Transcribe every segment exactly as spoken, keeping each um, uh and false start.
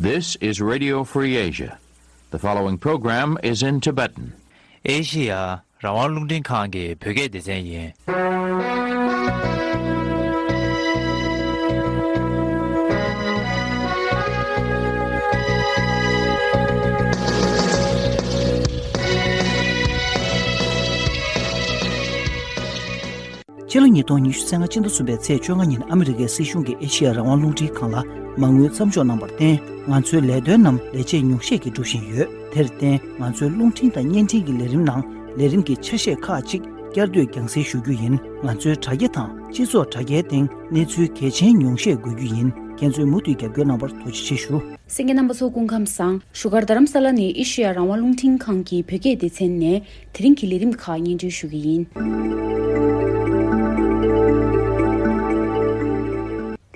This is Radio Free Asia. The following program is in Tibetan. ཨེ་ཤི་ཡ་རང་དབང་རླུང་འཕྲིན་ཁང་གི་བོད་སྐད་སྡེ་ཚན་ཡིན། ཕྱི་ལོ་ཉིས་སྟོང་ཉི་ཤུ་རྩ་ལྔ་སྤྱི་ཟླ་གསུམ་པའི་ཚེས་བཅོ་ལྔ་ཉིན་ཨ་མི་རི་ཀའི་སྲིད་གཞུང་གིས་ཨེ་ཤི་ཡ་རང་དབང་རླུང་འཕྲིན་ཁང་ལ་མ་དངུལ་མཚམས་འཇོག་གནང་བར་བརྟེན། ང་ཚོའི་ལས་དོན་རྣམས་ལས་བྱེད་ཉུང་ཤས་ཀྱིས་སྒྲུབ་བཞིན་ཡོད། དེར་བརྟེན། ང་ཚོའི་རླུང་འཕྲིན་དང་བརྙན་འཕྲིན་གྱི་ལས་རིམ་ནང་ལས་རིམ་གྱི་ཆ་ཤས་ཁག་ཅིག་བསྐྱར་ཟློས་རྒྱང་སྲིང་ཞུ་རྒྱུ་ཡིན། ང་ཚོའི་དྲ་རྒྱ་དང་སྤྱི་ཚོགས་དྲ་རྒྱའི་སྟེང་གནས་ཚུལ་གལ་ཆེན་ཉུང་ཤས་འགོད་རྒྱུ་ཡིན། ཁྱེད་ཚོས་མུ་མཐུད་རྒྱབ་སྐྱོར་གནང་བར་ཐུགས་རྗེ་ཆེ་ཞུ། གསན་མཁན་རྣམ་པ་ཚོ་སྐུ་ཁམས་བཟང་། བཞུགས་སྒར་རྡ་རམ་ས་ལ་ནས་ཨེ་ཤེ་ཡ་རང་དབང་རླུང་འཕྲིན་ཁང་གི་བོད་སྐད་སྡེ་ཚན་ནས་དེ་རིང་གི་ལས་རིམ་ཁག་སྙན་སྒྲོན་ཞུ་གི་ཡིན།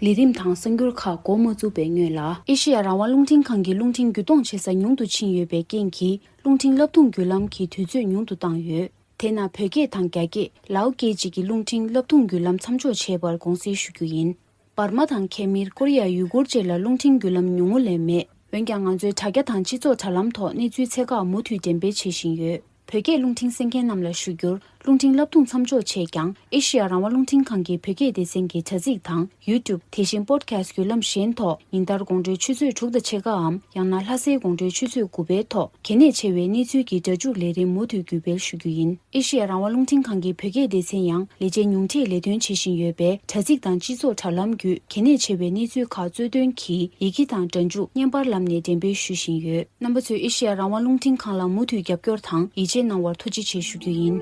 ལས་རིམ་དང་གསར་འགྱུར་ཁག་འགོ་མ་བཙུགས་པའི་སྔོན་ལ། ཨེ་ཤེ་ཡ་རང་དབང་རླུང་འཕྲིན་ཁང་གི་རླུང་འཕྲིན་བརྒྱུད་གཏོང་བྱེད་ས་ཉུང་དུ་ཕྱིན་ཡོད་པའི་རྐྱེན་གྱིས། རླུང་འཕྲིན་བསླབ་གཏོང་བརྒྱུད་ལམ་གྱི་དུས་ཚོད་ཉུང་དུ་བཏང་ཡོད། དེས་ན་བོད་སྐད་དང་རྒྱ་སྐད། ལའོ་སྐད་བཅས་ཀྱི་རླུང་འཕྲིན་བསླབ་གཏོང་བརྒྱུད་ལམ་མཚམས་འཇོག་བྱས་པར་དགོངས་སེལ་ཞུ་རྒྱུ་ཡིན། འབར་མ་དང་ཁེ་མིར། ཀོ་རི་ཡ་ཡུ་གུར་བཅས་ལ་རླུང་འཕྲིན་བརྒྱུད་ལམ་ཉུང་ངུ་ལས་མེད། འོན་ཀྱང་། ང་ཚོའི་དྲ་རྒྱ་དང་སྤྱི་ཚོགས་དྲ་ལམ་ཐོག་གནས་ཚུལ་ཚད་བཀག་མུ་མཐུད་འགྲེམས་སྤེལ་བྱེད་བཞིན་ཡོད། བོད་སྐད་རླུང་འཕྲིན་གསན་མཁན་རྣམས་ལ་ཞུ་རྒྱུར། རླུང་འཕྲིན་བསླབ་གཏོང་མཚམས་འཇོག་བྱས་ཀྱང་། ཨེ་ཤེ་ཡ་རང་དབང་རླུང་འཕྲིན་ཁང་གི་བོད་སྐད་སྡེ་ཚན་གྱི་དྲ་ཚིགས་དང་། ཡུ་ཊུབ། དེ་བཞིན་པོ་ཌི་ཁེ་སི་ཊི་བརྒྱུད་ལམ་གཞན་ཐོག་ཉིན་ལྟར་དགོང་དྲོའི་ཆུ་ཚོད་དྲུག་དང་ཕྱེད་ཀའམ། ཡང་ན་ལྷ་སའི་དགོང་དྲོའི་ཆུ་ཚོད་དགུ་པའི་ཐོག་གལ་གནད་ཆེ་བའི་གནས་ཚུལ་གྱི་སྒྲ་འཇུག་ལས་རིམ་མུ་མཐུད་བརྒྱུད་སྤེལ་ཞུ་རྒྱུ་ཡིན། ཨེ་ཤེ་ཡ་རང་དབང་རླུང་འཕྲིན་ཁང་གི་བོད་སྐད་སྡེ་ཚན་ཡང་ལས་བྱེད་ཉུང་མཐའི་ལས་དོན་བྱེད་བཞིན་ཡོད་པས། དྲ་ཚིགས་དང་སྤྱི་ཚོགས་དྲ་ལམ་བརྒྱུད་གལ་གནད་ཆེ་བའི་གནས་ཚུལ་ཁག་གཙོས་དོན་གྱིས་ཡི་གེ་དང་སྒྲ་འཇུག་བརྙན་པར་ལམ་ནས་འགྲེམས་སྤེལ་ཞུ་བཞིན་ཡོད། རྣམ་པ་ཚོས་ཨེ་ཤེ་ཡ་རང་དབང་རླུང་འཕྲིན་ཁང་ལ་མུ་མཐུད་རྒྱབ་སྐྱོར་དང་ཡིད་ཆེས་གནང་བར་ཐུགས་རྗེ་ཆེ་ཞུ་རྒྱུ་ཡིན།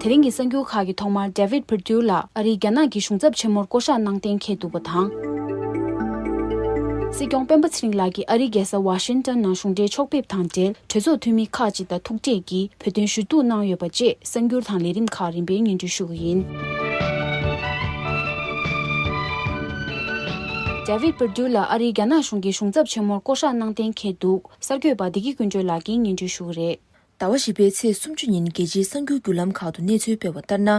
དེ་རིང་གི་གསར་འགྱུར་ཁག་གི་ཐོག་མར། ཌེ་ཝིད་པར་ཌིའུ་ལགས་ཨ་རིའི་རྒྱ་ནག་གི་གཞུང་ཚབ་ཆེན་མོར་བསྐོ་གཞག་གནང་གཏན་འཁེལ་འདུག་པ་དང་། སྲིད་སྐྱོང་སྤེན་པ་ཚེ་རིང་ལགས་ཀྱིས་ཨ་རིའི་རྒྱལ་ས་ཝ་ཤིང་ཊོན་ནང་གཞུང་འབྲེལ་ཕྱོགས་ཕེབས་དང་འབྲེལ། གྲོས་ཚོགས་འཐུས་མི་ཁག་ཅིག་དང་ཐུག་འཕྲད་ཀྱིས་བོད་དོན་ཞུ་གཏུག་གནང་ཡོད་པ་བཅས། གསར་འགྱུར་དང་ལས་རིམ་ཁག་རིམ་པས་སྙན་སྒྲོན་ཞུ་གི་ཡིན། ཌེ་ཝིད་པར་ཌིའུ་ལགས་ཨ་རིའི་རྒྱ་ནག་གཞུང་གི་གཞུང་ཚབ་ཆེན་མོར་བསྐོ་གཞག་གནང་གཏན་འཁེལ་འདུག་གསར་འགོད་པ་བདེ་སྐྱིད་ཀུན་སྒྲོན་ལགས་ཀྱིས་སྙན་སྒྲོན་ཞུ་གི་རེད། ཟླ་བ་བཞི་པའི་ཚེས་སུམ་ཅུ་ཉིན་རྒྱལ་སྤྱིའི་གསར་འགྱུར་བརྒྱུད་ལམ་ཁག་ཏུ་གནས་ཚུལ་སྤེལ་བ་ལྟར་ན།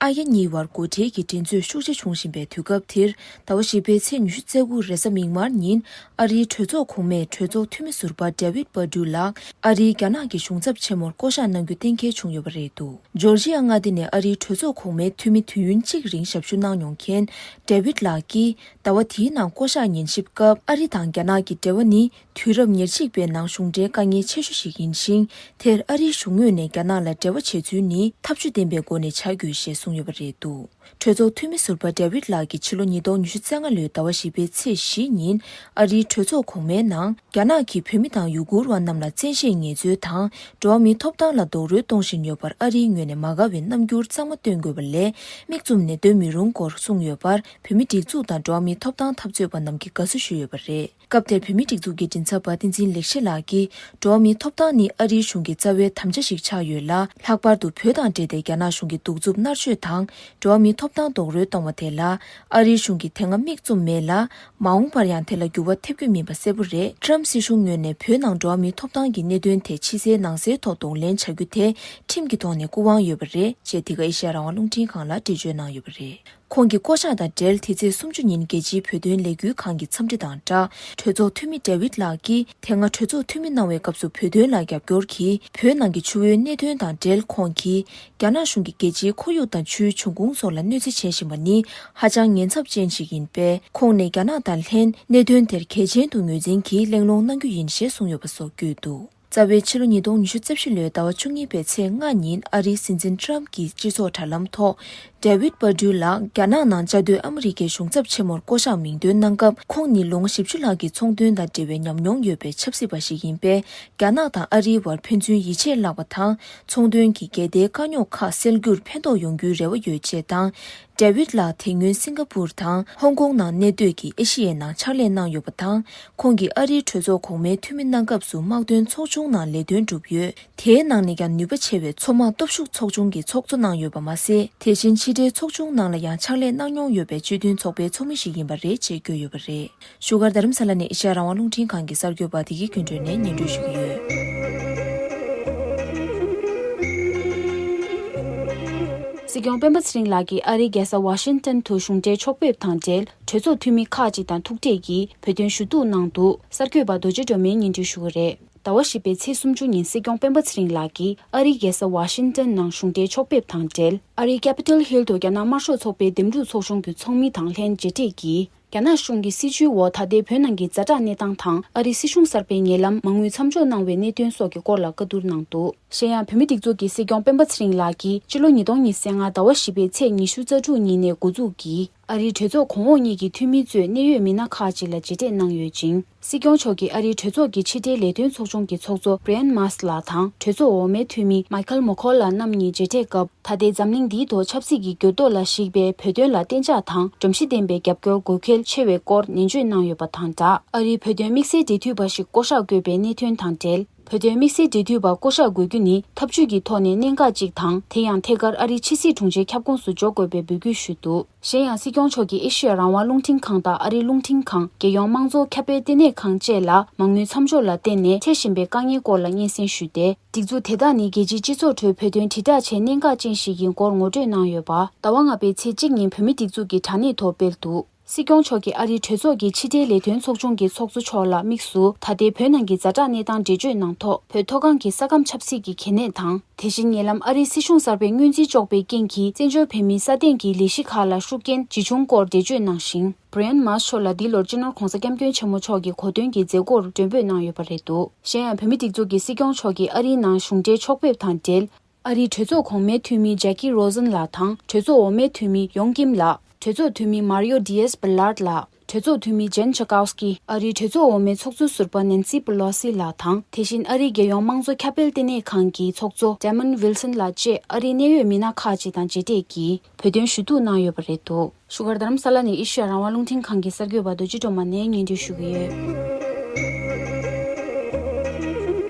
ཨ་རྒྱ་གཉིས་བར་སྒོ་ཁྲལ་གྱི་འགྲན་རྩོད་ཤུགས་ཆེ་བྱུང་བཞིན་པའི་དུས་སྐབས་འདིར། ཟླ་བ་བཞི་པའི་ཚེས་ཉི་ཤུ་རྩ་དགུ་རེས་གཟའ་མིག་དམར་ཉིན། ཨ་རིའི་གྲོས་ཚོགས་གོང་མས་གྲོས་ཚོགས་འཐུས་མི་ཟུར་པ་ཌེ་ཝིད་པར་ཌིའུ་ལགས་ཨ་རིའི་རྒྱ་ནག་གི་གཞུང་ཚབ་ཆེན་མོར་བསྐོ་གཞག་གནང་རྒྱུ་གཏན་འཁེལ་བྱུང་ཡོད་པ་རེད་འདུག་ཇོར་ཇི་ཡ་མངའ་སྡེ་ནས་ཨ་རིའི་གྲོས་ཚོགས་གོང་མའི་འཐུས་མི་དུས་ཡུན་གཅིག་རིང་ཞབས་ཞུ་གནང་མྱོང་མཁན་ཌེ་ཝིད་ལགས་ཀྱིས། ཟླ་བ་འདིའི་ནང་བསྐོ་གཞག་ཉན་ཞིབ་སྐབས། ཨ་རི་དང་རྒྱ་ནག་གི་འབྲེལ་བ་ནི། དུས་རབས་ཉེར་གཅིག་པའི་ནང་གཞུང་འབྲེལ་དཀའ་ངལ་ཆེ་ཤོས་ཤིག་ཡིན་ཞིང་། དེར་ཨ་རིའི་གཞུང་ངོས་ནས་རྒྱ་ནག་ལ་འབྲེལ་བ་བྱེད་ཚུལ་ནི། ཐབས་ཇུས་ལྡན་པའི་སྒོ་ནས་བྱ་དགོས་ཞེས་གསུངས་ཡོད་པ་རེད་འདུག་གྲོས་ཚོགས་འཐུས་མི་ཟུར་པ་ཌེ་ཝིད་ལགས་ཀྱིས་ཕྱི་ལོ་ཉིས་སྟོང་ཉི་ཤུ་རྩ་ལྔ་ལོའི་ཟླ་བ་བཞི་པའི་ཚེས་བཞི་ཉིན། ཨ་རིའི་གྲོས་ཚོགས་གོང་མའི་ནང་། རྒྱ་ནག་གིས་བོད་མི་དང་ཡུ་གུར་བ་རྣམས་ལ་བཙན་ཤེད་ངལ་རྩོལ་དང་། འགྲོ་བ་མིའི་ཐོབ་ཐང་ལ་རྡོག་རོལ་གཏོང་བཞིན་ཡོད་པར། ཨ་རིའི་ངོས་ནས་མ་དགའ་བའི་རྣམ་འགྱུར་གཙང་མ་སྟོན་དགོས་པ་ལས། མིག་བཙུམ་ནས་སྡོད་མི་རུང་སྐོར་གསུངས་ཡོད་པར། བོད་མིའི་སྒྲིག་འཛུགས་དང་འགྲོ་བ་མིའི་ཐོབ་ཐང་འཐབ་རྩོད་པ་རྣམས་ཀྱིས་དགའ་བསུ་ཞུས་ཡོད་པ་རེད། སྐབས་དེར་བོད་མིའི་སྒྲིག་འཛུགས་ཀྱི་མགྲིན་ཚབ་པ་བསྟན་འཛིན་ལེགས་བཤད་ལགས་ཀྱིས། འགྲོ་བ་མིའི་ཐོབ་ཐང་ནི་ཨ་རིའི་གཞུང་གི་རྩ་བའི་དམ་བཅའ་ཞིག་ཆགས་ཡོད་ལ། ལྷག་པར་དུ་བོད་དང་འབྲེལ་ཏེ་རྒྱ་ནག་གཞུང་གི་གདུག་རྩུབ་མནར་གཅོད་དང་། འགྲོ་བ་མིའི་ཐོབ་ཐང་རྡོག་རོལ་གཏོང་བ་དེ་ལ། ཨ་རིའི་གཞུང་གིས་དེ་སྔ་མིག་བཙུམ་མེད་ལ། མ་འོངས་པར་ཡང་དེ་ལ་འགྱུར་བ་ཐེབས་རྒྱུ་མིན་པ་གསལ་པོ་རེད། ཊྲམ་སྲིད་གཞུང་ངོས་ནས་བོད་ནང་འགྲོ་བ་མིའི་ཐོབ་ཐང་གི་གནད་དོན་དེ་ཕྱི་གསལ་ནང་གསལ་ཐོག་གདོང་ལེན་བྱ་རྒྱུ་དེ་ཁྲིམས་ཀྱི་ཐོག་ནས་སྐུ་དབང་ཡོད་པ་རེད་ཅེས། འདི་ག་ཨེ་ཤེ་ཡ་རང་དབང་རླུང་འཕྲིན་ཁང་ལ་འགྲེལ་བརྗོད་གནང་ཡོད་པ་རེད། ཁོང་གི་བསྐོ་གཞག་དང་འབྲེལ། དེ་ཚེས་སུམ་ཅུ་ཉིན་རྒྱལ་སྤྱིའི་བོད་དོན་ལས་འགུལ་ཁང་གི་འཚམས་འདྲི་དང་སྦྲགས། གྲོས་ཚོགས་འཐུས་མི་ཌེ་ཝིད་ལགས་ཀྱིས། དེ་སྔ་གྲོས་ཚོགས་འཐུས་མི་གནང་བའི་སྐབས་སུ་བོད་དོན་ལ་རྒྱབ་སྐྱོར་གྱིས། བོད་ནང་གི་ཆུ་བོའི་གནད་དོན་དང་འབྲེལ། ཁོང་གིས། རྒྱ་ནག་གཞུང་གིས་རྒྱལ་སྤྱིའི་ཁོར་ཡུག་དང་ཆུའི་འབྱུང་ཁུངས་སོགས་ལ་གནོད་འཚེ་བྱེད་བཞིན་པ་ནི། ཧ་ཅང་ཉེན་ཚབས་ཅན་ཞིག་ཡིན་པས། ཁོང་ནས་རྒྱ་ནག་དང་ལྷན། གནད་དོན་དེར་གལ་ཆེན་དུ་ངོས་འཛིན་གྱིས། གླེང་སློང་གནང་རྒྱུ་ཡིན་ཞེས་གསུངས་ཡོད་པ་སོགས་བཀོད་འདུག་རྩ་བའི་ཕྱི་ལོ་ཉིས་སྟོང་ཉི་ཤུ་རྩ་བཞི་ལོའི་ཟླ་བ་བཅུ་གཉིས་པའི་ཚེས་ལྔ་ཉིན། ཨ་རིའི་སྲིད་འཛིན་ཊྲམ་གྱིས་སྤྱི་ཚོགས་དྲ་ལམ་ཐོག་ཌེ་ཝིད་པར་ཌིའུ་ལགས་རྒྱ་ནག་ནང་བཅའ་སྡོད་ཨ་མི་རི་ཀའི་གཞུང་ཚབ་ཆེན་མོར་བསྐོ་གཞག་མིང་འདོན་གནང་སྐབས། ཁོང་ནི་ལོ་ངོ་བཞི་བཅུ་ལྷག་གི་ཚོང་དོན་དང་འབྲེལ་བའི་ཉམས་མྱོང་ཡོད་པའི་ཆབ་སྲིད་པ་ཞིག་ཡིན་པས། རྒྱ་ནག་དང་ཨ་རིའི་བར་ཕན་ཚུན་ཡིད་ཆེས་བརླག་པ་དང་། ཚོང་དོན་གྱི་འགལ་ཟླའི་དཀའ་རྙོག་ཁག་སེལ་རྒྱུར་ཕན་ཐོགས་ཡོང་རྒྱུའི་རེ་བ་ཡོད་ཅེས་དང་། ཌེ་ཝིད་ལགས་དེ་སྔོན་སིང་ག་པུར་དང་ཧོང་ཀོང་ནང་གནས་སྡོད་ཀྱི་ཨེ་ཤི་ཡའི་ནང་ཕྱག་ལས་གནང་ཡོད་པ་དང་། ཁོང་གིས་ཨ་རིའི་གྲོས་ཚོགས་གོང་མའི་འཐུས་མི་གནང་སྐབས་སུ་དམག་དོན་ཚོགས་ཆུང་ནང་ལས་དོན་བསྒྲུབས་ཡོད། དེའི་ནང་ནས་ཀྱང་ནུས་པ་ཆེ་བའི་མཚོ་དམག་སྟོབས་ཤུགས་ཚོགས་ཆུང་གི་ཚོགས་གཙོ་གནང་ཡོད་པ་མ་ཟད། དེ་བཞིན་ཕྱི་འབྲེལ་ཚོགས་ཆུང་ནང་ལ་ཡང་ཕྱག་ལས་གནང་མྱོང་ཡོད་པའི་སྤྱི་མཐུན་ཚོགས་པའི་ཚོགས་མི་ཞིག་ཡིན་པ་རེད་ཅེས་བཀོད་ཡོད་པ་རེད། བཞུགས་སྒར་རྡ་རམ་ས་ལ་ནས་ཨེ་ཤ་ཡ་རང་དབང་རླུང་འཕྲིན་ཁང་གི་གསར་འགོད་པ་བདེ་སྐྱིད་ཀུན་སྒྲོན་ནས་སྙན་སྒྲོན་ཞུ་གི་ཡོད། སྲིད་སྐྱོང་སྤེན་པ་ཚེ་རིང་ལགས་ཀྱིས་ཨ་རིའི་རྒྱལ་ས་ཝ་ཤིང་ཏན་དུ་གཞུང་འབྲེལ་ཕྱོགས་ཕེབས་དང་འབྲེལ། གྲོས་ཚོགས་འཐུས་མི་ཁག་ཅིག་དང་ཐུག་འཕྲད་ཀྱིས་བོད་དོན་ཞུ་གཏུག་གནང་འདུག། གསར་འགོད་པ་རྡོ་རྗེ་སྒྲོལ་མས་སྙན་སྒྲོན་ཞུ་གི་རེད། ཟླ་བ་བཞི་པའི་ཚེས་སུམ་ཅུ་ཉིན་སྲིད་སྐྱོང་སྤེན་པ་ཚེ་རིང་ལགས་ཀྱིས་ཨ་རིའི་རྒྱལ་ས་ཝ་ཤིང་ཏན་ནང་གཞུང་འབྲེལ་ཕྱོགས་ཕེབས་དང་འབྲེལ། ཨ་རིའི་ཀེ་པི་ཊལ་ཧིལ་དུ་རྒྱ་ནག་དམར་ཤོག་ཚོགས་པའི་འདེམས་སྒྲུག་ཚོགས་ཆུང་གི་ཚོགས་མི་དང་ལྷན་མཇལ་འཕྲད་ཀྱིས། རྒྱ་ནག་གཞུང་གི་སྲིད་བྱུས་འོག་ད་ལྟའི་བོད་ནང་གི་ཛ་དྲག་གནས་སྟངས་དང་། ཨ་རིའི་སྲིད་གཞུང་གསར་པའི་ཉེ་ལམ་མ་དངུལ་མཚམས་འཇོག་གནང་བའི་གནད་དོན་སོགས་ཀྱི་སྐོར་ལ་བཀའ་བསྡུར་གནང་འདུག། གཞན་ཡང་། བོད་མིའི་སྒྲིག་འཛུགས་ཀྱི་སྲིད་སྐྱོང་སྤེན་པ་ཚེ་རིང་ལགས་ཀྱིས་ཕྱི་ལོ་ཉིས་སྟོང་ཉི་ཤུ་རྩ་ལྔ་ཟླ་བ་བཞི་པའི་ཚེས་ཉི་ཤུ་རྩ་དྲུག་ཉིན་ནས་འགོ་འཛུགས་ཀྱིས། ཨ་རིའི་གྲོས་ཚོགས་གོང་འོག་གཉིས་ཀྱི་འཐུས་མི་གཙོས་གནད་ཡོད་མི་སྣ་ཁག་ཅིག་ལ་མཇལ་འཕྲད་གནང་ཡོད་ཅིང་། སྲིད་སྐྱོང་མཆོག་གིས་ཨ་རིའི་གྲོས་ཚོགས་ཀྱི་ཕྱི་འབྲེལ་ལས་དོན་ཚོགས་ཆུང་གི་ཚོགས་གཙོ་Brian Mast ལགས་དང་། གྲོས་ཚོགས་འོག་མའི་འཐུས་མི་Michael McCaul ལགས་རྣམ་གཉིས་མཇལ་འཕྲད་སྐབས། ད་ལྟའི་འཛམ་གླིང་འདིའི་ཐོག་ཆབ་སྲིད་ཀྱི་འགྱུར་ལྡོག་ལ་གཞིགས་པའི་བོད་དོན་ལ་གཏན་འཇགས་དང་། སྒྲོམ་གཞི་ལྡན་པའི་རྒྱབ་སྐྱོར་དགོས་གལ་ཆེ་བའི་སྐོར་ནན་བརྗོད་གནང་ཡོད་པ་དང་སྦྲགས། ཨ་རིའི་བོད་དོན་དམིགས་བསལ་འབྲེལ་མཐུད་པ་ཞིག་བསྐོ་གཞག་དགོས་པའི་གནད་དོན་དང་འབྲེལ། བོད་དོན་དམིགས་བསལ་འབྲེལ་མཐུད་པ་བསྐོ་གཞག་དགོས་རྒྱུ་ནི་འཐབ་ཇུས་ཀྱི་ཐོག་ནས་གནད་འགག་ཅིག་དང་། དེ་ཡང་ཐད་ཀར་ཨ་རིའི་ཕྱི་སྲིད་དྲུང་ཆེའི་ཁྱབ་ཁོངས་སུ་འཇོག་དགོས་པའི་འབོད་སྐུལ་ཞུས་འདུག། གཞན་ཡང་། སྲིད་སྐྱོང་མཆོག་གིས་ཨེ་ཤེ་ཡ་རང་དབང་རླུང་འཕྲིན་ཁང་དང་ཨ་རིའི་རླུང་འཕྲིན་ཁང་། རྒྱལ་ཡོངས་དམངས་གཙོ་ཁྱབ་སྤེལ་ལྟེ་གནས་ཁང་བཅས་ལ་མ་དངུལ་མཚམས་འཇོག་ལ་བརྟེན་ནས་འཕྲད་བཞིན་པའི་དཀའ་ངལ་སྐོར་ལ་སྙན་སེང་ཞུས་ཏེ། སྒྲིག་འཛུགས་དེ་དག་ནི་རྒྱལ་སྤྱིའི་སྤྱི་ཚོགས་ཁྲོད་བོད་དོན་དྲིལ་བསྒྲགས་ཆེད་གནད་འགག་ཅན་ཞིག་ཡིན་སྐོར་ངོ་སྤྲོད་གནང་ཡོད་པ། ཟླ་བ་ལྔ་པའི་ཚེས་གཅིག་ཉིན་བོད་མིའི་སྒྲིག་འཛུགས་ཀྱི་དྲ་གནས་ཐོག་སྤེལ་འདུག། སྲིད་སྐྱོང་མཆོག་གིས་ཨ་རིའི་གྲོས་ཚོགས་ཀྱི་ཕྱི་འབྲེལ་ལས་དོན་ཚོགས་ཆུང་གི་ཚོགས་གཙོ་མཆོག་ལ་དམིགས་སུ། ད་ལྟའི་བོད་ནང་གི་ཛ་དྲག་གནས་སྟངས་འགྲེལ་བརྗོད་གནང་ཐོག། བོད་མཐོ་སྒང་གི་ས་ཁམས་ཆབ་སྲིད་ཀྱི་གལ་གནད་དང་། དེ་བཞིན་ཉེ་ལམ་ཨ་རིའི་སྲིད་གཞུང་གསར་པས་སྔོན་རྩིས་གཅོག་པའི་རྐྱེན་གྱིས། བཙན་བྱོལ་བོད་མིའི་སྲ་བརྟན་གྱི་ལས་གཞི་ཁག་ལ་ཤུགས་རྐྱེན་ཇི་བྱུང་སྐོར་འགྲེལ་བརྗོད་གནང་ཞིང་། Brian Mast མཆོག་ལ་འདི་ལོར་སྤྱི་ནོར་༧གོང་ས་༧སྐྱབས་མགོན་ཆེན་པོ་མཆོག་གི་གོ་སྟོན་གྱི་མཛད་སྒོར་མགྲོན་འབོད་གནང་ཡོད་པ་རེད་འདུག། གཞན་ཡང་། བོད་མིའི་སྒྲིག་འཛུགས་ཀྱི་སྲིད་སྐྱོང་མཆོག་གིས་ཨ་རིའི་ནང་གཞུང་འབྲེལ་ཕྱོགས་ཕེབས་དང་འབྲེལ། ཨ་རིའི་གྲོས་ཚོགས་གོང་མའི་འཐུས་མི་Jackie Rosen ལགས་དང་། གྲོས་ཚོགས་འོག་མའི་འཐུས་མི་Young Kim ལགས། གྲོས་ཚོགས་འཐུས་མི་Mario Diaz Balart ལགས། གྲོས་ཚོགས་འཐུས་མི་Jen Schakowsky། ཨ་རིའི་གྲོས་ཚོགས་འོག་མའི་ཚོགས་གཙོ་ཟུར་པ་Nancy Pelosi ལགས་དང་། དེ་བཞིན་ཨ་རིའི་རྒྱལ་ཡོངས་དམངས་གཙོ་ཁྱབ་སྤེལ་ལྟེ་གནས་ཁང་གི་ཚོགས་གཙོ་Damon Wilson ལགས་བཅས་ཨ་རིའི་གནད་ཡོད་མི་སྣ་ཁག་ཅིག་དང་མཇལ་འཕྲད་ཀྱིས་བོད་དོན་ཞུ་གཏུག་གནང་ཡོད་པ་རེད་འདུག། བཞུགས་སྒར་རྡ་རམ་ས་ལ་ནས་ཨེ་ཤེ་ཡ་རང་དབང་རླུང་འཕྲིན་ཁང་གི་གསར་འགོད་པ་རྡོ་རྗེ་སྒྲོལ་མ་ནས་སྙན་སྒྲོན་ཞུ་གི་ཡོད།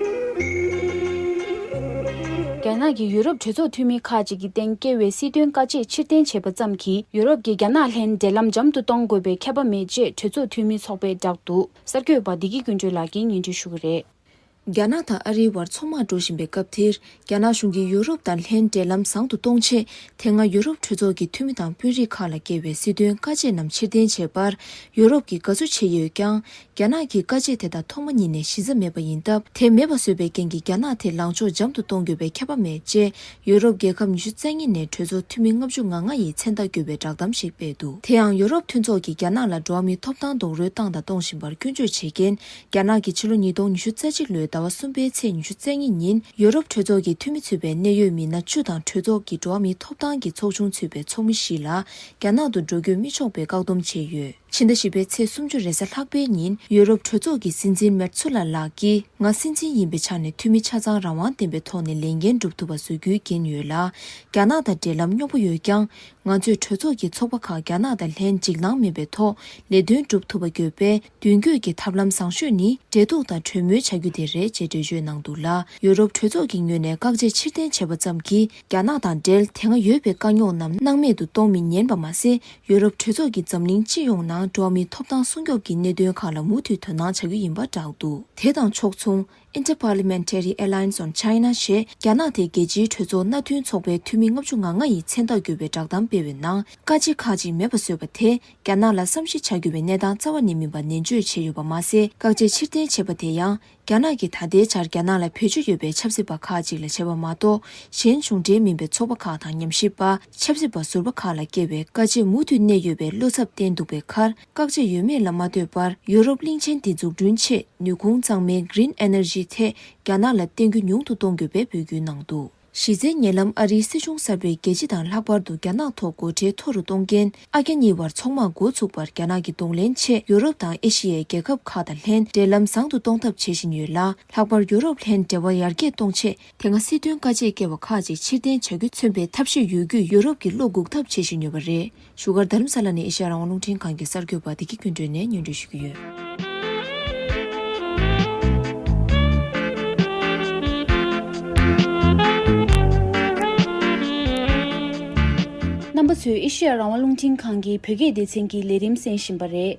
རྒྱ་ནག་གིས་ཡུ་རོབ་གྲོས་ཚོགས་འཐུས་མི་ཁག་ཅིག་གི་སྟེང་བཀལ་བའི་སྲིད་དོན་བཀའ་ཆད་ཕྱིར་འཐེན་བྱས་པ་ཙམ་གྱིས། ཡུ་རོབ་ཀྱིས་རྒྱ་ནག་ལྷན་འབྲེལ་ལམ་འཇམ་དུ་གཏོང་དགོས་པའི་ཁྱབ་པ་མེད་ཅེས་གྲོས་ཚོགས་འཐུས་མི་ཚོགས་པས་བསྒྲགས་འདུག། གསར་འགོད་པ་བདེ་སྐྱིད་ཀུན་སྒྲོན་ལགས་ཀྱིས་སྙན་སྒྲོན་ཞུ་གི་རེད། རྒྱ་ནག་དང་ཨ་རིའི་བར་ཚོང་དམག་འགྲོ་བཞིན་པའི་སྐབས་དེར། རྒྱ་ནག་གཞུང་གིས་ཡུ་རོབ་དང་ལྷན་འབྲེལ་ལམ་བཟང་དུ་གཏོང་ཆེད། དེ་སྔ་ཡུ་རོབ་གྲོས་ཚོགས་ཀྱི་འཐུས་མི་དང་དཔོན་རིགས་ཁག་ལ་བཀལ་བའི་སྲིད་དོན་བཀའ་ཆད་རྣམས་ཕྱིར་འཐེན་བྱས་པར། ཡུ་རོབ་ཀྱིས་དགའ་བསུ་བྱས་ཡོད་ཀྱང་། རྒྱ་ནག་གིས་བཀའ་ཆད་དེ་དག་ཐོག་མ་ཉིད་ནས་གཞི་རྩ་མེད་པ་ཡིན་སྟབས། དེ་མེད་པ་བཟོས་པའི་རྐྱེན་གྱིས། རྒྱ་ནག་དེ་ལངས་ཕྱོགས་འཇམ་དུ་གཏོང་དགོས་པའི་ཁྱབ་པ་མེད་ཅེས། ཡུ་རོབ་རྒྱལ་ཁབ་ཉི་ཤུ་རྩ་གཉིས་ནས་གྲོས་ཚོགས་འཐུས་མི་ལྔ་བཅུ་ང་ལྔ་ཡིས་མཚན་རྟགས་བཀོད་པའི་བསྒྲགས་གཏམ་ཞིག་སྤེལ་འདུག། དེ་ཡང་ཡུ་རོབ་མཐུན་ཚོགས་ཀྱིས་རྒྱ་ནག་ལ་འགྲོ་བ་མིའི་ཐོབ་ཐང་རྡོག་རོལ་བཏང་དང་གཏོང་བཞིན་པར་སྐྱོན་བརྗོད་བྱེད་རྐྱེན། རྒྱ་ནག་གིས་ཕྱི་ལོ་ཉིས་སྟོང་ཉི་ཤུ་རྩ་གཅིག་ལོའི་ཟླ་བ་གསུམ་པའི་ཚེས་ཉི་ཤུ་རྩ་གཉིས་ཉིན། ཡུ་རོབ་གྲོས་ཚོགས་ཀྱི་འཐུས་མི་ཚུད་པའི་གནད་ཡོད་མི་སྣ་བཅུ་དང་། གྲོས་ཚོགས་ཀྱི་འགྲོ་བ་མིའི་ཐོབ་ཐང་གི་ཚོགས་ཆུང་ཚུད་པའི་ཚོགས་མི་བཞི་ལ། རྒྱ་ནག་ཏུ་འགྲོ་སྐྱོད་མི་ཆོག་པའི་བཀག་སྡོམ་བྱས་ཡོད། ཕྱི་ཟླ་བཞི་པའི་ཚེས་སུམ་ཅུ་རེས་གཟའ་ལྷག་པའི་ཉིན། ཡུ་རོབ་གྲོས་ཚོགས་ཀྱི་སྲིད་འཛིན་མེར་ཚུ་ལ་ལགས་ཀྱིས། ང་སྲིད་འཛིན་ཡིན་པའི་ཆ་ནས། འཐུས་མི་ཆ་ཚང་རང་དབང་ལྡན་པའི་ཐོག་ནས་ལས་འགན་སྒྲུབ་ཐུབ་པ་བཟོ་རྒྱུའི་འགན་ཡོད་ལ། རྒྱ་ནག་དང་འབྲེལ་ལམ་རྙོག་པ་ཡོད་ཀྱང་། ང་ཚོས་གྲོས་ཚོགས་ཀྱི་ཚོགས་པ་ཁག་རྒྱ་ནག་དང་ལྷན་འཇིགས་སྣང་མེད་པའི་ཐོག་ལས་དོན་སྒྲུབ་ཐུབ་པ་དགོས་པས། མདུན་སྐྱོད་ཀྱི་ཐབས་ལམ་བཟང་ཤོས་ནི། འབྲེལ་གཏུག་དང་གྲོས་མོལ་བྱ་རྒྱུ་དེ་རེད་ཅེས་འགྲེལ་བརྗོད་གནང་འདུག་ལ། ཡུ་རོབ་གྲོས་ཚོགས་ཀྱི་ངོས་ནས་བཀག་ཆ་ཕྱིར་འཐེན་བྱས་པ་ཙམ་གྱིས། རྒྱ་ནག་དང་འབྲེལ་དེ་སྔ་ཡོད་པའི་དཀའ་རྙོག་རྣམས་སྣང་མེད་དུ་གཏོང་མི་ཉན་པ་མ་ཟད། ཡུ་རོབ་གྲོས་ཚོགས་ཀྱིས་འཛམ་གླིང་སྤྱི་ཡོངས་ནང་འགྲོ་བ་མིའི་ཐོབ་ཐང་སྲུང་སྐྱོབ་ཀྱི་གནད་དོན་ཁག་ལ་མུ་མཐུད་དོ་སྣང་བྱ་རྒྱུ་ཡིན་པ་བསྒྲགས་འདུག། དེ་དང་ཕྱོགས་མཚུངས། Inter-Parliamentary Alliance on China ཞེས། རྒྱ་ནག་དེ་རྒྱལ་སྤྱིའི་གྲོས་ཚོགས་མནའ་མཐུན་ཚོགས་པའི་འཐུས་མི་ལྔ་བཅུ་ང་ལྔ་ཡིས་མཚན་རྟགས་བཀོད་པའི་བསྒྲགས་གཏམ་སྤེལ་བའི་ནང་། བཀའ་ཆད་ཁག་ཅིག་མེད་པ་བཟོས་པ་དེས། རྒྱ་ནག་ལ་བསམ་ཤེས་བྱ་དགོས་པའི་གནས་སྟངས་རྩ་བ་ནས་མིན་པ་ནན་བརྗོད་བྱས་ཡོད་པ་མ་ཟད། བཀག་ཆ་ཕྱིར་འཐེན་བྱས་པ་དེ་ཡང་། རྒྱ་ནག་གིས་ད་ལྟའི་ཆར་རྒྱ་ནག་ལ་བེད་སྤྱོད་ཡོད་པའི་ཆབ་སྲིད་པ་ཁག་ཅིག་ལ་བྱས་པ་མ་གཏོགས། གཞན་གཞུང་འབྲེལ་མིན་པའི་ཚོགས་པ་ཁག་དང་། ཉམས་ཞིབ་པ། ཆབ་སྲིད་པ་ཟུར་པ་ཁག་ལ་བཀལ་བའི་བཀའ་ཆད་མུ་མཐུད་གནས་ཡོད་པའི་བློ་འཚབ་བསྟན་འདུག་པའི་ཁར། བཀག་ཆ་ཡོད་མེད་ལ་མ་ལྟོས་པར། ཡུ་རོབ་གླིང་ཆེན་དེ་འཛུགས་སྐྲུན་ཆེད། ནུས་ཁུངས་གཙང་མའི་Green Energy ཐད་རྒྱ་ནག་ལ་བརྟེན་རྒྱུ་ཉུང་དུ་གཏོང་དགོས་པའི་འབོད་སྐུལ་གནང་འདུག། གཞི་རྩའི་ཉེ་ལམ་ཨ་རིའི་སྲིད་གཞུང་གསར་པས་རྒྱལ་སྤྱི་དང་ལྷག་པར་དུ་རྒྱ་ནག་ཐོག་སྒོ་ཁྲལ་མཐོ་རུ་གཏོང་རྐྱེན། ཨ་རྒྱ་གཉིས་བར་ཚོང་དམག་འགོ་ཚུགས་པར་རྒྱ་ནག་གིས་གདོང་ལེན་ཆེད། ཡུ་རོབ་དང་ཨེ་ཤི་ཡའི་རྒྱལ་ཁབ་ཁག་དང་ལྷན་འབྲེལ་ལམ་བཟང་དུ་གཏོང་ཐབས་བྱེད་བཞིན་ཡོད་ལ། ལྷག་པར་ཡུ་རོབ་ལྷན་འབྲེལ་བ་ཡར་རྒྱས་གཏོང་ཆེད། དེ་སྔ་སྲིད་དོན་བཀའ་ཆད་བཀལ་བ་ཁག་ཅིག་ཕྱིར་འཐེན་བྱ་རྒྱུ་མཚོན་པའི་ཐབས་ཤེས་ཡོད་རྒྱུས་ཡུ་རོབ་ཀྱིས་བློ་འགུག་ཐབས་བྱེད་བཞིན་ཡོད་པ་རེད། བཞུགས་སྒར་རྡ་རམ་ས་ལ་ནས་ཨེ་ཤ་ཡ་རང་དབང་རླུང་འཕྲིན་ཁང་གི་གསར་འགོད་པ་བདེ་སྐྱིད་ཀུན་སྒྲོན་ནས་སྙན་སྒྲོན་ཞུ་གི་ཡོད། རྣམ་པ་ཚོས་ཨེ་ཤེ་ཡ་རང་དབང་རླུང་འཕྲིན་ཁང་གི་བོད་སྐད་སྡེ་ཚན་གྱི་ལས་རིམ་གསན་བཞིན་པ་རེད།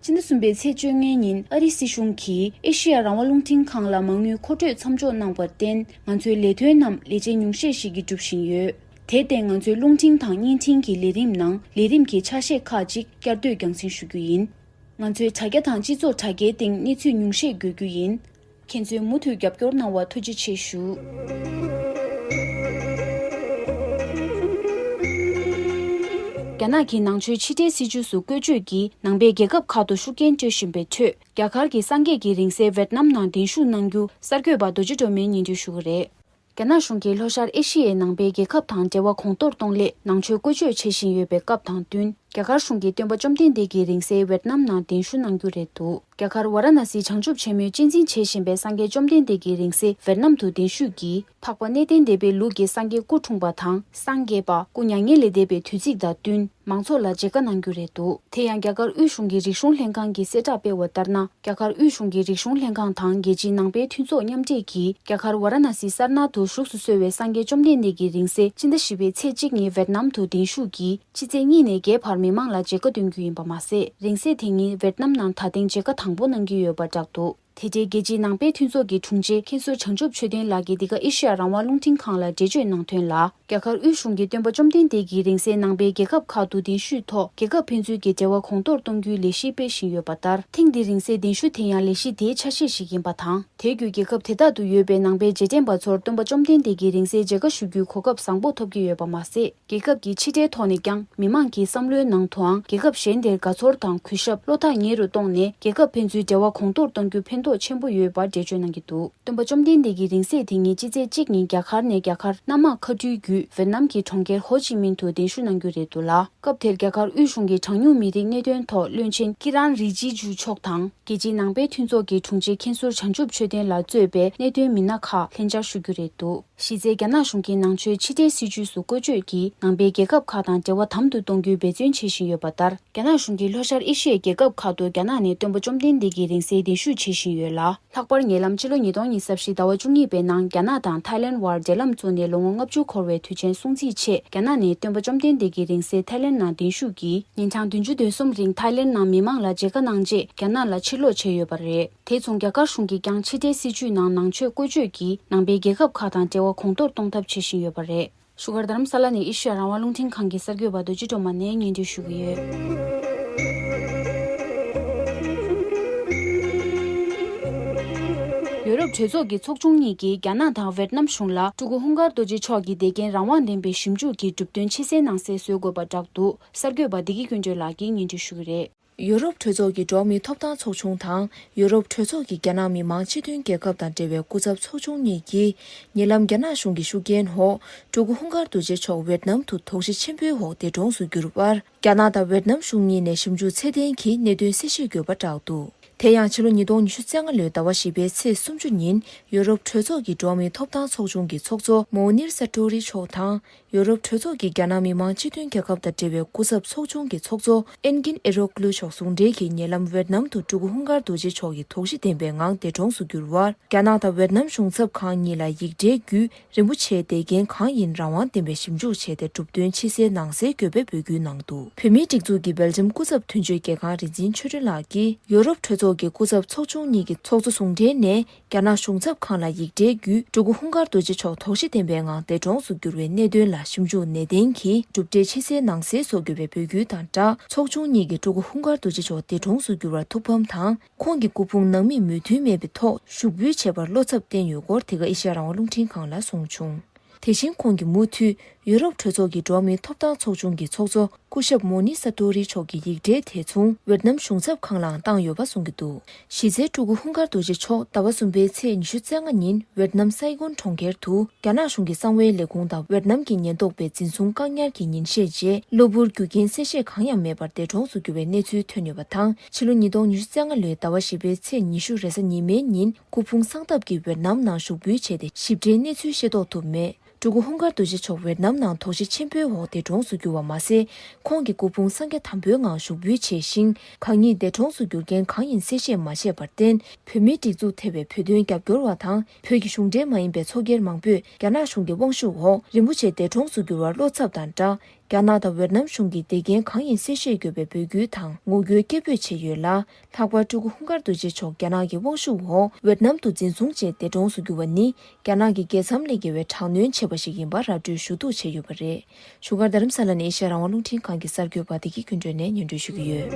སྤྱི་ཟླ་གསུམ་པའི་ཚེས་བཅོ་ལྔའི་ཉིན་ཨ་རིའི་སྲིད་གཞུང་གིས་ཨེ་ཤེ་ཡ་རང་དབང་རླུང་འཕྲིན་ཁང་ལ་མ་དངུལ་མཁོ་སྤྲོད་མཚམས་འཇོག་གནང་བར་བརྟེན། ང་ཚོའི་ལས་དོན་རྣམས་ལས་བྱེད་ཉུང་ཤས་ཤིག་གིས་སྒྲུབ་བཞིན་ཡོད། དེར་བརྟེན་ང་ཚོའི་རླུང་འཕྲིན་དང་བརྙན་འཕྲིན་གྱི་ལས་རིམ་ནང་ལས་རིམ་གྱི་ཆ་ཤས་ཁག་ཅིག་བསྐྱར་ཟློས་རྒྱང་སྲིང་ཞུ་རྒྱུ་ཡིན། ང་ཚོའི་དྲ་རྒྱ་དང་སྤྱི་ཚོགས་དྲ་རྒྱའི་སྟེང་གནས་ཚུལ་ཉུང་ཤས་འགོད་རྒྱུ་ཡིན། ཁྱེད་ཚོས་མུ་མཐུད་རྒྱབ་སྐྱོར་གནང་བར་ཐུགས་རྗེ་ཆེ་ཞུ། རྒྱ་ནག་གི་ནང་ཆོས་ཕྱི་འབྲེལ་སྲིད་བྱུས་སུ་བཀོལ་སྤྱོད་ཀྱིས་ནང་པའི་རྒྱལ་ཁབ་ཁག་ཏུ་ཤུགས་རྐྱེན་སྤྲོད་བཞིན་པའི་ཁྲོད། རྒྱ་གར་གྱི་སངས་རྒྱས་ཀྱི་རིང་བསྲེལ་ཝེད་ནམ་ནང་གདན་ཞུ་གནང་རྒྱུ་གསར་འགོད་པ་རྡོ་རྗེ་སྒྲོལ་མས་སྙན་སྒྲོན་ཞུ་གི་རེད། རྒྱ་ནག་གཞུང་གིས་ལྷོ་ཤར་ཨེ་ཤི་ཡའི་ནང་པའི་རྒྱལ་ཁབ་དང་འབྲེལ་བ་གོང་མཐོར་གཏོང་སླད་ནང་ཆོས་བཀོལ་སྤྱོད་བྱེད་བཞིན་ཡོད་པའི་སྐབས་དང་བསྟུན། རྒྱ་གར་གཞུང་གིས་སྟོན་པ་བཅོམ་ལྡན་འདས་ཀྱི་རིང་བསྲེལ་ཝེད་ནམ་ནང་གདན་ཞུ་གནང་རྒྱུ་རེད་འདུག་རྒྱ་གར་ཝཱ་ར་ཎ་སིའི་བྱང་ཆུབ་ཆེན་མོའི་གཅེས་འཛིན་བྱེད་བཞིན་པའི་སངས་རྒྱས་བཅོམ་ལྡན་འདས་ཀྱི་རིང་བསྲེལ་ཝེད་ནམ་དུ་གདན་ཞུས་ཀྱིས། འཕགས་པ་གནས་བརྟན་སྡེ་པའི་ལུགས་ཀྱི་སངས་རྒྱས་སྐུ་འཁྲུངས་པ་དང་། སངས་རྒྱས་པ། སྐུ་མྱ་ངན་ལས་འདས་པའི་དུས་ཚིགས་དང་བསྟུན། མང་ཚོགས་ལ་མཇལ་ཁ་གནང་རྒྱུ་རེད་འདུག་དེ་ཡང་རྒྱ་གར་དབུས་གཞུང་གི་རིག་གཞུང་ལྷན་ཁང་གིས་གསལ་བསྒྲགས་སྤེལ་བ་ལྟར་ན། རྒྱ་གར་དབུས་གཞུང་གི་རིག་གཞུང་ལྷན་ཁང་དང་རྒྱལ་སྤྱིའི་ནང་པའི་མཐུན་ཚོགས་མཉམ་འབྲེལ་གྱིས། རྒྱ་གར་ཝཱ་ར་ཎ་སི་སར་ནཱཐ་དུ་བཞུགས་སུ་གསོལ་བའི་སངས་རྒྱས་བཅོམ་ལྡན་འདས་ཀྱི་རིང་བསྲེལ་སྤྱི་ཟླ་བཞི་པའི་ཚེས་གཅིག་ཉིན་ཝེད་ནམ་དུ་གདན་ཞུས་ཀྱིས། ཕྱི་ཚེས་གཉིས་ནས་བརྒྱད་བར་མི་མང་ལ་མཇལ་ཁ་སྟོན་རྒྱུ་ཡིན་པ་མ་ཟད། རིང་བསྲེལ་དེ་ཉིད་ཝེད་ནམ་ནང་ད་ཐེངས་མཇལ་ཁ་དང་པོ་གནང་རྒྱུ་ཡོད་པ་བསྒྲགས་འདུག་དེ་འབྲེལ་རྒྱལ་སྤྱིའི་ནང་པའི་མཐུན་ཚོགས་ཀྱི་དྲུང་ཆེ་མཁན་ཟུར་བྱང་ཆུབ་ཆོས་ལྡན་ལགས་ཀྱིས་འདི་ག་ཨེ་ཤེ་ཡ་རང་དབང་རླུང་འཕྲིན་ཁང་ལ་འགྲེལ་བརྗོད་གནང་དོན་ལ། རྒྱ་གར་དབུས་གཞུང་གིས་སྟོན་པ་བཅོམ་ལྡན་འདས་ཀྱི་རིང་བསྲེལ་ནང་པའི་རྒྱལ་ཁབ་ཁག་ཏུ་གདན་ཞུས་ཐོག་རྒྱལ་ཁབ་ཕན་ཚུན་གྱི་འབྲེལ་བ་གོང་མཐོར་གཏོང་རྒྱུའི་ལས་གཞི་སྤེལ་བཞིན་ཡོད་པ་ལྟར། ཐེངས་འདིའི་རིང་བསྲེལ་གདན་ཞུ་དེ་ཡང་ལས་གཞི་དེའི་ཆ་ཤས་ཤིག་ཡིན་པ་དང་། དེ་བརྒྱུད་རྒྱལ་ཁབ་དེ་དག་ཏུ་ཡོད་པའི་ནང་པའི་རྗེས་དྲན་པ་ཚོར་སྟོན་པ་བཅོམ་ལྡན་འདས་ཀྱི་རིང་བསྲེལ་མཇལ་ཁ་ཞུ་རྒྱུའི་གོ་སྐབས་བཟང་པོ་ཐོབ་ཀྱི་ཡོད་པ་མ་ཟད། རྒྱལ་ཁབ་ཀྱི་ཕྱི་འབྲེལ་ཐོག་ནས་ཀྱང་མི་མང་གི་བསམ་བློའི་ནང་དུའང་རྒྱལ་ཁབ་གཞན་དེར་དགའ་ཚོར་དང་གུས་ཞབས་བློ་ཐག་ཉེ་རུ་གཏོང་ནས་རྒྱལ་ཁབ་ཕན་ཚུན་འབྲེལ་བ་གོང་མཐོར་གཏོང་རྒྱུ་ཕན་ཐོགས་ཆེན་པོ་ཡོད་པར་འགྲེལ་བརྗོད་གནང་གི་འདུག་སྟོན་པ་བཅོམ་ལྡན་འདས་ཀྱི་རིང་བསྲེལ་དེ་ཉིད་སྤྱི་ཚེས་གཅིག་ཉིན་རྒྱ་གར་ནས་རྒྱ་གར་གནམ་དམག་མཁའ་འགྲུལ་བརྒྱུད་ཝེད་ནམ་གྱི་གྲོང་ཁྱེར་ཧོ་ཅི་མིན་དུ་གདན་ཞུ་གནང་རྒྱུ་རེད་འདུག་ལ། སྐབས་དེར་རྒྱ་གར་དབུས་གཞུང་གི་གྲངས་ཉུང་མི་རིགས་གནད་དོན་ཐོག་བློན་ཆེན་ཀི་རན་རི་ཇི་ཇུ་མཆོག་དང་། རྒྱལ་སྤྱིའི་ནང་པའི་མཐུན་ཚོགས་ཀྱི་དྲུང་ཆེ་མཁན་ཟུར་བྱང་ཆུབ་ཆོས་ལྡན་ལགས་གཙོས་པའི་གནད་དོན་མི་སྣ་ཁག་ལྷན་བཅར་ཞུ་རྒྱུ་རེད་འདུག་གཞི་རྩའི་རྒྱ་ནག་གཞུང་གིས་ནང་ཆོས་ཕྱི་འབྲེལ་སྲིད་བྱུས་སུ་བཀོལ་སྤྱོད་ཀྱིས་ནང་པའི་རྒྱལ་ཁབ་ཁག་དང་འབྲེལ་བ་དམ་དུ་གཏོང་རྒྱུའི་འབད་བརྩོན་བྱེད་བཞིན་ཡོད་པ་ལྟར། རྒྱ་ནག་གཞུང་གིས་ལྷོ་ཤར་ཨེ་ཤི་ཡའི་རྒྱལ་ཁབ་ཁག་ཏུ་རྒྱ་ནག་ནས་སྟོན་པ་བཅོམ་ལྡན་འདས་ཀྱི་རིང་བསྲེལ་གདན་ཞུ་བྱེད་བཞིན་ཡོད་ལ། ལྷག་པར་ཉེ་ལམ་ཕྱི་ལོ་ཉིས་སྟོང་ཉི་ཤུ་རྩ་བཞི་ཟླ་བ་བཅུ་གཉིས་པའི་ནང་རྒྱ་ནག་དང་ཐའི་ལེན་ཝར་འབྲེལ་ལམ་བཙུགས་ནས་ལོ་ངོ་ལྔ་བཅུ་འཁོར་བའི་དུས་ཆེན་སྲུང་བརྩིའི་ཆེད། རྒྱ་ནག་ནས་སྟོན་པ་བཅོམ་ལྡན་འདས་ཀྱི་རིང་བསྲེལ་ཐའི་ལེན་ནང་གདན་ཞུ་གིས་ཉིན་གྲངས་བདུན་ཅུ་དོན་གསུམ་རིང་ཐའི་ལེན་ནང་མི་མང་ལ་མཇལ་ཁ་གནང་རྗེས་རྒྱ་ནག་ལ་ཕྱིར་ལོག་བྱས་ཡོད་པ་རེད། དེ་མཚུངས་རྒྱ་གར་གཞུང་གིས་ཀྱང་ཕྱི་འབྲེལ་སྲིད་བྱུས་ནང་ནང་ཆོས་བཀོལ་སྤྱོད་ཀྱིས་ནང་པའི་རྒྱལ་ཁབ་ཁག་དང་འབྲེལ་བ་གོང་མཐོར་གཏོང་ཐབས་བྱེད་བཞིན་ཡོད་པ་རེད། བཞུགས་སྒར་རྡ་རམ་ས་ལ་ནས་ཨེ་ཤེ་ཡ་རང་དབང་རླུང་འཕྲིན་ཁང་གི་གསར་འགོད་པ་རྡོ་རྗེ་སྒྲོལ་མ་ནས་སྙན་སྒྲོན་ཞུ་གི་ཡོད། ཡོ་རོབ་གྲོས་ཚོགས་ཀྱི་ཚོགས་ཆུང་གཉིས་ཀྱིས་རྒྱ་ནག་དང་ཝེད་ནམ་གཞུང་ལ་སྤྲུལ་སྐུ་ཧུན་གར་རྡོ་རྗེ་མཆོག་གི་འདས་རྐྱེན་རང་དབང་ལྡན་པའི་ཞིབ་འཇུག་གི་གྲུབ་དོན་ཕྱི་གསལ་ནང་གསལ་བཟོ་དགོས་པ་བསྒྲགས་འདུག་གསར་འགོད་པ་བདེ་སྐྱིད་ཀུན་སྒྲོན་ལགས་ཀྱིས་སྙན་སྒྲོན་ཞུ་གི་རེད། ཡོ་རོབ་གྲོས་ཚོགས་ཀྱི་འགྲོ་བ་མིའི་ཐོབ་ཐང་ཚོགས་ཆུང་དང་། ཡོ་རོབ་གྲོས་ཚོགས་ཀྱི་རྒྱ་ནག་མི་དམངས་སྤྱི་མཐུན་རྒྱལ་ཁབ་དང་འབྲེལ་བའི་སྐུ་ཚབ་ཚོགས་ཆུང་གཉིས་ཀྱིས། ཉེ་ལམ་རྒྱ་ནག་གཞུང་གི་ཤུགས་རྐྱེན་འོག་སྤྲུལ་སྐུ་ཧུན་གར་རྡོ་རྗེ་མཆོག་ཝེད་ནམ་དུ་དོགས་གཞི་ཆེན་པོའི་འོག་འདས་གྲོངས་སུ་གྱུར་བར། རྒྱ་ནག་དང་ཝེད་ནམ་གཞུང་གཉིས་ནས་ཞིབ་འཇུག་ཚད་ལྡན་གྱིས་གནད་དོན་གསལ་བཤད་དགོས་པ་བསྒྲགས་འདུག་དེ་ཡང་ཕྱི་ལོ་ཉིས་སྟོང་ཉི་ཤུ་རྩ་ལྔ་ལོའི་ཟླ་བ་བཞི་པའི་ཚེས་སུམ་ཅུ་ཉིན་ཡོ་རོབ་གྲོས་ཚོགས་ཀྱི་འགྲོ་བ་མིའི་ཐོབ་ཐང་ཚོགས་ཆུང་གི་ཚོགས་གཙོ་མོ་ནིར་ས་ཏོ་རི་མཆོག་དང་། ཡོ་རོབ་གྲོས་ཚོགས་ཀྱི་རྒྱ་ནག་མི་དམངས་སྤྱི་མཐུན་རྒྱལ་ཁབ་དང་འབྲེལ་བའི་སྐུ་ཚབ་ཚོགས་ཆུང་གི་ཚོགས་གཙོ་ཨེན་གིན་ཨེ་རོ་ཀླུ་མཆོག་ཟུང་འབྲེལ་གྱིས་ཉེ་ལམ་ཝེད་ནམ་དུ་སྤྲུལ་སྐུ་ཧུན་གར་རྡོ་རྗེ་མཆོག་གི་དོགས་གཞི་ལྡན་པའི་ངང་འདས་གྲོངས་སུ་གྱུར་བར། རྒྱ་ནག་དང་ཝེད་ནམ་གཞུང་ཚབ་ཁང་གཉིས་ལ་ཡིག་འབྲེལ་བརྒྱུད། རིན་པོ་ཆེའི་འདས་རྐྱེན་གང་ཡིན་རང་དབང་ལྡན་པའི་ཞིབ་འཇུག་བྱས་ཏེ་གྲུབ་དོན་ཕྱི་གསལ་ནང་གསལ་དགོས་པའི་འབོད་སྐུལ་གནང་འདུག་བོད་མིའི་སྒྲིག་འཛུགས་ཀྱི་སྦེལ་ཇམ་སྐུ་ཚབ་དོན་གཅོད་རྒྱལ་ཁང་རིག་འཛིན་ཆོས་སྒྲོན་ལགས་ཀྱིས། ཡོ་རོབ་གྲོས་ཚོགས་ཀྱི་སྐུ་ཚབ་ཚོགས་ཆུང་གཉིས་ཀྱི་ཚོགས་གཙོ་ཟུང་འབྲེལ་ནས། རྒྱ་ནག་གཞུང་ཚབ་ཁང་ལ་ཡིག་འབྲེལ་བརྒྱུད། སྤྲུལ་སྐུ་ཧུན་གར་རྡོ་རྗེ་མཆོག་དོགས་གཞི་ལྡན་པའི་ངང་འདས་གྲོངས་སུ་གྱུར་བའི་གནད་དོན་ལ་ཞིབ་འཇུག་ནན་ཏན་གྱིས་གྲུབ་འབྲས་ཕྱི་གསལ་ནང་གསལ་བཟོ་དགོས་པའི་འབོད་སྐུལ་དང་སྦྲགས། ཚོགས་ཆུང་གཉིས་ཀྱིས་སྤྲུལ་སྐུ་ཧུན་གར་རྡོ་རྗེ་མཆོག་འདས་གྲོངས་སུ་གྱུར་བར་ཐུགས་ཕམ་དང་། ཁོང་གི་སྐུ་ཕུང་ནང་མིས་མོས་མཐུན་མེད་པའི་ཐོག་ཞུགས་འབུལ་བྱས་པར་བློ་འཚབ་བསྟན་ཡོད་སྐོར། འདི་ག་ཨེ་ཤ་ཡ་རང་དབང་རླུང་འཕྲིན་ཁང་ལ་གསུངས་བྱུང་། དེ་བཞིན་ཁོང་གིས་མུ་མཐུད་ཡུ་རོབ་གྲོས་ཚོགས་ཀྱི་འགྲོ་བ་མིའི་ཐོབ་ཐང་ཚོགས་ཆུང་གི་ཚོགས་གཙོ་སྐུ་ཞབས་མོ་ནི་ས་ཏོ་རི་མཆོག་གི་ཡིག་འབྲེལ་དེ་མཚུངས་ཝེད་ནམ་གཞུང་ཚབ་ཁང་ལའང་བཏང་ཡོད་པ་གསུངས་ཀྱི་འདུག་གཞི་རྩའི་སྤྲུལ་སྐུ་ཧུན་གར་རྡོ་རྗེ་མཆོག་ཟླ་བ་གསུམ་པའི་ཚེས་ཉི་ཤུ་རྩ་ལྔ་ཉིན་ཝེད་ནམ་སའི་གོན་གྲོང་ཁྱེར་དུ་རྒྱ་ནག་གཞུང་གི་གསང་བའི་ལས་ཁུངས་དང་ཝེད་ནམ་གྱི་ཉེན་རྟོག་པས་འཛིན་བཟུང་བཀག་ཉར་གྱིས་ཉིན་ཤས་རྗེས་གློ་བུར་རྒྱུ་རྐྱེན་གསལ་བཤད་གང་ཡང་མེད་པར་འདས་གྲོངས་སུ་གྱུར་བའི་གནས་ཚུལ་ཐོན་ཡོད་པ་དང་། ཕྱི་ལོ་ཉིས་སྟོང་ཉི་ཤུ་རྩ་ལྔ་ལོའི་ཟླ་བ་བཞི་པའི་ཚེས་ཉི་ཤུ་རེས་གཟའ་ཉི་མའི་ཉིན། སྐུ་ཕུང་གསང་ཐབས་ཀྱིས་ཝེད་ནམ་ནང་ཞུགས་འབུལ་བྱས་ཏེ་ཞིབ་ཕྲའི་གནས་ཚུལ་ཤེས་རྟོགས་ཐུབ་མེད། སྤྲུལ་སྐུ་ཧུན་གར་རྡོ་རྗེ་མཆོག་ཝེད་ནམ་ནང་དོགས་གཞི་ཆེན་པོའི་འོག་འདས་གྲོངས་སུ་གྱུར་བ་མ་ཟད། ཁོང་གི་སྐུ་ཕུང་གསང་རྒྱ་དམ་པོའི་ངང་ཞུགས་འབུལ་བྱས་ཤིང་། གང་ཉིད་འདས་གྲོངས་སུ་གྱུར་རྐྱེན་གང་ཡིན་གསལ་བཤད་མ་བྱས་པར་བརྟེན། བོད་མིའི་སྒྲིག་འཛུགས་ཐེ་བའི་བོད་དོན་རྒྱབ་སྐྱོར་བ་དང་། བོད་ཀྱི་གཞུང་འབྲེལ་མ་ཡིན་པའི་ཚོགས་སྒེར་མང་པོས་རྒྱ་ནག་གཞུང་གི་དབང་ཤུགས་འོག་རིན་པོ་ཆེ་འདས་གྲོངས་སུ་གྱུར་བར་བློ་འཚབ་དང་སྦྲགས། རྒྱ་ནག་དང་ཝེར་ནམ་གཞུང་གིས་བདེ་སྐྱིད་གང་ཡིན་གསལ་བཤད་དགོས་པའི་འབོད་སྐུལ་དང་ངོ་རྒོལ་སྐད་འབོད་བྱས་ཡོད་ལ། ལྷག་པར་སྤྲུལ་སྐུ་ཧུན་གར་རྡོ་རྗེ་མཆོག་རྒྱ་ནག་གི་དབང་ཤུགས་འོག་ཝེར་ནམ་དུ་འཛིན་བཟུང་བྱས་འདས་གྲོངས་སུ་གྱུར་བ་ནི། རྒྱ་ནག་གི་རྒྱལ་མཚམས་ལས་བརྒལ་བའི་དྲག་གནོན་བྱས་པ་ཞིག་ཡིན་པ་ར་སྤྲོད་ཞུ་གཏུག་བྱས་ཡོད་པ་རེད། བཞུགས་སྒར་རྡ་རམ་ས་ལ་ནས་ཨེ་ཤ་ཡ་རང་དབང་རླུང་འཕྲིན་ཁང་གི་གསར་འགོད་པ་བདེ་སྐྱིད་ཀུན་སྒྲོན་ནས་སྙན་སྒྲོན་ཞུ་གི་ཡོད།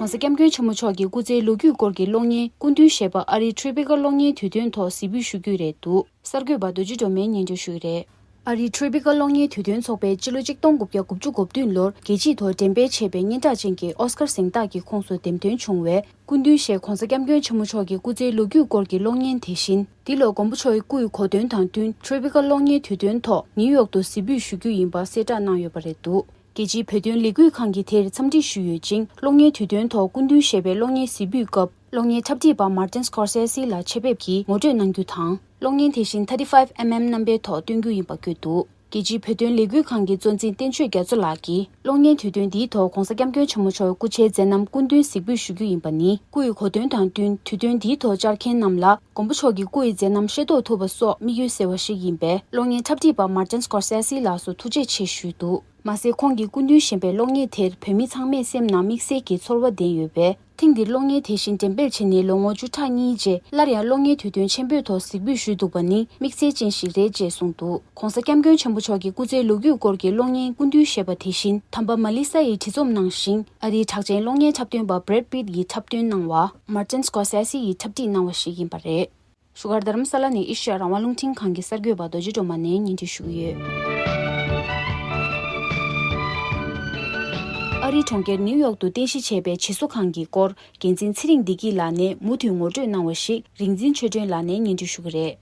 ྋགོང་ས་ྋསྐྱབས་མགོན་ཆེན་པོ་མཆོག་གི་སྐུ་ཚེའི་ལོ་རྒྱུས་སྐོར་གྱི་གློག་བརྙན་སྐུ་མདུན་ཞེས་པ་ཨ་རིའི་ཊི་རི་པི་ཀལ་གློག་བརྙན་དུས་སྟོན་ཐོག་གཟིགས་འབུལ་ཞུ་རྒྱུ་རེད་འདུག་གསར་འགོད་པ་རྡོ་རྗེ་སྒྲོལ་མས་སྙན་སྒྲོན་ཞུ་གི་རེད། ཨ་རིའི་ཊི་རི་པི་ཀལ་གློག་བརྙན་དུས་སྟོན་ཚོགས་པས་སྤྱི་ལོ་གཅིག་སྟོང་དགུ་བརྒྱ་དགུ་བཅུ་གོ་བདུན་ལོར་རྒྱལ་སྤྱིའི་ཐོག་འགྲེམས་སྤེལ་བྱས་པའི་སྙན་གྲགས་ཅན་གྱི་ཨོ་སྐར་གཟེངས་རྟགས་ཀྱི་ཁོངས་སུ་འདེམས་ཐོན་བྱུང་བའི་སྐུ་མདུན་ཞེས་ྋགོང་ས་ྋསྐྱབས་མགོན་ཆེན་པོ་མཆོག་གི་སྐུ་ཚེའི་ལོ་རྒྱུས་སྐོར་གྱི་གློག་བརྙན་དེ་བཞིན། འདི་ལོ་མགོན་པོ་མཆོག་གི་སྐུ་ཡི་གོ་སྟོན་དང་བསྟུན་ཊི་རི་པི་ཀལ་གློག་བརྙན་དུས་སྟོན་ཐོག་ནིའུ་ཡོག་ཏུ་གཟིགས་འབུལ་ཞུ་རྒྱུ་ཡིན་པ་གསལ་བསྒྲགས་གནང་ཡོད་པ་རེད་འདུག་རྒྱལ་སྤྱིའི་བོད་དོན་ལས་འགུལ་ཁང་གིས་དེར་འཚམས་འདྲི་ཞུས་ཡོད་ཅིང་། གློག་བརྙན་དུས་སྟོན་ཐོག་སྐུ་མདུན་ཞེས་པའི་གློག་བརྙན་གཟིགས་འབུལ་སྐབས། གློག་བརྙན་འཁྲབ་ཁྲིད་པ་མར་ཏིན་སྐོར་སེ་སི་ལ་ཆེད་ཕེབས་ཀྱིས་ངོ་སྤྲོད་གནང་རྒྱུ་དང་། གློག་བརྙན་དེ་བཞིན་ཐར་ཊི་ཕའིབ་ཨེམ་ཨེམ་རྣམ་པའི་ཐོག་སྟོན་རྒྱུ་ཡིན་པ་བཀོད་འདུག་རྒྱལ་སྤྱིའི་བོད་དོན་ལས་འགུལ་ཁང་གི་གཙོ་འཛིན་བསྟན་ཆོས་རྒྱ་མཚོ་ལགས་ཀྱིས། གློག་བརྙན་དུས་སྟོན་འདིའི་ཐོག་ྋགོང་ས་ྋསྐྱབས་མགོན་ཆེན་པོ་མཆོག་སྐུ་ཕྱྭའི་མཛད་རྣམ་སྐུ་མདུན་གཟིགས་འབུལ་ཞུ་རྒྱུ་ཡིན་པ་ནི། སྐུ་ཡི་གོ་སྟོན་དང་བསྟུན། དུས་སྟོན་འདིའི་ཐོག་བཅར་མཁན་རྣམས་ལ། མགོན་པོ་མཆོག་གི་སྐུ་ཡི་མཛད་རྣམ་ཤེས་རྟོགས་ཐུབ་པ་སོགས་དམིགས་ཡུལ་གསལ་བ་ཞིག་ཡིན་པས། གློག་བརྙན་འཁྲབ་ཁྲིད་པ་མར་ཏིན་སྐོར་སེ་སི་ལགས་སུ་ཐུགས་རྗེ་ཆེ་ཞུས་འདུག་མ་ཟད། ཁོང་གིས་སྐུ་མདུན་བཞེངས་པའི་གློག་བརྙན་དེར་བོད་མི་ཚང་མས་སེམས་ནང་དམིགས་བསལ་གྱི་ཚོར་བ་ལྡན་ཡོད་པས། ཐེངས་འདིར་གློག་བརྙན་དེ་བཞིན་འགྲེམས་སྤེལ་བྱས་ནས་ལོ་ངོ་བཅུ་ཕྲག་གཉིས་རྗེས། སླར་ཡང་གློག་བརྙན་དུས་སྟོན་ཆེན་པོའི་ཐོག་གཟིགས་འབུལ་ཞུས་འདུག་པ་ནི་དམིགས་བསལ་ཅན་ཞིག་རེད་ཅེས་གསུངས་འདུག ྋགོང་ས་ྋསྐྱབས་མགོན་ཆེན་པོ་མཆོག་གི་སྐུ་ཚེའི་ལོ་རྒྱུས་སྐོར་གྱི་གློག་བརྙན་སྐུ་མདུན་ཞེས་པ་དེ་བཞིན། དམ་པ་མ་ལི་ས་ཡིས་བྲིས་རྩོམ་གནང་ཞིང་། ཨ་རིའི་གྲགས་ཅན་གློག་བརྙན་འཁྲབ་སྟོན་པ་Brad Pitt་ཡིས་འཁྲབ་སྟོན་གནང་བ། མར་ཏིན་སྐོར་སེ་སི་ཡིས་འཁྲབ་ཁྲིད་གནང་བ་ཞིག་ཡིན་པ་རེད། བཞུགས་སྒར་རྡ་རམ་ས་ལ་ནས་ཨེ་ཤ་ཡ་རང་དབང་རླུང་འཕྲིན་ཁང་གི་གསར་འགོད་པ་རྡོ་རྗེ་སྒྲོལ་མ་ནས་སྙན་སྒྲོན་ཞུ་གི་ཡོད། ཨ་རིའི་གྲོང་ཁྱེར་ནིའུ་ཡོག་ཏུ་རྟེན་གཞི་བྱས་པའི་བྱེས་བཟོ་ཁང་གི་སྐོར། འགན་འཛིན་ཚེ་རིང་བདེ་སྐྱིད་ལགས་ནས་མུ་མཐུད་ངོ་སྤྲོད་གནང་བ་ཞིག་རིག་འཛིན་ཆོས་སྒྲོན་ལགས་ནས་སྙན་སྒྲོན་ཞུ་གི་རེད།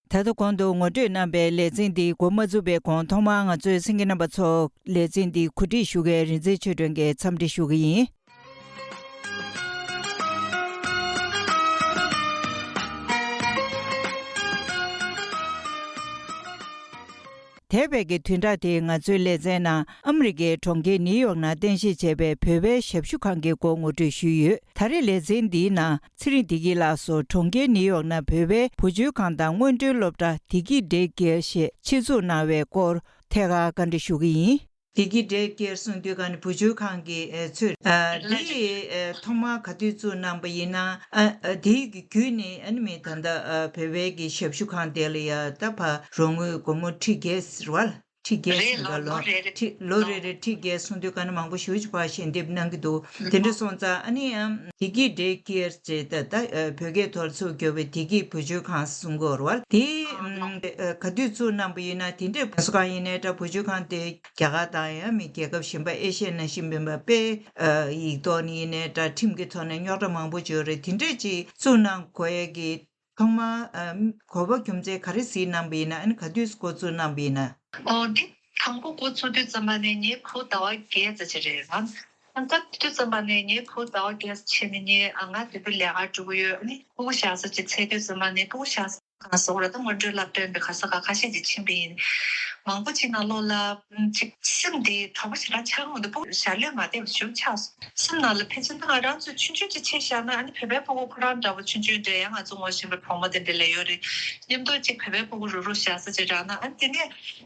ད་ལྟ་གོང་དུ་ངོ་སྤྲོད་གནང་བའི་ལེ་ཚན་འདི་འགོ་མ་བཙུགས་པའི་གོང་ཐོག་མར་ང་ཚོའི་གསན་མཁན་རྣམ་པ་ཚོ་ལེ་ཚན་འདི་གོ་སྒྲིག་ཞུ་མཁན་རིག་འཛིན་ཆོས་སྒྲོན་གྱིས་འཚམས་འདྲི་ཞུ་གི་ཡིན། འདས་པའི་གི་བདུན་ཕྲག་དེའི་ང་ཚོའི་ལེ་ཚན་ནང་ཨ་མི་རི་ཀའི་གྲོང་ཁྱེར་ནིའུ་ཡོག་ནང་རྟེན་གཞི་བྱས་པའི་བོད་པའི་ཞབས་ཞུ་ཁང་གི་སྐོར་ངོ་སྤྲོད་ཞུས་ཡོད། ད་རེས་ལེ་ཚན་འདིའི་ནང་ཚེ་རིང་བདེ་སྐྱིད་ལགས་སུ་གྲོང་ཁྱེར་ནིའུ་ཡོག་ནང་བོད་པའི་བུ་བཅོལ་ཁང་དང་སྔོན་འགྲོའི་སློབ་གྲྭ་བདེ་སྐྱིད་Day Care་ཞེས་ཆེད་འཛུགས་གནང་བའི་སྐོར་ཐད་ཀར་བཀའ་འདྲི་ཞུ་གི་ཡིན། བདེ་སྐྱིད་Day Care་གསུང་དུས་ག་ནས་བུ་བཅོལ་ཁང་གི་ཨ་ཚུད་ཨ་འདི་ཨ་ཐོག་མར་ག་དུས་བཙུགས་གནང་པ་ཡིན་ན་ཨ་ཨ་དེའི་གི་བརྒྱུད་ནས་ཨ་ནི་མི་ད་ལྟ་ཨ་བོད་པའི་གི་ཞབས་ཞུ་ཁང་དེ་ལ་ཡ་ད་ཕར་རོགས་དངུལ་སྒོར་མོ་ཁྲི་བརྒྱད་ཟེར་བ་ལ། ཁྲི་བརྒྱད་རེད་ཟིན་པ་ལོ། ལོ་རེ་རེ་ཁྲི་ལོ་རེ་རེ་ཁྲི་བརྒྱད་གསུང་དུས་ག་ནས་མང་པོ་ཞེ་པོ་ཅིག་ཕར་ཞལ་འདེབས་གནང་གི་འདུག་དེ་འདྲ་སོང་ཙང་ཨ་ནི་ཡང་བདེ་སྐྱིད་Day Care་ཅེས་ད་ལྟ་བོད་སྐད་ཐོག་ཚུར་བསྒྱུར་བའི་བདེ་སྐྱིད་བུ་བཅོལ་ཁང་གསུང་གི་ཡོད་རེད་བ། དེ་ག་དུས་བཙུགས་གནང་པ་ཡིན་ན་དེ་འདྲའི་བཟོ་གང་ཡིན་ནའི་འདྲ་བུ་བཅོལ་ཁང་དེ་རྒྱ་གར་དང་ཡང་མི་རྒྱལ་ཁབ་གཞན་པ་ཨེ་ཤི་ཡ་ནང་བཞིན་མིན་པ་དཔེ་ཡིག་ཐོག་ནས་ཡིན་ནའི་འདྲ་ཁྲིམས་ཀྱི་ཐོག་ནས་རྙོག་དྲ་མང་པོ་ཅིག་ཡོད་རེད། དེ་འདྲས་ཅིག་བཙུགས་གནང་དགོས་ཡས་ཀྱི་ཐོག་མར་ཨ་གོ་བ་རྒྱུ་མཚན་ག་རེ་གཟིགས་གནང་བ་ཡིན་ན། ཨ་ནི་ག་དུས་འགོ་བཙུགས་གནང་བ་ཡིན་ན། ཨོ་འདི་དང་པོ་འགོ་བཙུགས་དུས་ཙམ་པ་ནས་ངའི་བུ་ཟླ་བ་བརྒྱད་ཙམ་ཅིག་རེད། ཨ་ཨ་སྐབས་དུས་ཙམ་པ་ནས་ངའི་བུ་ཟླ་བ་བརྒྱད་ཙམ་ཕྱིན་ནས་ངས་ཨ་ང་དེ་དུས་ལས་ཀར་འགྲོ་གི་ཡོད། ཨ་ནི་སྤུ་གུ་བཞག་ས་ཅིག་འཚོལ་དུས་ཙམ་པ་ནས་སྤུ་གུ་བཞག་ས་གང་སོགས་ར་ད་སྔོན་འགྲོའི་སློབ་གྲྭ་འདི་ག་ས་ག་ཁ་ཤས་ཅིག་ཕྱིན་པ་ཡིན། མང་པོ་ཅིག་ནང་ལོགས་ལ་ཅིག་སེམས་དེ་དྲོ་པོ་ཞེ་དྲག་ཆགས་ཀྱི་མི་འདུག་སྤུ་གུ་ཞལ་ལུས་མ་བདེ་བ་ཞིག་ཆགས་སོང་། སེམས་ནང་ལ་ཕལ་ཆེར་ད་ང་རང་ཚོས་ཆུང་ཆུང་ཅིག་ཆེ་བཞག་ན་ཨ་ནི་བོད་པའི་སྤུ་གུ་ཁོ་རང་འདྲ་བོ་ཆུང་ཆུང་འདྲ་ཡང་ང་ཚོ་ངོ་ཤེས་པའི་བུ་མོ་དེ་འདྲ་ལས་ཡོད་རེད། མཉམ་དུ་ཅིག་བོད་པའི་སྤུ་གུ་རུག་རུག་བཞག་ས་ཅིག་རག་ན་ཨ་ནི་དེ་ནས་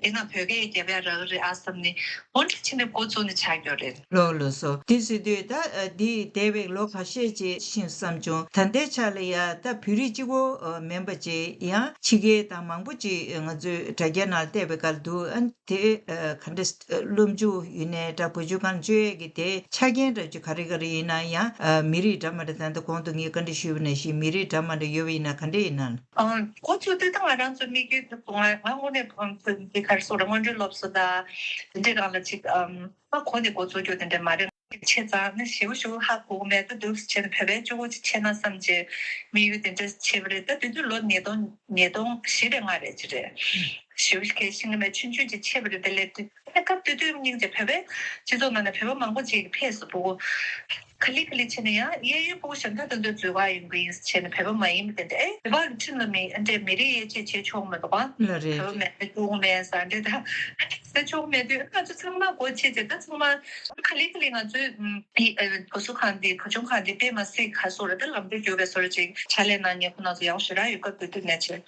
ཡིན་ན་བོད་སྐད་རྒྱབ་ཡ་རག་གི་རེད་ཨ་བསམ་ནས་འོ་འདྲ་བྱས་ནས་འགོ་བཙུགས་ནས་ཆགས་ཡོད་རེད། ལགས་ལགས་སོ། དེ་ཟེར་དུས་ད་འདི་འདས་པའི་ལོ་ཁ་ཤས་ཅིག་ཕྱིན་བསམ་བྱུང་། ད་ལྟའི་ཆ་ལ་ཡ་ད་བོད་རིགས་གཅིག་པོ་མིན་པ་ཅིག་ཡང་ཕྱི་རྒྱལ་དང་མང་པོ་ཅིག་ང་ཚོའི་དྲ་རྒྱ་ནང་བལྟས་པའི་སྐབས་འདུག་ཨ། དེ་ཨ་ག་འདྲ་སློབ་འཇུག་ཡིན་ནའི་འདྲ་བུ་བཅོལ་ཁང་བཅོལ་ཡས་ཀྱི་དེ་ཆ་རྐྱེན་འདྲ་ཅིག་ག་རེ་ག་རེ་ཡིན་ན་ཡང་ཨ་མི་རིགས་འདྲ་མ་འདྲ་ད་ལྟ་གོང་དུ་ངས་བཀའ་འདྲི་ཞུས་པ་ནང་བཞིན་མི་རིགས་འདྲ་མ་འདྲ་ཡོད་པ་ཡིན་ན་ག་འདྲ་ཡིན་ན། ཨ་འགོ་བཙུགས་དུས་ད་ང་རང་ཚོའི་དམིགས་ཡུལ་དེ་ང་ང་དངོས་གནས་དེ་ག་རེ་ཟེར་དགོས་རེད། སྔོན་འགྲོའི་སློབ་གསོ་དང་དེ་འདྲའི་སྒང་ལ་ཅིག་ཨ་ང་གོ་ནས་འགོ་བཙུགས་རྒྱུ་དེ་འདྲ་མ་རེད། ཆེ་ཙང་ནི་ཞེ་པོ་ཞེ་པོ་ཧ་གོ་གི་མེད། ད་འདུག་སེ་བྱས་ནས་བོད་པའི་གཅིག་པོ་ཅིག་བྱས་ན་བསམ་བྱས་དམིགས་ཡུལ་དེ་འདྲ་བྱས་པ་རེད། ད་དེ་དུས་ལོ་ཉིས་སྟོང་ཉིས་སྟོང་བཞི་རེད་ལྔ་རེད་ཅིག་རེད། ཞེ་པོ་ཞིག་གལ་ཤེས་ཀྱི་མེད། ཆུང་ཆུང་ཅིག་བྱས་པ་རེད། དེ་ལས་དེ་སྐབས་དེ་དུས་སྙིང་རྗེ། བོད་པའི་སྤྱི་ཚོགས་ནང་ནས་བོད་པ་མང་པོ་ཅིག་ཕེབས་སོང་། སྤུ་གུ་ ག་ལེ་ག་ལེ་བྱས་ནས་ཡང་གཡས་གཡོན་ཕྲུ་གུ་གཞན་དག་དེ་ཚོའི་འཛུལ་ག་ཡོང་གི་ཡིན་ཟེར་བྱས་ནས་བོད་པ་མ་ཡིན་པ་དེ་འདྲ་ཨེ་བོད་པ་གི་ཁྲིམས་ལ་མི་ཨ་འདྲས་མི་རིགས་དབྱེ་འབྱེད་བྱེད་ཆོག་མི་འདུག་ག་ལ་རེད། བོད་པ་མེད་ན་ཕྲུ་གུ་མེད་ཟེར་འདྲས་ད་ཟེར་ཆོག་མེད་དུས་ང་ཚོ་ཚང་མ་སྒོ་ཕྱེ་བྱས་ད་ཚང་མ་ག་ལེ་ག་ལེ་ང་ཚོའི་ཨུམ་དེ་ཨ་བུ་གསོ་ཁང་འདི་བུ་ཆུང་ཁང་འདི་དཔེ་མ་སྲིད་ག་སོ་ར་ད་ལམ་འགྲོ་རྒྱུག་པའི་སོ་ར་ཅིག་ཕྱག་ལས་གནང་མཁན་ཁོ་རང་ཚོ་ཡག་པོ་ཞེ་དྲག་ཡོད་སྐབས་དེ་དུས་ནས་བྱས།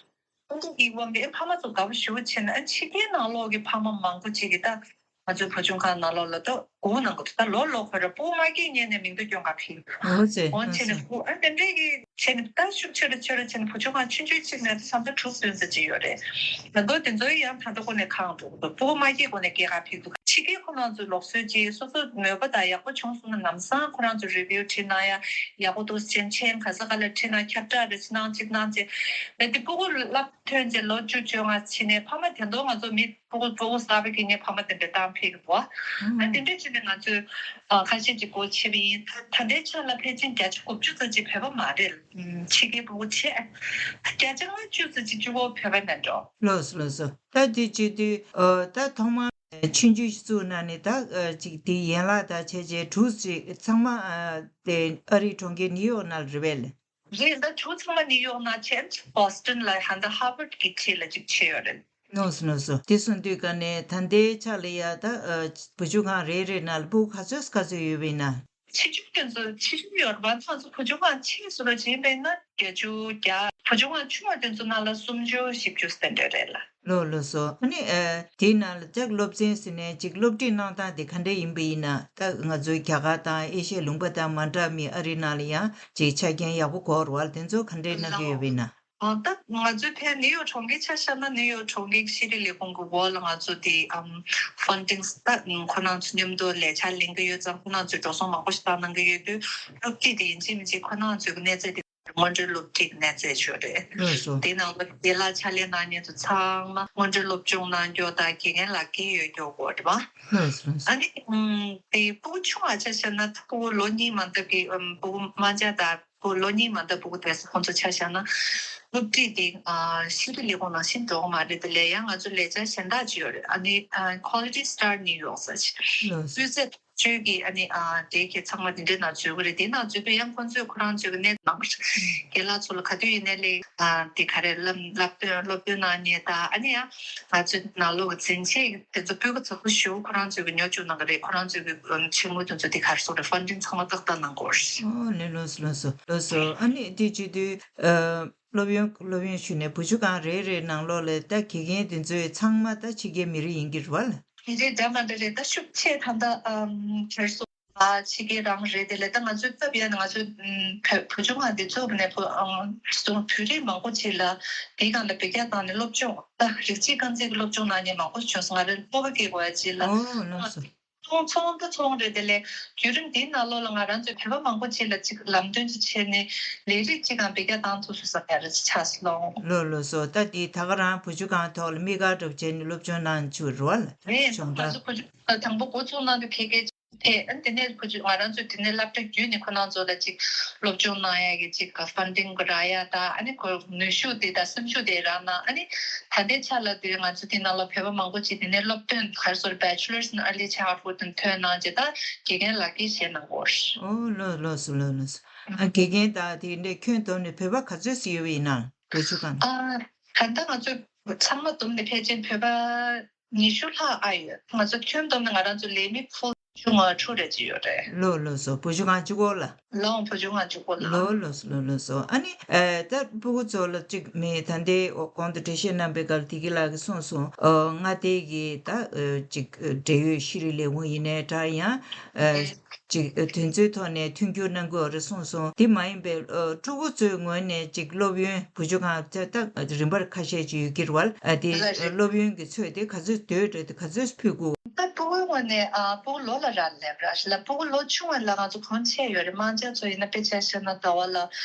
ཨ་འདི་གི་དབང་གིས་ཕ་མ་ཚོ་དགའ་པོ་ཞེ་པོ་བྱས་ནས་ཨ་ཕྱི་རྒྱལ་ནང་ལོགས་ཀྱི་ཕ་མ་མང་པོ་ཅིག་གིས་ད་ང་ཚོའི་བུ་ཆུང་ཁང་ནང་ལོགས་ལ་ད་སྒུག་གནང་གི་འདུག་ད་ལོ་ལོ་ཁོ་ར་སྤུ་གུ་མ་སྐྱེས་སྔོན་ནས་མིང་ཐོ་སྐྱོན་ག་ཕེབས་འདུག་འོ་ཙེ་འོ་བྱས་ནས་སྤུ་གུ་ཨ་དེ་འདྲས་ཀྱི་བྱས་ནས་ད་ཤུགས་ཆེ་རུ་ཆེ་རུ་བྱས་ནས་བུ་ཆུང་ཁང་ཆུང་ཆུང་ཅིག་ནས་ད་ས་མཐོ་དྲུག་བདུན་ཙམ་ཅིག་ཡོད་རེད། ད་མདོ་དེ་ཚོའི་ཡང་ད་ལྟ་ཁོ་ནས་ཁང་འགྲོ་གི་འདུག་སྤུ་གུ་མ་སྐྱེས་གོང་ནས་སྐྱེས་ག་ཕེབས་འདུག་ཕྱི་རྒྱལ་ཁོ་རང་ཚོའི་ལུགས་སྲོལ་ཅིག་སོ་སོ་མོས་པ་དང་ཡག་པོ་བྱུང་སོང་ན་ལམ་སང་ཁོ་རང་ཚོ་རི་བིའུ་ཁྲིད་གནང་ཡ་ཡག་པོ་འདུག་ཟེར་མཆན་ག་ས་ག་ལ་ཁྲིད་གནང་ཁྱབ་བསྒྲགས་རེ་ཁྲིད་གནང་ཅིག་གནང་ཅིག་མེད་དེ་སྤུ་གུ་བསླབ་ཐོན་ཅིག་ལོ་བཅུ་བཅོ་ལྔ་ཕྱིན་ནས་ཕ་མ་དེ་འདྲ་ང་ཚོ་མི་སྤུ་གུ་སྤུ་གུ་གསར་པ་གི་ནས་ཕ་མ་དེ་འདྲ་བཏང་ཕེབས་གི་འདུག་ཨ་དེ་འདྲ་བྱས་ནས་ང་ཚོས་ཨ་ཁ་ཤས་ཅིག་སྒོ་ཕྱེ་བ་ཡིན། ད་ད་ལྟའི་ཆ་ལ་ཕལ་ཆེར་བརྒྱ་ཆ་དགུ་བཅུ་ཙམ་ཅིག་བོད་པ་མ་རེད། ཕྱི་རྒྱལ་སྤུ་གུ་བྱས། བརྒྱ་ཆ་ལྔ་བཅུ་ཙམ་ཅིག་གཅིག་པོ་བོད་པ་མེད་འགྲོ། ལགས་སོ་ལགས་སོ། ད་དེ་བྱེད་དུས་ཨ་ད་ཐོག་མར་ཆུང་ཆུང་ཞིག་བཙུགས་ན་ནི་ད་ཨ་ཅིག་དེ་ཡན་ལག་དང་བྱས་རྗེས་དྲུག་ཅིག་ཚང་མ་ཨ་དེ་ཨ་རིའི་གྲོང་ཁྱེར་ནིའུ་ཡོག་ནང་ལ་རེད་པས་ལགས། རེད། ད་དྲུག་ཚང་མ་ནིའུ་ཡོག་ནང་བྱས། བྷོ་སི་ཊོན་ལ་ཧན་ད་ཧར་ཝརཌ་གི་འཁྲིས་ལ་ཅིག་བྱས་ཡོད་རེད། ལགས་སོ་ལགས་སོ། དེ་སོང་དུས་ཀ་ནས་ད་ལྟའི་ཆ་ལ་ཡ་ད་ཨ་བུ་ཆུང་ཁང་རེ་རེ་ནང་ལ་སྤུ་གུ་ག་ཚོད་ག་ཚོད་ཡོད་པ་ཡིན་ན། ཆེ་ཆུང་དེ་ཚོ་ཆེ་ཆུང་ཡོད་རེད་པ། ང་ཚོ་བུ་ཆུང་ཁང་ཆེ་ཤོས་ལ་བྱས་པས་ན་བརྒྱད་ཅུ་གྱ། བུ་ཆུང་ཁང་ཆུང་བ་དེ་ཚོ་ནང་ལ་སུམ་ཅུ་བཞི་བཅུ་དེ་འདྲ་རེད་ལགས། ལགས་ལགས་སོ། ཨ་ནི་ཨ་དེའི་ནང་ལ་ཅིག་སློབ་ཚན་ཟེར་ནས་ཅིག་སློབ་ཁྲིད་གནང་སྟངས་དེ་ག་འདྲ་ཡིན་པ་ཡིན་ན། ད་ང་ཚོའི་རྒྱ་གར་དང་ཨེ་ཤི་ཡའི་ལུང་པ་དང་མ་འདྲ་མི་ཨ་རི་ནང་ལ་ཡང་ཅིག་ཆ་རྐྱེན་ཡག་པོ་དགོས་རེད་པ། དེ་ཚོ་ག་འདྲ་གནང་གི་ཡོད་པ་ཡིན་ན། ཨ་ད་ང་ཚོའི་ཕར་ནིའུ་ཡོག་གྲོང་ཁྱེར་ཆ་བཞག་ན་ནིའུ་ཡོག་གྲོང་ཁྱེར་ཤེས་རིག་ལས་ཁུངས་ཀྱི་འོག་ལ་ང་ཚོ་དེ་ཨམ་ཕན་ཌིང་ད་ཁོ་རང་ཚོ་མཉམ་དུ་ལས་འཆར་ལེན་གྱི་ཡོད་ཙང་། ཁོ་རང་ཚོས་འགྲོ་སོང་མང་པོ་ཞིག་བཏང་གནང་གི་ཡོད་དུས། སློབ་ཁྲིད་དེ་ཡིན་གཅིག་མིན་གཅིག་ཁོ་རང་ཚོའི་གི་གནས་ཚད་དེ་སྔོན་འགྲོའི་སློབ་ཁྲིད་ཀྱི་གནས་ཚད་ཅིག་ཡོད་རེད། ལགས་སོ། དེ་ནང་ལ་རྒན་ལགས་ཕྱག་ལས་གནང་མཁན་ཚོ་ཚང་མ་སྔོན་འགྲོའི་སློབ་སྦྱོང་གནང་རྒྱུ་དང་དགེ་རྒན་ལག་འཁྱེར་ཡོད་རྒྱུ་དགོས་རེད་པ། ལགས་སོ་ལགས་སོ། ཨ་ནི་ཨམ་དེ་སྤུ་གུ་ཆུང་བ་ཆ་བཞག་ན་ད་སྤུ་གུ་ལོ་གཉིས་མ་འདབ་ཀྱི་ཨམ་སྤུ་གུ་དམར་འབྱར་དང་། ཁོ་ལོ་གཉིས་མ་འདབ་སྤུ་གུ་དེ་ཚོ་ཁོང་ཚོ་ཆ་བཞག་ན་སློབ་ཁྲིད་དེ་ཨ་ཤེས་རིག་ལས་ཁུངས་ནང་བཞིན་འགྲོ་གི་མ་རེད། དེ་ལས་ཡང་ང་ཚོ་ལས་འཆར་གཞན་དག་ཅིག་ཡོད་རེད། ཨ་ནི་ཨ་Quality Star New York ཟེར་ཅིག་ལགས་སོ། སྤུས་ཚད་བཅུ་གི་ཨ་ནི་ཨ་དེ་གི་ཚང་མ་དེ་འདྲའི་ནང་འཛུལ་གི་རེད། དེ་ནང་འཛུལ་དུས་ཡང་ཁོང་ཚོས་ཁོ་རང་ཚོའི་གི་གནས་ནང་རྒན་ལགས་ཚོ་ལ་ག་དུས་ཡིན་ནའི་ལས་ཨ་དེ་ག་རེ་བསླབ་བསླབ་སྟོན་སློབ་སྟོན་གནང་མཁན་དང་། ཨ་ནི་ཡང་ང་ཚོའི་ནང་ལོགས་ཀྱི་འཛིན་ཆས་དེ་ཚོ་སྤུས་ཀ་ཚགས་པོ་ཞེ་པོ་ཁོ་རང་ཚོས་ཀྱི་ཉོ་བཅུག་གནང་གི་རེད། ཁོ་རང་ཚོས་ཀྱི་ཨམ་ཆེན་མོ་དེ་ཚོ་དེ་ག་རེ་ཟེར་དགོས་རེད། ཕན་ཌིང་ཚང་མ་ཏག་ཏག་གནང་གི་ཡོད་རེད། ཨོ་ལེ་ལགས་སོ་ལགས་སོ་ལགས་སོ། ཨ་ནི་དེ་བྱེད་དུས་ཨ་སློབ་ཡོན་སློབ་ཡོན་ཞུས་ནས་བུ་ཆུང་སྒང་རེ་རེ་ནང་ལོགས་ལ་ད་དགེ་རྒན་དེ་ཚོའི་ཚང་མ་ད་ཕྱི་རྒྱལ་མི་རིགས་ཡིན་གྱི་རེད་པ་ལགས། མི་རིགས་འདྲ་མ་འདྲ་རེད། ད་ཤུགས་ཆེ་ད་ལྟ་ཨམ་ག་རེ་ཟེར་ཨ་ཕྱི་རྒྱལ་རང་རེད། དེ་ལས་ད་ང་ཚོའི་སྟབས་ཡག་ནས་ང་ཚོའི་ཨམ་བུ་བུ་ཆུང་སྒང་དེ་ཚོ་ནས་བུ་ཨམ་སོང་བོད་རིགས་མང་པོ་ཅིག་ལ་དེའི་སྒང་ལ་འབོད་སྐྱེལ་བཏང་ནས་སློབ་སྦྱོང་ད་རིགས་གཅིག་རྐང་འཛིན་གྱི་སློབ་སྦྱོང་གནང་མཁན་མང་པོ་བྱུང་སོང་། ང་རང་སྤོབས་པ་སྐྱེ་དགོས་ཡ་ཅིག་ལ། ཨོ་ལགས་སོ། ཚོང་ཚོང་ད་ཚོང་རེད། དེ་ལས་བརྒྱུད་རིམ་འདིའི་ནང་ལོགས་ལ་ང་རང་ཚོའི་བོད་པ་མང་པོ་ཅིག་ལ་ཅིག་ལམ་སྟོན་ཅིག་བྱས་ནས་ལས་རིགས་ཅིག་གང་འབོད་སྐྱེལ་བཏང་ཐུབ་སོང་བསམ་ཡ་རེ་ཅིག་ཆགས་སོང་། ལགས་ལགས་སོ། ད་འདི་ད་ག་རང་བུ་ཆུང་སྒང་ཐོག་ལ་དམིགས་བཀར་འདྲ་པོ་བྱས་ནས་སློབ་སྦྱོང་གནང་བཅུག་རེད་པ་ལགས། རེད། བྱུང་ང་ད་ཚོ་བུ་ཆུང་དང་པོ་འགོ་བཙུགས་གནང་དུས་ཕ་གིར་ཕེབས། ཨ་ནི་དེ་ནས་བུ་ཆུང་ང་རང་ཚོ་དེ་ནས་སློབ་གྲྭ་བརྒྱུད་ནས་ཁོ་རང་ཚོ་ལ་ཅིག་སློབ་སྦྱོང་གནང་ཡ་གི་ཅིག་ཕན་ཌིང་རག་ཡ་དང་། ཨ་ནི་ཁོ་ནུས་ཤུགས་དེ་དང་སེམས་ཤུགས་དེ་རག་གནང་། ཨ་ནི་ད་ལྟའི་ཆ་ལ་དེ་ང་ཚོ་དེ་ནང་ལ་བོད་པ་མང་པོ་ཅིག་དེ་ནས་སློབ་ཐོན་ག་རེ་ཟེར་Bachelors in Early Childhood དེ་ཐོན་གནང་བྱས་ད་དགེ་རྒན་ལག་ཁྱེར་བཞེས་གནང་གི་ཡོད་རེད། ཨོ་ལགས་ལགས་སོ་ལགས་ལགས་སོ། ཨ་དགེ་རྒན་དང་དེ་འདྲའི་ཁྱོན་བསྡོམས་ནས་བོད་པ་ག་ཚོད་ཙམ་ཡོད་པ་ཡིན་ན་བུ་ཆུང་སྒང་། ཨ་ད་ལྟ་ང་ཚོ་ཚང་མ་བསྡོམས་ནས་ཕལ་ཆེར་བོད་པ་ཉི་ཤུ་ལྷག་ཨ་ཡོད། ང་ཚོ་ཁྱོན་བསྡོམས་ནས་ང་རང་ཚོ་ལས་མི་ཕུལ་བཅུ་ང་དྲུག་རེ་ཅིག་ཡོད་རེད། ལགས་ལགས་སོ། བུ་ཆུང་སྒང་གཅིག་པོ་ལགས། ལགས་བུ་ཆུང་སྒང་གཅིག་པོ་ལགས། ལགས་ལགས་སོ་ལགས་ལགས་སོ། ཨ་ནི་ཨ་ད་སྤུ་གུ་ཚོ་ལ་ཅིག་མི་ད་ལྟའི་གོང་དུ་འགྲེལ་བཤད་གནང་པའི་སྐབས་བདེ་སྐྱིད་ལགས་ཀྱིས་གསུངས་སོང་། ཨ་མངའ་སྡེ་གི་ད་ཨ་ཅིག་འབྲེལ་ཡོད་ཤེས་རིག་ལས་ཁུངས་ཡིན་ནའི་འདྲ། ཡང་ཨ་ཅིག་དོན་ཚན་ཐོག་ནས་མཐུན་འགྱུར་གནང་དགོས་རེད་གསུངས་སོང་། དེ་མ་ཡིན་པའི་ཕྲུ་གུ་ཚོའི་ངོས་ནས་ཅིག་སློབ་ཡོན་བུ་ཆུང་སྒང་ད་རིམ་པར་ཁ་ཤས་ཅིག་ཡོད་ཀྱི་རེད་པ། དེ་སློབ་ཡོན་གྱི་ཚད་དེ་ག་ཚོད་བསྡད་རེད། དེ་ག་ཚོད་ཕུལ་དགོས། ད་ཕྲུ་གུའི་ངོས་ནས་ཕྲུ་གུ་ལོ་ལ་རག་ལས་ར་ལ་ཕྲུ་གུ་ལོ་ཆུང་བ་ལ་ང་ཚོ་གོང་ཆེ་ཡོད་རེད། དམར་འབྱར་ཚོ་ཡིན་ན་དཔེ་ཆ་བཞག་ན་ཟླ་བ་ལ་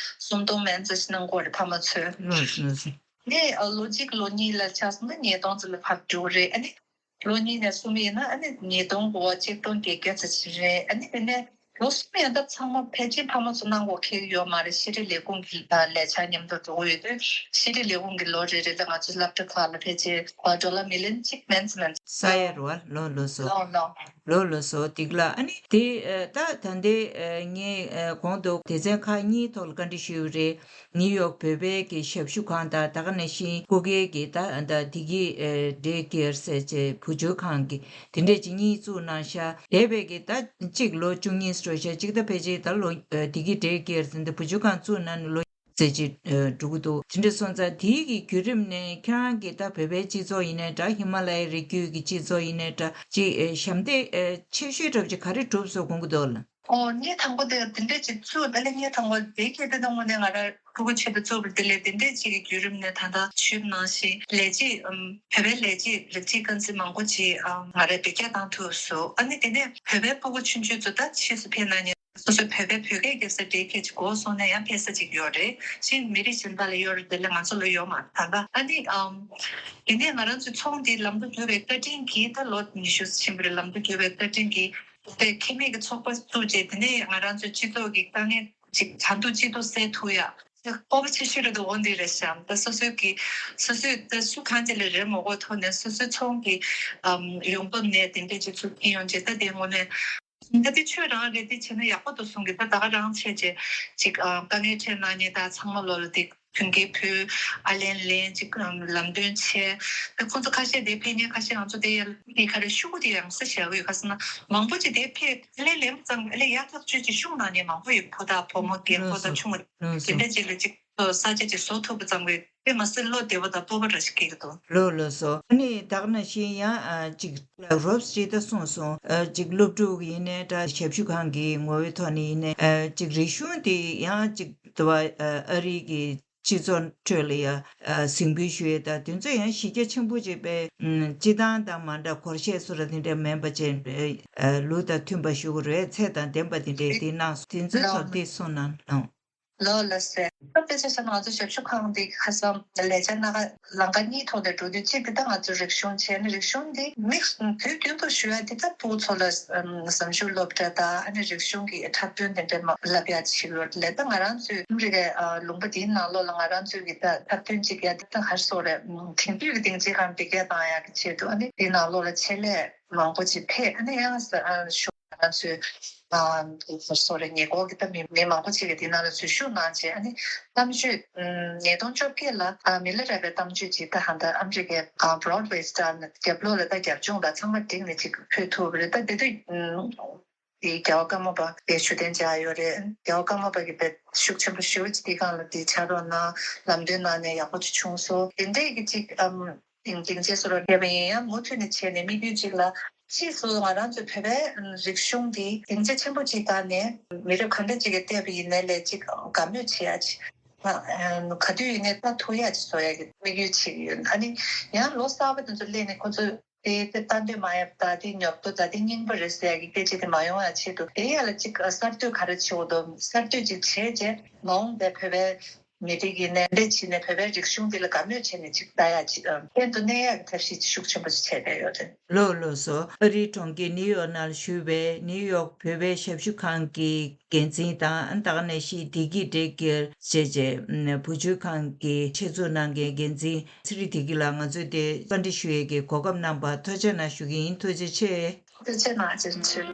སུམ་སྟོང་མན་ཙམ་ཞིག་གནང་གི་ཡོད་རེད་ཕ་མ་ཚོས། ལོ་ལོ་ནས་ལོ་གཅིག་ལོ་གཉིས་ལ་ཆགས་སོང་ན་ཉིས་སྟོང་ཙམ་ལ་ཕར་འགྲོ་གི་རེད། ཨ་ནི། ལོ་གཉིས་ནས་གསུམ་ཡིན་ན་ཨ་ནི་ཉིས་སྟོང་གོ་བ་གཅིག་སྟོང་བརྒྱད་བརྒྱ་ཙམ་ཞིག་རེད། ཨ་ནི་དེ་ནས་ལོ་གསུམ་ཡན་ད་ཚང་མ་ཕལ་ཆེར་ཕ་མ་ཚོ་གནང་དགོས་ཁེལ་ཡོད་མ་རེད། ཤེས་རིག་ལས་ཁུངས་ཀྱི་ལས་འཆར་མཉམ་དུ་འགྲོ་གི་ཡོད་དུས་ཤེས་རིག་ལས་ཁུངས་ཀྱི་ལོ་རེ་རེ་ལ་ང་ཚོའི་སློབ་གྲྭ་ཁག་ལ་ཕལ་ཆེར་ཌོ་ལར་མི་ལི་ཡོན་གཅིག་མན་ཙམ་མན་ཙམ་ས་ཡ་རུ་བ་ལོ་ལོ་སོ། ལོ་ལོ། ལོ་ལོ་སོ་སྡིག་ལ། ཨ་ནི་དེ་ཨ་ད་ད་ལྟའི་ཨ་ངས་ཨ་གོང་དུ་སྡེ་ཚན་ཁག་གཉིས་ཐོག་ལ་བཀའ་འདྲི་ཞུས་པ་རེད། ནིའུ་ཡོག་བོད་པའི་གི་ཞབས་ཞུ་ཁང་དང་། ད་ག་ནང་བཞིན་སྐུ་སྒེར་གྱི་ད་ད་བདེ་སྐྱིད་ཨ་ཌེ་ཀེར་ཟེར་བྱས་བུ་བཅོལ་ཁང་གི་དེ་འདྲས་ཅིག་གཉིས་བཙུགས་གནང་ཤག་འདས་པའི་གི་ད་གཅིག་ལོ་བཅུ་གཉིས་འགྲོ་ཤག་གཅིག་ད་ཕལ་ཆེར་ད་ལོ་ཨ་བདེ་སྐྱིད་ཌེ་ཀེར་ཟེར་འདི་བུ་བཅོལ་ཁང་བཙུགས་གནང་ནས་ལོ་ཙམ་ཅིག་ཨ་འགྲོ་གི་འདུག་དེ་འདྲ་སོང་ཙང་དེའི་གི་བརྒྱུད་རིམ་ནས་ཁྱེད་རང་གིས་ད་བོད་པའི་སྤྱི་ཚོགས་ཡིན་ནའི་འདྲ། ཧི་མ་ལ་ཡའི་རི་རྒྱུད་ཀྱི་སྤྱི་ཚོགས་ཡིན་ནའི་འདྲ། ཅིག་ཨ་ཞབས་འདེགས་ཨ་ཆེ་ཤོས་འདྲ་པོ་ཅིག་ག་རེ་བསྒྲུབས་སོང་དགོངས་ཀྱི་འདུག་ལགས། ཨོ་ངས་དང་པོ་དེ་དེ་འདྲས་ཅིག་བཙུགས། ད་ལན་ངས་དང་པོ་དེ་གལ་ཏེ་དང་པོ་ནས་ང་རང་ཕྲུ་གུ་ཆེད་དུ་བཙུགས་པ་དེ་ལས་དེ་འདྲས་ཅིག་གི་བརྒྱུད་རིམ་ནས་ད་ལྟ་ཞུས་ནང་བཞིན་ལས་བྱེད་ཨམ་བོད་པའི་ལས་བྱེད་རིགས་གཅིག་རྐང་འཛིན་མང་པོ་ཅིག་ཨམ་ང་རས་འདོན་རྒྱག་བཏང་ཐུབ་སོང་། ཨ་ནི་དེ་ནས་བོད་པའི་ཕྲུ་གུ་ཆུང་ཆུང་ཚོ་ད་ཕྱིས་སུ་ཕེབས་གནང་མཁན་སོ་སོའི་བོད་པའི་བོད་སྐད་རྒྱབ་ས་དེ་གལ་ཆེ་གོ་སོང་ནས་ཡང་ཕེབས་ས་ཅིག་ཡོད་རེད། གཅིག་མི་རིགས་གཞན་དག་ལ་ཡོད་རེད། དེ་ལས་ང་ཚོ་ལ་ཡོད་མ་རེད། ད་ལྟ་ཨ་ནི་ཨམ་དེ་ནས་ང་རང་ཚོའི་ཚོགས་འདི་ལམ་དུ་བསྒྱུར་བའི་བཀའ་དྲིན་གྱིས་ད་ལོ་ཉི་ཤུ་ཕྱིན་པ་རེད། ལམ་དུ་བསྒྱུར་བའི་བཀའ་དྲིན་གྱིས་དེ་ཁེ་མེད་ཀྱི་ཚོགས་པ་བཙུགས་རྗེས་དེ་ནས་ང་རང་ཚོའི་སྤྱི་ཚོགས་ཀྱི་དཀའ་ངལ་ཅིག་གྲ་སྒྲིག་ཅིག་ཏུ་སེལ་ཐུབ་ཡ། སྤོབས་པ་ཆེ་ཤོས་རེད་འདུག་འོ་འདི་རེད་བསམ། ད་སོ་སོའི་གི་སོ་སོའི་ད་སུ་གང་ཅིག་ལ་རེ་མ་དགོས་ཐོག་ནས་སོ་སོའི་ཚོང་གི་ཨམ་ཡོང་འབབ་ནས་དེ་འདྲས་ཅིག་ཚུར་ཕྱིན་ཡོང་རྗེས་ད་དེ་དངོས་གནས་ད་དེ་ཆོས་རང་རེད། དེ་བྱས་ན་ཡག་པོ་འདུག་གསུང་གི། ད་ད་ག་རང་བྱས་རྗེས་ཅིག་ཨ་དཀའ་ངལ་འཕྲད་གནང་མཁན་ད་ཚང་མ་ལོ་ལ་དེ་མཐུན་རྐྱེན་ཕུལ། ཨ་ལན་ལེན་ཅིག་ཨམ་ལམ་སྟོན་བྱས། ད་ཁོང་ཚོ་ཁ་ཤས་དེ་ཕེབས་མཁན་ཁ་ཤས་ང་ཚོ་དེ་ཡ་དེ་ག་རེ་ཤོག་གུ་དེ་ཡང་ས་བཞག་གི་ཡོད། ག་ཟེར་ན་མང་པོ་ཅིག་དེ་ཕེབས་ཨ་ལན་ལེན་པ་ཙམ་ཨ་ལན་ཡག་ཐག་ཆོད་ཅིག་ཤོག་གནང་མཁན་མང་པོ་ཡོད། ཕོ་དང་བུ་མོ་རྒན་པོ་དང་ཆུང་བ་དེ་འདྲ་ཅིག་ལ་ཅིག་ས་ཆ་ཅིག་བཟོ་ཐུབ་པ་ཙམ་གྱིས་དེ་མ་ཟད་བློ་བདེ་བོ་དང་སྤོབས་པ་འདྲ་ཞིག་སྐྱེ་གི་འདུག་ལོ་ལོ་སོ། ཨ་ནི་ད་ག་ནང་བཞིན་ཡང་ཨ་ཅིག་ལ་རོབ་ཅིག་ད་གསུངས་སོང་། ཨ་ཅིག་སློབ་ཕྲུག་ཡིན་ནའི་འདྲ། ཞབས་ཞུ་ཁང་གི་ངོ་བོའི་ཐོག་ནས་ཡིན་ནའི་ཨ་ཅིག་རིག་གཞུང་དེ་ཡང་ཅིག་དུ་བ་ཨ་རིའི་གི་སྤྱི་ཚོགས་ཁྲོད་ལ་ཡ་ཨ་གཟིགས་འབུལ་ཞུ་ཡས་དང་དེ་ཚོ་ཡང་གཞི་རྒྱ་ཆེན་པོ་ཅིག་པའི་ཨམ་སྤྱི་བཏང་དང་མ་འདྲ་སྒོར་གཞས་སོགས་ལ་དེ་འདྲ་མིན་པ་ཅིག་ཨ་ལུགས་དང་མཐུན་པ་ཞུ་དགོས་རེད། ཚད་དང་ལྡན་པ་དེ་འདྲ་དེ་གནང་སོང་། དེ་ཚོའི་ཐོག་དེ་གསུངས་གནང་ཨང་། ལོ་ལ་ཟེར། ད་དཔེ་ཆ་བཞག་ན་ང་ཚོ་ཞབས་ཞུ་ཁང་འདི་ཁ་སང་ལས་བྱ་སྣ་ཁ་ལམ་ཁ་གཉིས་ཐོག་ནས་འགྲོ་དུས་གཅིག་འདི་ད་ང་ཚོ་རིག་གཞུང་བྱས་ནས་རིག་གཞུང་འདི་དམིགས་དུས་རྒྱུན་དུ་ཞུ་ཡ་འདི་ད་ཕྲུ་གུ་ཚོ་ལ་ཨམ་གཟབ་མཆོར་སློབ་གྲྭ་དང་ཨ་ནི་རིག་གཞུང་གི་འཁྲབ་སྟོན་དེ་འདྲ་མ་བསླབ་ཡ་ཅིག་ཡོད་ལས། ད་ང་རང་ཚོའི་ཨ་མི་རི་ཀའི་ཨ་ལུང་པ་འདིའི་ནང་ལོགས་ལ་ང་རང་ཚོའི་གི་ད་འཁྲབ་སྟོན་ཅིག་ཡ་འདི་ད་ག་རེ་ཟེར་དགོས་རེད། དེང་དུས་ཀྱི་སྡིངས་ཆའི་སྒང་འཕེལ་རྒྱས་བཏང་ཡ་གི་ཆེད་དུ་ཨ་ནི་འདིའི་ནང་ལོགས་ལ་ཆེད་ལས་མང་པོ་ཅིག་ཕེབས། ཨ་ནི་ཡང་ཨ་ཞུ་ང་ཚོའི་ཨ་སོ་སོ་རེ་ཉེ་འཁོར་གྱི་ད་མི་མི་མང་པོ་ཅིག་གིས་འདི་ནང་ལ་འཛུལ་ཞུགས་གནང་རྗེས་ཨ་ནི་གཏམ་བརྗོད་ཉིས་སྟོང་བཅོ་བརྒྱད་ལ་ཨ་མི་ལ་རས་པའི་གཏམ་བརྗོད་ཅིག་ད་ཧན་ད་ཨ་མི་རི་ཀའི་ཨ་བྷི་རོཌ་ཝེ་སི་ཊར་ནས་རྒྱབ་ལོགས་ལ་ད་རྒྱབ་ལྗོངས་དང་ཚང་མ་བསྒྲིགས་ནས་ཅིག་ཕུལ་ཐུབ་པ་རེད། ད་དེ་དུས་དེ་རྒྱལ་བ་ཀརྨ་པ་དེ་ཞུ་གཏན་འཇགས་ཡོད་རེད། རྒྱལ་བ་ཀརྨ་པ་གིས་དཔེ་ཤུགས་ཆེན་པོ་ཞེ་པོ་ཅིག་དེའི་སྒང་ལ་དེ་ཕྱག་རོགས་གནང་། ལམ་སྟོན་གནང་ནས་ཡག་པོ་ཅིག་བྱུང་སོང་། དེ་འདྲས་ཀྱི་ཅིག་ཨམ། ཨིན་སྡིངས་ཆའི་བཟོ་འདྲ་བྱས་པ་ཡིན་ཡང་མུ་མཐུད་ནས་བྱས་ནས་དམིགས་ཡུལ་གཅིག་ལ་ཕྱིས་སུ་ང་རང་ཚོའི་བོད་པའི་རིག་གཞུང་འདི་སྡིངས་ཆ་ཆེན་པོ་གཅིག་བཏང་ནས་མི་རབས་གང་འདྲ་ཅིག་གིས་བལྟས་པ་ཡིན་ནའི་ལས་གཅིག་དགའ་མོས་བྱེད་ཡ་ཅིག་ག་དུས་ཡིན་ནའི་ལྟ་ཐུབ་ཡ་ཅིག་བཟོ་ཡ་གི་དམིགས་ཡུལ་ཅིག་ཡོད། ཨ་ནི་ཡང་ལོ་གསར་པ་དེ་ཚོ་སླེབས་ནས་ཁོ་ཚོས་དེ་དེ་ལྟ་འདོད་མ་ཡོད་པ་དང་དེ་ཉོབ་ཏོ་དང་དེ་རྙིང་པ་རེད་ཟེར་ཡ་གི་སྐད་ཆ་དེ་མ་ཡོང་ཡ་ཆེད་དུ་དེ་ཡ་ལ་ཅིག་གསར་གཏོད་ག་རེ་བྱེད་དགོས་འདུག་གསར་གཏོད་ཅིག་བྱས་རྗེས་མ་འོངས་པའི་བོད་པའི་མི་རིགས་ཀྱི་ནས་འདྲེ་བྱས་ནས་བོད་པའི་རིག་གཞུང་འདི་ལ་དགའ་མོས་བྱས་ནས་ཅིག་ལྟ་ཡག་ཅིག་ཨ་གཏན་དུ་གནས་ཡག་གི་ཐབས་ཤེས་ཅིག་ཤུགས་ཆེན་པོ་ཅིག་བྱས་བསྡད་ཡོད་རེད། ལོ་ལོ་སོ། ཨ་རིའི་གྲོང་ཁྱེར་ནིའུ་ཡོག་ནང་བཞུགས་པའི་ནིའུ་ཡོག་བོད་པའི་ཞབས་ཞུ་ཁང་གི་འགན་འཛིན་དང་ད་ག་ནང་བཞིན་བདེ་སྐྱིད་ཌེ་ཀེར་ཞེས་བྱའི་བུ་བཅོལ་ཁང་གི་ཆེད་འཛུགས་གནང་མཁན་འགན་འཛིན་ཚེ་རིང་བདེ་སྐྱིད་ལགས་ང་ཚོས་དེ་བཀའ་འདྲི་ཞུ་ཡས་ཀྱི་གོ་སྐབས་གནང་བར་ཐུགས་རྗེ་ཆེ་གནང་ཞུ་གི་ཡིན། ཐུགས་རྗེ་ཆེ། ཐུགས་རྗེ་གནང་། བརྗེད་ཆེ།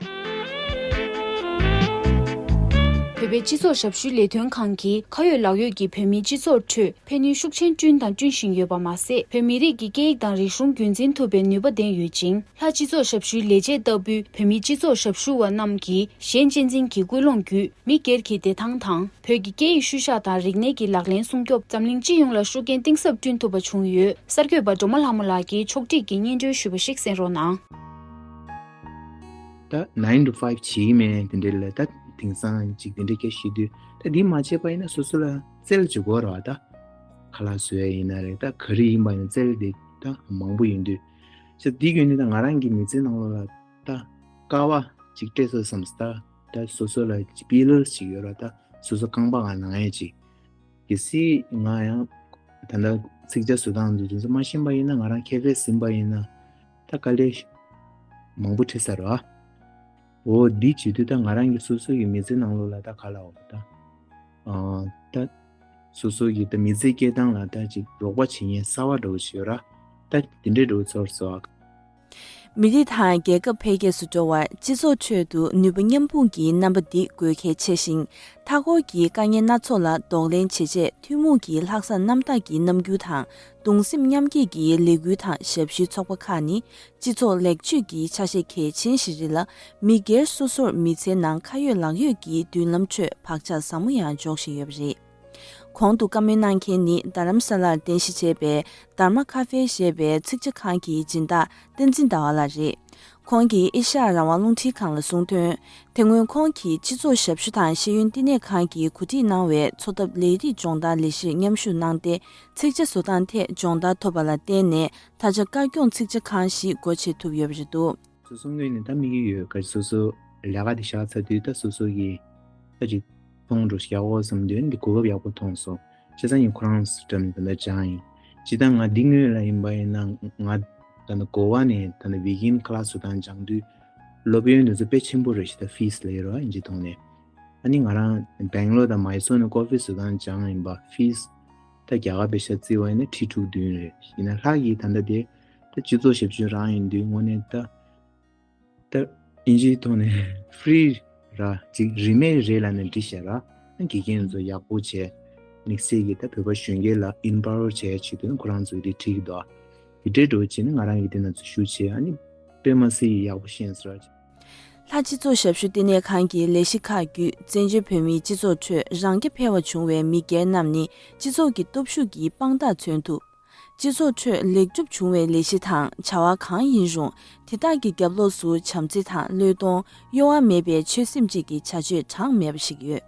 བོད་པའི་སྤྱི་ཚོགས་ཞབས་ཞུའི་ལས་དོན་ཁང་གིས་ཁ་ཡོད་ལག་ཡོད་ཀྱིས་བོད་མིའི་སྤྱི་ཚོགས་ཁྲོད་ཕན་ནུས་ཤུགས་ཆེན་བསྐྲུན་དང་བསྐྲུན་བཞིན་ཡོད་པ་མ་ཟད། བོད་མི་རིགས་ཀྱི་སྐད་ཡིག་དང་རིག་གཞུང་རྒྱུན་འཛིན་ཐུབ་པའི་ནུས་པ་ལྡན་ཡོད་ཅིང་། ལྷ་སྤྱི་ཚོགས་ཞབས་ཞུའི་ལས་བྱེད་ལྟ་བུའི་བོད་མིའི་སྤྱི་ཚོགས་ཞབས་ཞུ་བ་རྣམས་ཀྱིས་གཞན་གཅེས་འཛིན་གྱི་ཀུན་སློང་བརྒྱུད། མི་སྒེར་གྱི་བདེ་ཐང་དང་། བོད་ཀྱི་སྐད་ཡིག་ཤུལ་བཞག་དང་རིག་གནས་ཀྱི་ལག་ལེན་སྲུང་སྐྱོབ། འཛམ་གླིང་སྤྱི་ཡོངས་ལ་ཤུགས་རྐྱེན་གཏིང་ཟབ་བསྐྲུན་ཐུབ་པ་བྱུང་ཡོད། གསར་འགོད་པ་སྒྲོལ་མ་ལྷ་མོ་ལགས་ཀྱིས་ཕྱོགས་སྒྲིག་གིས་སྙན་སྒྲོན་ཞུས་པ་ཞིག་གསན་རོགས་གནང་། ད་nine to five་བྱེད་ཀྱི་མེད་དེ་འདྲ་ལ་ད་དེང་སང་ཅིག་དེ་འདྲ་སྐད་བཤད་དུས་ད་འདི་མ་བྱས་པ་ཡིན་ན་སོ་སོ་ལ་རྩལ་ཅིག་དགོས་རེད་བ། ད་ཁ་ལག་བཟོ་ཡ་ཡིན་ན་རེད། ད་ག་རེ་ཡིན་པ་ཡིན་ན་རྩལ་དེ་ད་མང་པོ་ཡིན་དུས་ཅིག་འདི་བརྒྱུད་ནས་ད་ང་རང་གི་མི་ཚེ་ནང་ལོགས་ལ་ད་ཀ་བ་ཅིག་སྤྲད་སོང་བསམ། ད་ད་སོ་སོ་ལ་པི་ལར་ཅིག་ཡོད་རེད་བ། ད་སོ་སོ་རྐང་པ་ང་ལངས་ཡ་ཅིག་གལ་སྲིད་ང་ཡང་ད་ལྟ་ཚིག་ཇ་བཟོ་སྟངས་འདི་ཚོ་མ་ཤེས་པ་ཡིན་ན། ང་རང་ཁེ་ཧྥེ་ཟིན་པ་ཡིན་ན་ད་དཀའ་ལས་མང་པོ་འཕྲད་ས་རེད་བ། འོ་འདི་བྱེད་དུས་ད་ང་རང་གི་སོ་སོ་ཡི་མི་ཚེ་ནང་ལོགས་ལ་ད་ག་ལ་འོ་ད་ཨ་ད་སོ་སོ་གི་ད་མི་ཚེ་སྐྱེལ་སྟངས་ལ་ད་ཅིག་རོགས་པ་བྱེད་མཁན་གསར་བ་འདྲ་བོ་ཞིག་ཡོད་ར། ད་དེ་འདྲའི་འདྲ་བོ་ཚོར་སོང་། མི་རིགས་དང་རྒྱལ་ཁབ་འཕེལ་རྒྱས་སུ་འགྲོ་བར་སྤྱི་ཚོགས་ཁྲོད་དུ་ནུས་པ་མཉམ་སྤུངས་ཀྱི་རྣམ་པ་འདི་དགོས་གལ་ཆེ་ཞིང་། མཐའ་འཁོར་གྱི་དཀའ་ངལ་སྣ་ཚོགས་ལ་གདོང་ལེན་བྱེད་ཆེད་ཐུན་མོང་གི་ལྷག་བསམ་རྣམ་དག་གི་རྣམ་འགྱུར་དང་། གདུང་སེམས་མཉམ་སྐྱེད་ཀྱི་ལས་འགུལ་དང་ཞབས་ཞུའི་ཚོགས་པ་ཁག་ནི་སྤྱི་ཚོགས་ལེགས་བཅོས་ཀྱི་ཆ་ཤས་གལ་ཆེན་ཞིག་རེད་ལ། མི་སྒེར་སོ་སོར་མི་ཚེའི་ནང་ཁ་ཡོད་ལག་ཡོད་ཀྱི་མདུན་ལམ་ཁྲོད་བག་ཆགས་ཟབ་མོ་ཡང་འཇོག་བཞིན་ཡོད་པ་རེད། གོང་དུ་བཀའ་མོལ་གནང་མཁན་ནི་རྡ་རམ་ས་ལར་རྟེན་གཞི་བྱས་པའི་དྷརྨ་ཁ་ཧྥེ་ཞེས་པའི་ཚིག་ཇ་ཁང་གི་སྦྱིན་བདག་བསྟན་འཛིན་ཟླ་བ་ལགས་རེད། ཁོང་གིས་ཨེ་ཤ་ཡ་རང་དབང་རླུང་འཕྲིན་ཁང་ལ་གསུངས་དོན། དེ་སྔོན་ཁོང་གིས་སྤྱི་ཚོགས་ཞབས་ཞུ་དང་ཤེས་ཡོན་བསྟི་གནས་ཁང་གིས་གོ་སྒྲིག་གནང་བའི་འཚོ་ཐབས་ལས་རིགས་སྦྱོང་བརྡར་ལས་གཞིར་མཉམ་ཞུགས་གནང་སྟེ། ཚིག་ཇ་བཟོ་སྟངས་ཐད་སྦྱོང་བརྡར་ཐོབ་པ་ལ་བརྟེན་ནས་ད་ཆ་བཀའ་སྐྱོང་ཚིག་ཇ་ཁང་ཞིག་སྒོ་ཕྱེ་ཐུབ་ཡོད་པ་རེད་འདུག་སོ་སོ་ངོས་ནས་ད་དམིགས་ཡུལ་ཡོད་ག་སོ་སོ་ལས་ཀ་དེ་བཞག་ཚར་དུས་ད་སོ་སོ་གི་ད་ཅིག་མཐོང་འགྲོ་ཡག་པོ་བསམ་དུས་འདི་གོ་སྐབས་ཡག་པོ་མཐོང་སོང་། བྱས་ཙང་ངས་ཁོ་རང་སི་ཊམ་ད་ལྟ་སྦྱངས་ཡིན། ཇི་ལྟར་ང་འདི་སྔོན་ལ་ཡིན་པ་ཡིན་ན་ང་ད་ལྟ་གོ་བ་ནས་ད་ལྟ་ཝི་ཀེན་ཌི་ཀི་ལ་སི་བཟོ་སྟངས་སྦྱང་དུས་སློབ་ཡོན་དེ་ཚོ་དཔེ་ཆེན་པོ་རེད་ཤག་ད་ཕིས་ལབ་ཡ་རེད་བ་ཨིན་ཇི་ཐོག་ནས། ཨ་ནི་ང་རང་སྦེང་ལོར་དང་མའི་སོར་ནས་ཀོ་ཕི་བཟོ་སྟངས་སྦྱངས་ཡིན་པ་ཕིས་ད་རྒྱ་གར་པེ་ཤ་བརྩི་བ་ཡིན་ན་ཁྲི་དྲུག་བདུན་རེད། ཡིན་ན་ལྷག་གི་ད་ལྟ་དེ་ད་སྤྱི་ཚོགས་ཞབས་ཞུ་རང་ཡིན་དུས་དངོས་གནས་ད། ད་ཨིན་ཇིའི་ཐོག་ནས་ཧྥི་རི་ར་ཅིག་རིན་མེད་རེད་ལབ་ནས་འབྲི་བཞག་ར། དགེ་རྒན་ཚོ་ཡག་པོ་བྱས། དམིགས་བསལ་གྱི་ད་བོད་པ་གཞོན་སྐྱེས་ལ་ཨིམ་པ་ཝར་བྱས་བྱེད་དུས་ཁོ་རང་ཚོ་དེ་ཁྲིད་ཀྱི་འདུག་དེ་འདྲའི་འགྲོ་བྱས་ནས་ང་རང་གིས་དེ་ན་ཚོ་ཞུ་བྱས་ཨ་ནི་དཔེ་མ་སྲིད་ཡག་པོ་ཤེས་སོང་ར། ལྷ་སྤྱི་ཚོགས་ཞབས་ཞུ་ལྟེ་གནས་ཁང་གི་ལས་གཞི་ཁག་བརྒྱུད་བཙན་བྱོལ་བོད་མིའི་སྤྱི་ཚོགས་ཁྲོད་རང་རྐྱ་འཕེར་བ་བྱུང་བའི་མི་སྒེར་རྣམས་ནི་སྤྱི་ཚོགས་ཀྱི་སྟོབས་ཤུགས་ཀྱི་དཔང་རྟགས་མཚོན་ཐུབ། སྤྱི་ཚོགས་ཁྲོད་ལེགས་གྲུབ་བྱུང་བའི་ལས་གཞི་དང་བྱ་བ་གང་ཡིན་རུང་། དེ་དག་གི་རྒྱབ་ལོགས་སུ་བྱམས་བརྩེ་དང་བློས་གཏོང་། གཡོ་བ་མེད་པའི་ཆོད་སེམས་བཅས་ཀྱི་བྱ་སྤྱོད་གྲངས་མེད་པ་ཞིག་ཡོད།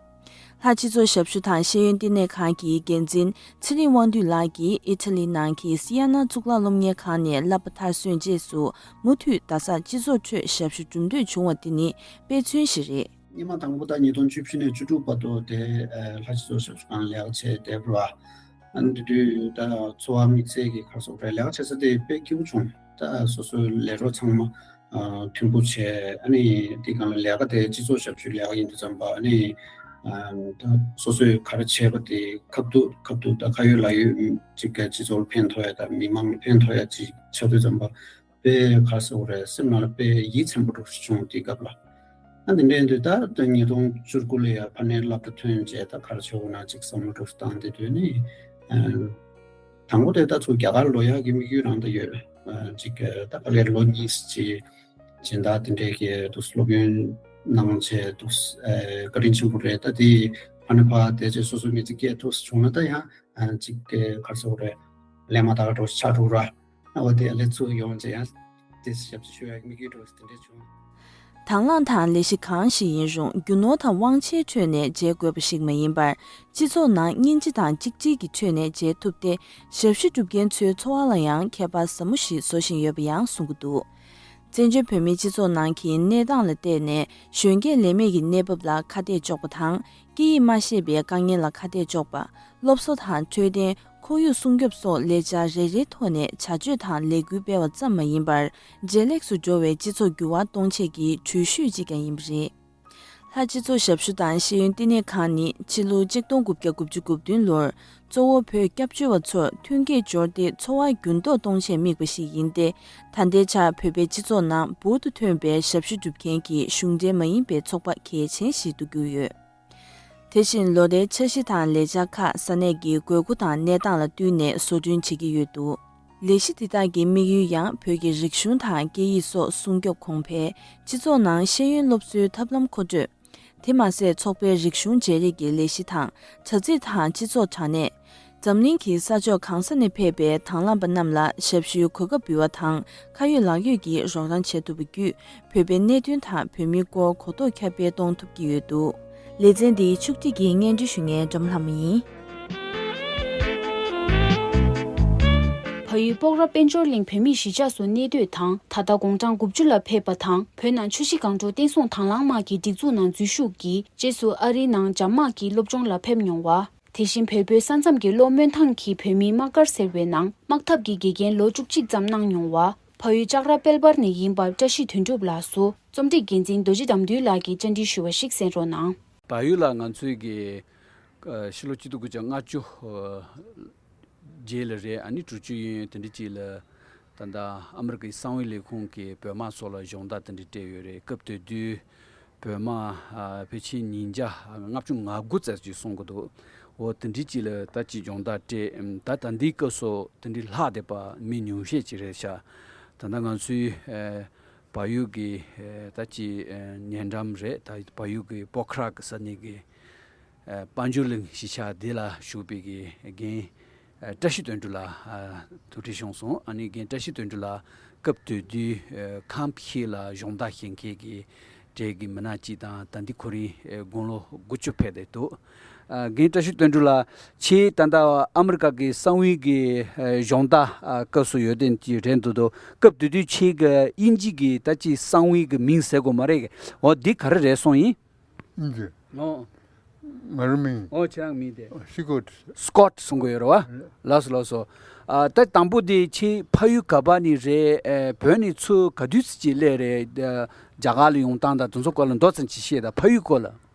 ལྷ་སྤྱི་ཚོགས་ཞབས་ཞུ་དང་ཤེས་ཡོན་ལྟེ་གནས་ཁང་གི་འགན་འཛིན་ཚེ་རིང་དབང་འདུས་ལགས་ཀྱིས་ཨི་ཊ་ལི་ནང་གི་སི་ཡ་ན་གཙུག་ལག་སློབ་གཉེར་ཁང་ནས་བསླབ་པ་མཐར་སོན་རྗེས་སུ་མུ་མཐུད་རྡ་སར་སྤྱི་ཚོགས་ཁྲོད་ཞབས་ཞུ་གྲུབ་འདོད་བྱུང་བ་དེ་ནི་དཔེ་མཚོན་ཞིག་རེད། སྔོན་མ་དང་པོ་ད་ཉིས་སྟོང་བཅུ་བཞི་ནས་བཅུ་དྲུག་བར་དུ་དེ་ཨ་ལྷ་སྤྱི་ཚོགས་ཞབས་ཞུ་ཁང་ལས་ཀ་བྱས་བསྡད་པ་རེད་བ། ཨ་ནི་དེ་དུས་ད་འཚོ་བ་དམིགས་བསལ་གྱི་ག་རེ་ཟེར་དགོས་རེད། ལས་ཀ་བྱེད་ས་དེ་དཔེ་སྐྱིད་པོ་བྱུང་། ད་སོ་སོའི་ལས་རོགས་ཚང་མ་ཨ་མཐུན་པོ་བྱས། ཨ་ནི་དེ་སྒང་ལ་ལས་ཀ་དེ་སྤྱི་ཚོགས་ཞབས་ཞུའི་ལས་ཀ་ཡིན་དུས་ཙམ་པ་ཨ་ནི་ཨ་ད་སོ་སོས་ག་རེ་བྱས་པ་དེ་ཁ་ཐུག་ཁ་ཐུག་ད་ཁ་ཡོད་ལག་ཡོད་ཅིག་གི་སྤྱི་ཚོགས་ལ་ཕན་ཐོགས་ཡ་ད་མི་མང་ལ་ཕན་ཐོགས་ཡ་ཅིག་ཆགས་དུས་ཙམ་པ། དཔེ་ག་རེ་ཟེར་དགོས་རེད། སེམས་ནང་ལ་དཔེ་ཡིད་ཚིམ་པོ་འདྲ་བྱུང་དེ་སྐབས་ལ། ཨ་འདི་འདྲ་ཡིན་དུས་ད་ད་ཉིས་སྟོང་བཅུ་དགུ་ལ་ཡ་ཕ་ནས་སློབ་གྲྭ་ཐོན་རྗེས་ད་ག་རེ་བྱེད་དགོས་ན་ཅིག་བསམ་བློ་འདྲ་བཏང་དེ་དུས་ནི། དང་པོ་དེ་ད་ཚུར་རྒྱ་གར་ལོག་ཡག་གི་དམིགས་ཡུལ་རང་ད་ཡོད། ཅིག་ད་ག་ལེར་ལོ་གཉིས་ཅིག་སྦྱིན་བདག་དེ་འདྲས་ཀྱི་འདུག་སློབ་ཡོན་གནང་བྱས་འདུག་བཀའ་དྲིན་ཆེན་པོ་རེད། ད་དེ་ཕ་ནས་ཕར་བསྡད་རྗེས་སོ་སོ་མི་ཚེ་སྐྱེལ་ཐུབ་བྱུང་ན་ད་ཡང་ཅིག་ག་རེ་ཟེར་དགོས་རེད། ལས་མ་དག་འགྲོ་ཆགས་འགྲོ་ར། ཨ་འོ་དེ་ཨ་ལས་ཚུར་ཡོང་རྗེས་ཡང་དེ་ཞབས་ཕྱི་ཞུ་ཡག་དམིགས་ཡུལ་འདྲ་བོ་དེ་འདྲས་བྱུང་། དང་བླངས་དང་ལས་གཞི་གང་ཞིག་ཡིན་རུང་རྒྱུ་ནོར་དང་དབང་ཆའི་ཁྲོད་ནས་འཇལ་དགོས་པ་ཞིག་མ་ཡིན་པར། སྤྱི་ཚོགས་ནང་སྙིང་རྗེ་དང་གཅིག་སྒྲིལ་གྱི་ཁྲོད་ནས་འཇལ་ཐུབ་སྟེ། ཞབས་ཞུ་སྒྲུབ་མཁན་ཚོའི་འཚོ་བ་ལ་ཡང་ཁྱད་པར་ཟབ་མོ་ཞིག་བཟོ་བཞིན་ཡོད་པ་ཡང་གསུང་གི་འདུག་བཙན་བྱོལ་བོད་མིའི་སྤྱི་ཚོགས་ནང་གི་གནས་སྟངས་ལ་བལྟས་ནས་གཞོན་སྐྱེས་ལས་མེད་ཀྱི་གནས་བབ་ལ་ཁ་གཏད་གཅོག་པ་དང་། སྐད་ཡིག་མ་ཤེས་པའི་དཀའ་ངལ་ལ་ཁ་གཏད་གཅོག་པ། སློབ་གསོ་དང་འཕྲོད་བསྟེན། ཁོར་ཡུག་སྲུང་སྐྱོབ་སོགས་ལས་འཆར་རེ་རེའི་ཐོག་ནས་བྱ་སྤྱོད་དང་ལས་འགུལ་སྤེལ་བ་ཙམ་མ་ཡིན་པར། ཇེ་ལེགས་སུ་འགྲོ་བའི་སྤྱི་ཚོགས་འགྱུར་བ་གཏོང་ཆེད་ཀྱི་འགྲུལ་བཞུད་ཅིག་ཀྱང་ཡིན་པ་རེད། ལྷ་སྤྱི་ཚོགས་ཞབས་ཞུ་དང་ཤེས་ཡོན་བསྟི་གནས་ཁང་ནི་ཕྱི་ལོ་ཆིག་སྟོང་དགུ་བརྒྱ་དགུ་བཅུ་གོ་བདུན་ལོར་གཙོ་བོ་བོད་སྐྱབས་བཅོལ་བ་ཚོར་མཐུན་རྐྱེན་སྦྱོར་ཏེ་འཚོ་བ་འགྱུར་ལྡོག་གཏོང་ཆེད་དམིགས་པ་ཞིག་ཡིན་ཏེ། ད་ལྟའི་ཆར་བོད་པའི་སྤྱི་ཚོགས་ནང་འབུར་དུ་ཐོན་པའི་ཞབས་ཞུ་སྒྲུབ་མཁན་གྱི་གཞུང་འབྲེལ་མ་ཡིན་པའི་ཚོགས་པ་གལ་ཆེན་ཞིག་ཏུ་གྱུར་ཡོད། དེ་བཞིན་ལོ་ལྟར་འཆར་གཞི་དང་ལས་འཆར་ཁག་ས་གནས་ཀྱི་དགོས་མཁོ་དང་གནས་སྟངས་ལ་བསྟུན་ནས་བཟོ་སྐྲུན་བྱེད་ཀྱི་ཡོད་འདུག་ལས་གཞི་འདི་དག་གི་དམིགས་ཡུལ་ཡང་བོད་ཀྱི་རིག་གཞུང་དང་སྐད་ཡིག་སོགས་སྲུང་སྐྱོབ་གོང་འཕེལ། སྤྱི་ཚོགས་ནང་ཤེས་ཡོན་སློབ་གསོའི་ཐབས་ལམ་མཁོ་སྤྲོད། དེ་མ་ཟད་ཚོགས་པའི་རིག་གཞུང་བརྗེ་རེས་ཀྱི་ལས་གཞི་དང་། དྲ་ཚིགས་དང་སྤྱི་ཚོགས་དྲ་གནས། འཛམ་གླིང་གི་ས་ཕྱོགས་གང་ས་ནས་ཕེབས་པའི་དང་བླངས་པ་རྣམས་ལ་ཞབས་ཞུའི་གོ་སྐབས་འབུལ་བ་དང་། ཁ་ཡོད་ལག་ཡོད་ཀྱིས་རོགས་རམ་བྱེད་ཐུབ་པ་བརྒྱུད། བོད་པའི་གནད་དོན་དང་བོད་མིའི་སྐོར་གོ་རྟོགས་ཁྱབ་སྤེལ་གཏོང་ཐུབ་ཀྱི་ཡོད་འདུག་ལེ་ཚན་འདི་ཕྱོགས་སྒྲིག་གིས་སྙན་སྒྲོན་ཞུ་མཁན་སྒྲོལ་མ་ལྷ་མོ་ཡིན། བལ་ཡུལ་སྤོག་ར་དཔལ་འབྱོར་གླིང་བོད་མིའི་གཞིས་ཆགས་སུ་གནས་སྡོད་དང་། ད་ལྟ་དགུང་གྲངས་དགུ་བཅུ་ལ་ཕེབས་པ་དང་། བོད་ནང་ཆུ་བཞི་སྒང་དྲུག་བསྟན་སྲུང་དང་བླངས་དམག་གི་སྒྲིག་འཛུགས་ནང་འཛུལ་ཞུགས་ཀྱིས། རྗེས་སུ་ཨ་རིའི་ནང་འཇབ་དམག་གི་སློབ་སྦྱོང་ལ་ཕེབས་མྱོང་བ། དེ་བཞིན་བལ་པོའི་ས་མཚམས་ཀྱི་གློ་སྨོན་ཐང་གི་བོད་མིའི་དམག་སྒར་ཟེར་བའི་ནང་དམག་འཐབ་ཀྱི་དགེ་རྒན་ལོ་བཅུ་གཅིག་ཙམ་གནང་མྱོང་བ། བལ་ཡུལ་ལྕགས་ར་དཔལ་འབར་ནས་ཡིན་པ་བཀྲ་ཤིས་དོན་གྲུབ་ལགས་སུ་རྩོམ་སྒྲིག་འགན་འཛིན་རྡོ་རྗེ་དགྲ་འདུལ་ལགས་ཀྱིས་བཅར་འདྲི་ཞུ་བ་ཞིག་གསན་རོགས་གནང་། བལ་ཡུལ་ལ་ང་ཚོའི་གི་ཕྱི་ལོ་གཅིག་སྟོང་དགུ་བརྒྱ་ལྔ་བཅུ་རྗེས་ལ་རེད། ཨ་ནི་དྲུག་ཅུ་ཡན་ཡོན་དེ་འདྲ་ཅིག་ལ་ ད་ལྟ་ཨ་མི་རི་ཀའི་གསང་བའི་ལས་ཁུངས་ཀྱིས་བོད་དམག་ཚོ་ལ་སྦྱོང་བརྡར་དེ་འདྲ་སྤྲད་ཡོད་རེད། སྐབས་དེ་དུས་བོད་དམག་ཨ་ཕལ་ཆེར་ཉིས་བརྒྱ་ལྔ་བཅུ་ང་དགུ་ཙམ་ཅིག་སོང་གི་འདུག་འོ་དེ་འདྲའི་ཅིག་ལ་ད་ཅིག་སྦྱོང་བརྡར་སྤྲད། ད་ད་ལྟའི་སྐབས་སུ་དེ་འདྲའི་ལྷག་བསྡད་པ་མི་ཉུང་ཤས་ཅིག་རེད་ཤག་ད་ལྟ་ང་ཚོའི་ཨ་བལ་ཡུལ་གྱི་ཨ་ད་ཅིག་ཨ་ཉེ་འགྲམ་རེད། ད་བལ་ཡུལ་གྱི་པོ་ཁ་ར་ཟེར་ནས་གི་ཨ་དཔལ་འབྱོར་གླིང་གཞིས་ཆགས་འདི་ལ་བཞུགས་པའི་གི་རྒན་ཨ་བཀྲ་ཤིས་དོན་གྲུབ་ལགས་ཨ་ཐུགས་འཕྲད་བྱུང་སོང་། ཨ་ནི་རྒན་བཀྲ་ཤིས་དོན་གྲུབ་ལགས་སྐབས་དེ་དུས་ཨ་ཁམ་ཕི་ལ་སྦྱོང་བརྡར་བྱེད་མཁན་གྱི་གྲས་ཀྱི་མི་སྣ་གཅིག་དང་། ད་འདི་ཁོ་རང་ཨ་དགུང་ལོ་དགུ་བཅུ་ཕེབས་བསྡད་འདུག་ཨ་རྒན་བཀྲ་ཤིས་དོན་གྲུབ་ལགས། ཁྱེད་ད་ལྟ་ཨ་མི་རི་ཀ་གི་གསང་བའི་གི་ཨ་སྦྱོང་བརྡར་ཨ་སྐབས་སུ་ཡོད་དོན་གྱི་རེད་འདུག་དོ། སྐབས་དེ་དུས་ཁྱེད་ཀྱི་དབྱིན་ཇི་གི་ད་ཅིག་གསང་བའི་གི་མིང་ཟེར་དགོས་མ་རེད། འོ་འདི་ག་རེ་རེད་སོང་ཡིན། ཨིན་ཇི། ཨོ། ང་རང་མིང་། ཨོ་ཁྱེད་རང་མིང་དེ། སི་ཀོ་ཊི། སི་ཀོ་ཊི་གསུང་གི་ཡོད་རེད་བ། ལགས་སོ་ལགས་སོ། ཨ་ད་དང་པོ་དེ་ཁྱེད་ཕ་ཡུལ་ག་པ་ནས་རེད། ཨ་བོད་ནས་ཚུར་ག་དུས་ཙམ་ཅིག་སླེབས་རེད། ཨ་རྒྱ་གར་ལ་ཡོང་སྟངས་དང་དེ་ཚོ་སྐོར་ལ་མདོ་ཙམ་ཅིག་བཤད་དང་། ཕ་ཡུལ་སྐོར་ལ།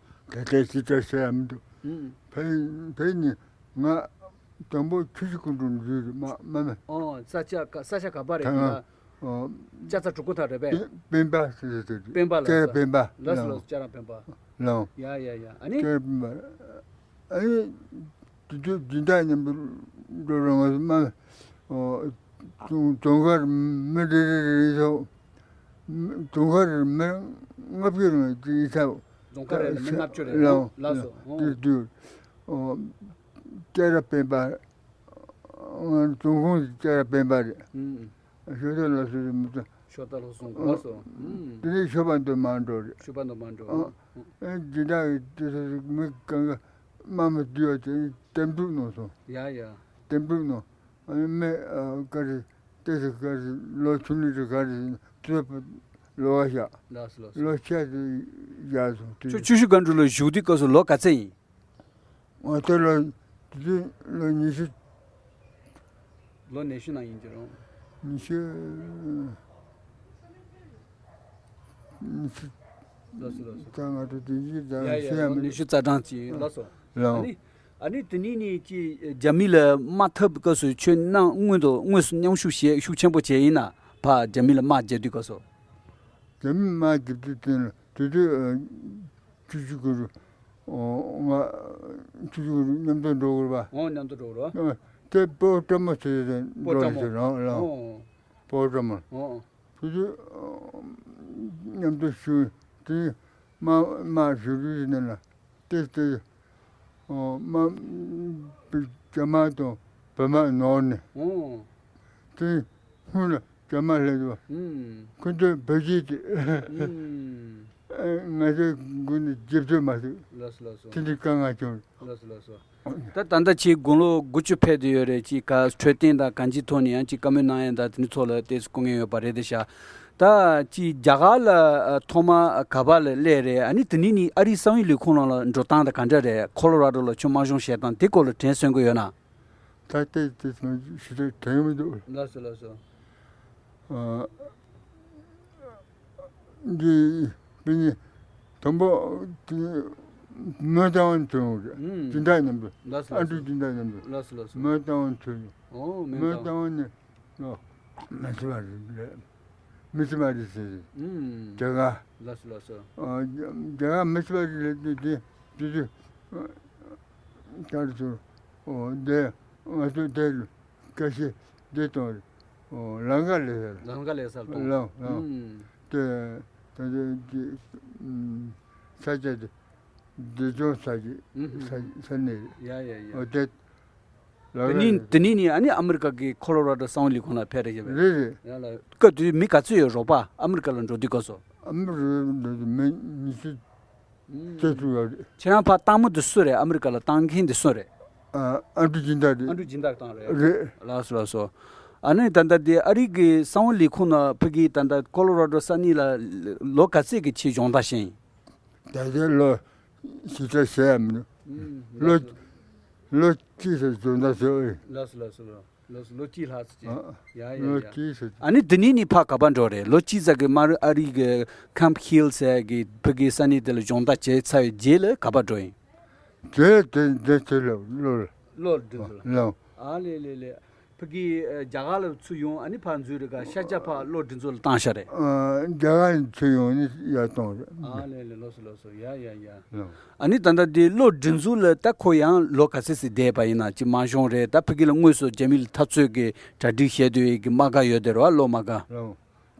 ད་ལྟའི་ཅི་ལྟར་བཤད་ཡ་མི་འདུག་ཨུམ། ཕ་ཡུལ་ཕ་ཡུལ་ནི་ང་དང་པོ་ཆུ་བཞི་སྒང་དྲུག་འཛུལ་རེད། མ་མ་མ། ཨོ་ས་ཆ་ག་ས་ཆ་ག་པ་རེད། ད་ང་ཨོ་ལྕགས་རྩ་གྲུ་གུ་ཐག་རེད་པས། སྤེན་པ་ཟེར་ཟེར་རེད། སྤེན་པ་ལ། སྐྱ་སྤེན་པ། ལགས་སོ་ལགས་སོ། ལྕགས་ར་སྤེན་པ། ལགས། ཡ་ཡ་ཡ། ཨ་ནི། སྐྱ་སྤེན་པ། ཨ་ནི་དེ་དུས་སྦྱིན་བདག་མཉམ་དུ་འགྲོ་རུང་ང་ཚོ་མ་ཨོ་རྫོང་ཁར་མི་རེ་རེ་རེ་ཡིན་ཚོ། རྫོང་ཁར་མི་ལྔ་བཅུ་རེ་ཡིན་ཚོ། རྫོང་ཁ་རེ་ལ་མི་ལྔ་བཅུ་རེ། ལགས་ལགས་སོ། ཨོ། དེ་དུས་ཨོ་སྐྱ་ར་སྤེན་པ། ང་རྫོང་ཁོངས་སུ་སྐྱ་ར་སྤེན་པ་རེད། ཨུམ། ཤོ་ཏ་ལགས་སུ་མི་ཚོ། ཤོ་ཏ་ལགས་སོང་། ལགས་སོ། ཨུམ། དེ་ནས་ཤོ་པ་མདོ་མང་འགྲོ་རེད། ཤོ་པ་མདོ་མང་འགྲོ། ཨོ། ཨེ་འདི་འདྲ་གི་དེ་ཚོ་མི་གང་ག་དམའ་མོ་བསྡུས་པ་དེ་ནས་གཏན་སྡོད་གནང་སོང་། ཡ་ཡ། གཏན་སྡོད་གནང་། ཨ་ནི་མི་ཨ་ག་རེ་ཏེ་ཚོ་ག་རེ་ལོ་ཆུང་ནི་རེ་ག་རེ་ཚོས་ལོ་བ་བཞག་ལགས་སོ་ལགས་སོ། ལོ་ཆ་དེ་བཞག་སོང་དེ། ཁྱོད་ཆུ་བཞི་སྒང་དྲུག་ལ་བཞུགས་དུས་སྐབས་སུ་ལོ་ག་ཚོད་ཡིན། ང་ཚོ་ལོ་དེ་དུས་ལོ་ཉི་ཤུ། ལོ་ཉི་ཤུ་ནང་ཡིན་གྱི་རུང་། ཉི་ཤུ། ཉི་ཤུ། ལགས་སོ་ལགས་སོ། ད་ང་ཚོ་དེ་ཡིན་ད་ཡ་ཡ། ཤེས་ཡ་ལོ་མི་ཉི་ཤུ་རྩ་གྲངས་ཅིག་ཡིན། ལགས་སོ། ལགས། ཨ་ནི། ཨ་ནི་དེ་ནས་ནི་ཅི་རྒྱ་མི་ལ་དམག་འཐབ་སྐབས་སུ་ཁྱོད་ནང་སྔོན་དུ་དངོས་སུ་མཉམ་ཞུགས་བྱས་ཤུགས་ཆེན་པོ་བྱས་ཡིན་ན། ཕ་རྒྱ་མི་ལ་དམག་རྒྱག་དུས་སྐབས་སུ། རྒྱ་མི་དམག་རྒྱག་དུས་དེ་ལ་དེ་དུས་ཨ་ཆུ་བཞི་སྒང་དྲུག་ཨོ་ང་ཆུ་བཞི་སྒང་དྲུག་མཉམ་དུ་འགྲོ་དགོས་པ། ཨོ་མཉམ་དུ་འགྲོ་དགོས་རེད་བ། ཨ་དེ་སྤོ་བོ་བཀྲ་མ་ཚེ་རིང་སྤོ་བོ་བཀྲ་མ། རང་རང་ཨོ། སྤོ་བོ་བཀྲ་མ། ཨོ། དེ་དུས་ཨ་མཉམ་དུ་བཞུགས། དེ་དམག་དམག་བཞུགས་དུས་ནས་ལ་དེ་དེ་ཨོ་དམག་རྒྱ་དམག་དང་བོད་དམག་ནང་ནས། ཨོ། དེ་སྔོན་ལ་རྒྱ་དམག་སླེབས་པ། ཨུམ། ཁོ་ཚོས་བོད་ཀྱི་དེ། ཨུམ། ང་ཚོའི་མགོ་ནས་ཇེ་བཙོག་མ་ཐུབ། ལགས་སོ་ལགས་སོ། དེ་འདྲའི་དཀའ་ངལ་བྱུང་། ལགས་སོ་ལགས་སོ། ད་ད་ལྟ་ཁྱེད་དགུང་ལོ་དགུ་བཅུ་ཕེབས་བསྡད་ཡོད་རེད། ཅིག་ག་འཕྲོད་བསྟེན་དང་གང་ཅིའི་ཐོག་ནས་ཡང་ཅིག་བཀའ་མོལ་གནང་ཡ་དང་དེ་འདྲའི་ཐོག་ལ་ཏོག་ཙམ་སྐུ་ངལ་ཡོད་པ་རེད་དེ་ཤག་ད་ཅིག་རྒྱ་གར་ལ་ཨ་ཐོག་མ་ག་པ་ལ་སླེབས་རེད། ཨ་ནི་དེ་ནས་ནི་ཨ་རིའི་གསང་བའི་ལས་ཁུངས་ནང་ལ་འགྲོ་སྟངས་དང་ག་འདྲ་རེད། ཁོ་ལོ་ར་ཌོ་ལ་ཁྱོད་དམག་སྦྱོང་བྱས་སྟངས་དེ་སྐོར་ལ་དྲན་གསོ་གི་ཡོད་ན། ད་ལྟའི་དེ་ཚོ་ཞུ་དག་དྲན་མི་འདུག་ལགས་སོ་ལགས་སོ། ཨ། འདི་དཔེ་ནི་དང་པོ་དེ་མོན་རྟ་དབང་ཚོ་རེད། ཨུམ། སྦྱིན་བདག་མཉམ་དུ། ལགས་སོ་ཨ་ལགས་འབྲུག་སྦྱིན་བདག་མཉམ་དུ། ལགས་སོ་ལགས་སོ། མོན་རྟ་དབང་ཚོ། ཨོ་མོན་རྟ་དབང་། མོན་རྟ་དབང་ནི་ལོ་མི་ཚེ་མ་རེད། མི་ཚེ་མ་རེད་ཟེར། ཨུམ། རྒྱ་གར། ལགས་སོ་ལགས་སོ། ཨ་རྒྱ་གར་མི་ཚེ་མ་རེད་ལབ་དུས་དེ་དུས་དུས་ཨ་ད་རེས་ཚོ་ཨོ་འདི་ང་ཚོ་དེ་ཁ་ཤས་འདི་དང་ཨོ་ལང་ཀ་ལས་ལང་ཀ་ལས་སར་གཏོང་། ལང་ལང་། ཨུམ། དེ་ད་དེ་ས་ཆ་དེ་འདི་ལྗོངས་ས་ཆ་ཨུམ། ས་ས་གནས་རེད། ཡ་ཡ་ཡ། ཨོ་དེ། དེ་ནས་དེ་ནས་ནི་ཨ་ནི་ཨ་མི་རི་ཀ་གི་ཁོ་ལོ་ར་ཌོ་གསང་བའི་ལས་ཁུངས་ལ་ཕེབས་རེད་བྱས་པས། རེད་རེད། ཡ་ལ་སྐབས་དེ་མི་ག་ཚོད་ཡོད་རོགས་པ་ཨ་མི་རི་ཀ་ལ་འགྲོ་དུས་སྐབས་སུ། ཨ་མི་རི་ཀ་ལ་འགྲོ་དུས་མི་ཉི་ཤུ་ཨུམ། རྩ་དྲུག་ཡོད་རེད། ཁྱེད་རང་ཕར་བཏང་མི་དེ་སུ་རེད། ཨ་མི་རི་ཀ་ལ་བཏང་མཁན་དེ་སུ་རེད། ཨ་ཨ་འབྲུག་སྦྱིན་བདག་རེད། ཨ་འབྲུག་སྦྱིན་བདག་བཏང་རེད། རེད། ལགས་སོ་ལགས་སོ། ཨ་ནི་ད་ལྟ་དེ་ཨ་རི་གི་གསང་བའི་ལས་ཁུངས་ནང་ཕ་གི་ད་ལྟ་ཁོ་ལོ་ར་ཌོ་ས་གནས་ལ་ལོ་ག་ཚོད་ཀྱི་ཆེད་སྦྱོང་བརྡར་བྱས་ཡིན། ད་ལྟ་ལོ་ཞིབ་ཕྲ་བཤད་ཡ་མི་འདུག་ཨུམ། ལོ་ལགས་སོ། ལོ་གཅིག་ཙམ་སྦྱོང་བརྡར་བྱས་ཡོད། ལགས་སོ་ལགས་སོ། ལོ་ལོ་གཅིག་ལྷག་ཙམ་ཅིག་ཨ། ཡ་ཡ་ལོ་ཡ། གཅིག་ཙམ། ཨ་ནི་འདི་ནས་ནི་ཕར་ག་པར་འགྲོ་རེད། ལོ་གཅིག་ཙམ་གི་མར་ཨ་རི་གི་ཁམ་ཧིལ་ཟེར་གི་ཕ་གི་ས་གནས་དེ་ལ་སྦྱོང་བརྡར་བྱས་ཚར་བའི་རྗེས་ལ་ག་པར་འགྲོ་ཡིན། རྗེས་དེ་འདི་ཚོ་ལ་ལོ་ལ། ལོ་འདི་ཚོ་ལ། ལོ། ཨ་ལེ་ལེ་ལེ། ཕ་གི་ཨ་རྒྱ་གར་ལ་ཚུར་ཡོང་། ཨ་ནི་ཕར་འཛུལ་རེད་ག་ཤར་རྒྱག་ཕར་གློག་སྒྲིག་འཛུགས་ལ་བཏང་ཤག་རེད། ཨ་རྒྱ་གར་ཚུར་ཡོང་ནི་ཡར་བཏང་རེད། ཨ་ལེ་ལེ། ལགས་སོ་ལགས་སོ། ཡ་ཡ་ཡ། ལགས། ཨ་ནི་ད་ལྟ་འདི་གློག་སྒྲིག་འཛུགས་ལ་ད་ཁོ་ཡང་ལོ་ག་ཚོད་ཙམ་བསྡད་པ་ཡིན་ན་ཅིག་མ་ཤོང་རེད། ད་ཕ་གི་ལ་དངོས་སུ་རྒྱ་མི་ལ་འཐབ་རྩོད་ཀྱི་གྲ་སྒྲིག་བྱས་སྡོད་ཡས་ཀྱི་དམག་སྒར་ཡོད་དེ་རེད་བ། གློག་དམག་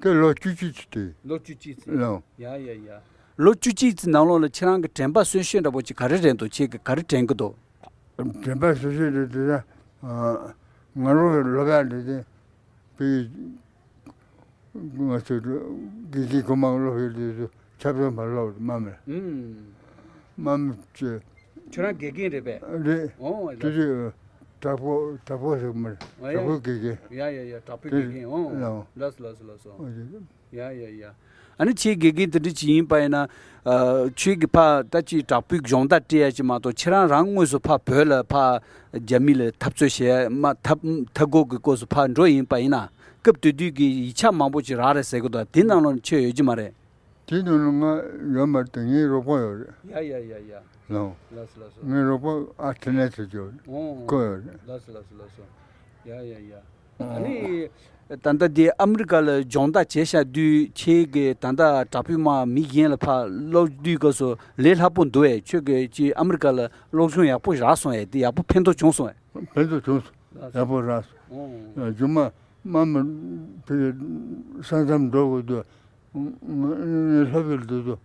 སྒར། ལགས། དེ་ལོ་བཅུ་གཅིག་ཙམ་དེ། ལོ་བཅུ་གཅིག་ཙམ། ལགས། ཡ་ཡ་ཡ། ལོ་བཅུ་གཅིག་ཙམ་ནང་ལོགས་ལ་ཁྱེད་རང་གི་དྲན་པ་གསོན་ཤོས་འདྲ་པོ་ཅིག་ག་རེ་དྲན་འདུག་ཁྱེད་ཀྱིས་ག་རེ་དྲན་གྱི་འདུག་དྲན་པ་གསོན་ཤོས་རེད་དེ་ད། ཨ་ང་རང་གི་སློབ་ཡག་འདི་དེ་བི་ང་ཚོ་དགེ་རྒན་གོང་མ་སློབ་ཡག་འདི་ཚོ་ཆབ་མདོ་མར་སློབ་དམའ་མོ་རེད། ཨུམ། དམའ་མོ་བྱས། ཁྱོད་རང་དགེ་རྒན་རེད་པས། རེད། ཨོ་ལགས། དེ་དུས་དྲག་པོ་དྲག་པོ་ཟེར་གི་མ་རེད། ཨོ་ཡ། དྲག་པོའི་དགེ་རྒན། ཡ་ཡ་ཡ། དྲག་པོའི་དེ་དགེ་རྒན། ཨོ་ལགས། ལགས་སོ་ལགས་སོ་ལགས་སོ། ཨོ་དེ། ཡ་ཡ་ཡ། ཨ་ནི་ཁྱེད་དགེ་རྒན་དེ་འདྲ་ཅིག་ཡིན་པ་ཡིན་ན། ཨ་ཁྱེད་ཀྱིས་ཕར་ད་ཅིག་དྲག་པོའི་སྦྱོང་བརྡར་སྤྲད་ཡ་ཅིག་མ་གཏོགས་ཁྱེད་རང་རང་དངོས་སུ་ཕར་བོད་ལ་ཕར་རྒྱ་མི་ལ་འཐབ་རྩོད་བྱེད་ཡ་མ་འཐབ་འཐབ་འགོག་གི་སྐབས་སུ་ཕར་འགྲོ་ཡིན་པ་ཡིན་ན། སྐབས་དེ་དུས་ཀྱི་ཡིག་ཆ་མང་པོ་ཅིག་རག་རེད་ཟེར་གི་འདུག་དེ་ནང་ལོགས་ཁྱེད་ཡོད་ཀྱི་མ་རེད། དེ་ནང་ལ་ང་ཡོད་མ་རེད། ངའི་རོགས་པ་ཡོད་རེད། ཡ་ཡ་ཡ་ཡ། ལགས། ལགས་སོ་ལགས་སོ། ངའི་རོགས་པ་ཨ་ཐི་ནས་ཚོ་ཡོད་རེད། ཨོ། ཁོ་ཡོད་རེད། ལགས་སོ་ལགས་སོ་ལགས་སོ། ཡ་ཡ་ཡ། ཨ་ནི་ད་ལྟ་འདི་ཨ་མི་རི་ཀ་ལ་སྦྱོང་བརྡར་བྱས་བཞག་དུས་ཁྱེད་ཀྱིས་ད་ལྟ་དྲག་པོའི་དམག་མི་གཞན་ལ་ཕར་སློབ་དུས་སྐབས་སུ་ལས་སླ་པོ་འདུག་ཨེ། ཁྱོད་ཀྱིས་ཅིག་ཨ་མི་རི་ཀ་ལ་སློབ་སྦྱོང་ཡག་པོ་རག་སོང་ཨེ། དེ་ཡག་པོ་ཕན་ཐོགས་བྱུང་སོང་ཨེ། ཕན་ཐོགས་བྱུང་སོང་། ཡག་པོ་རག་སོང་། ཨོ། རྗེས་མ་དམག་མི་ཕ་གི་ས་མཚམས་འགྲོ་དགོས་དུས། ང་ང་སློབ་ཡག་འདུག་དུ།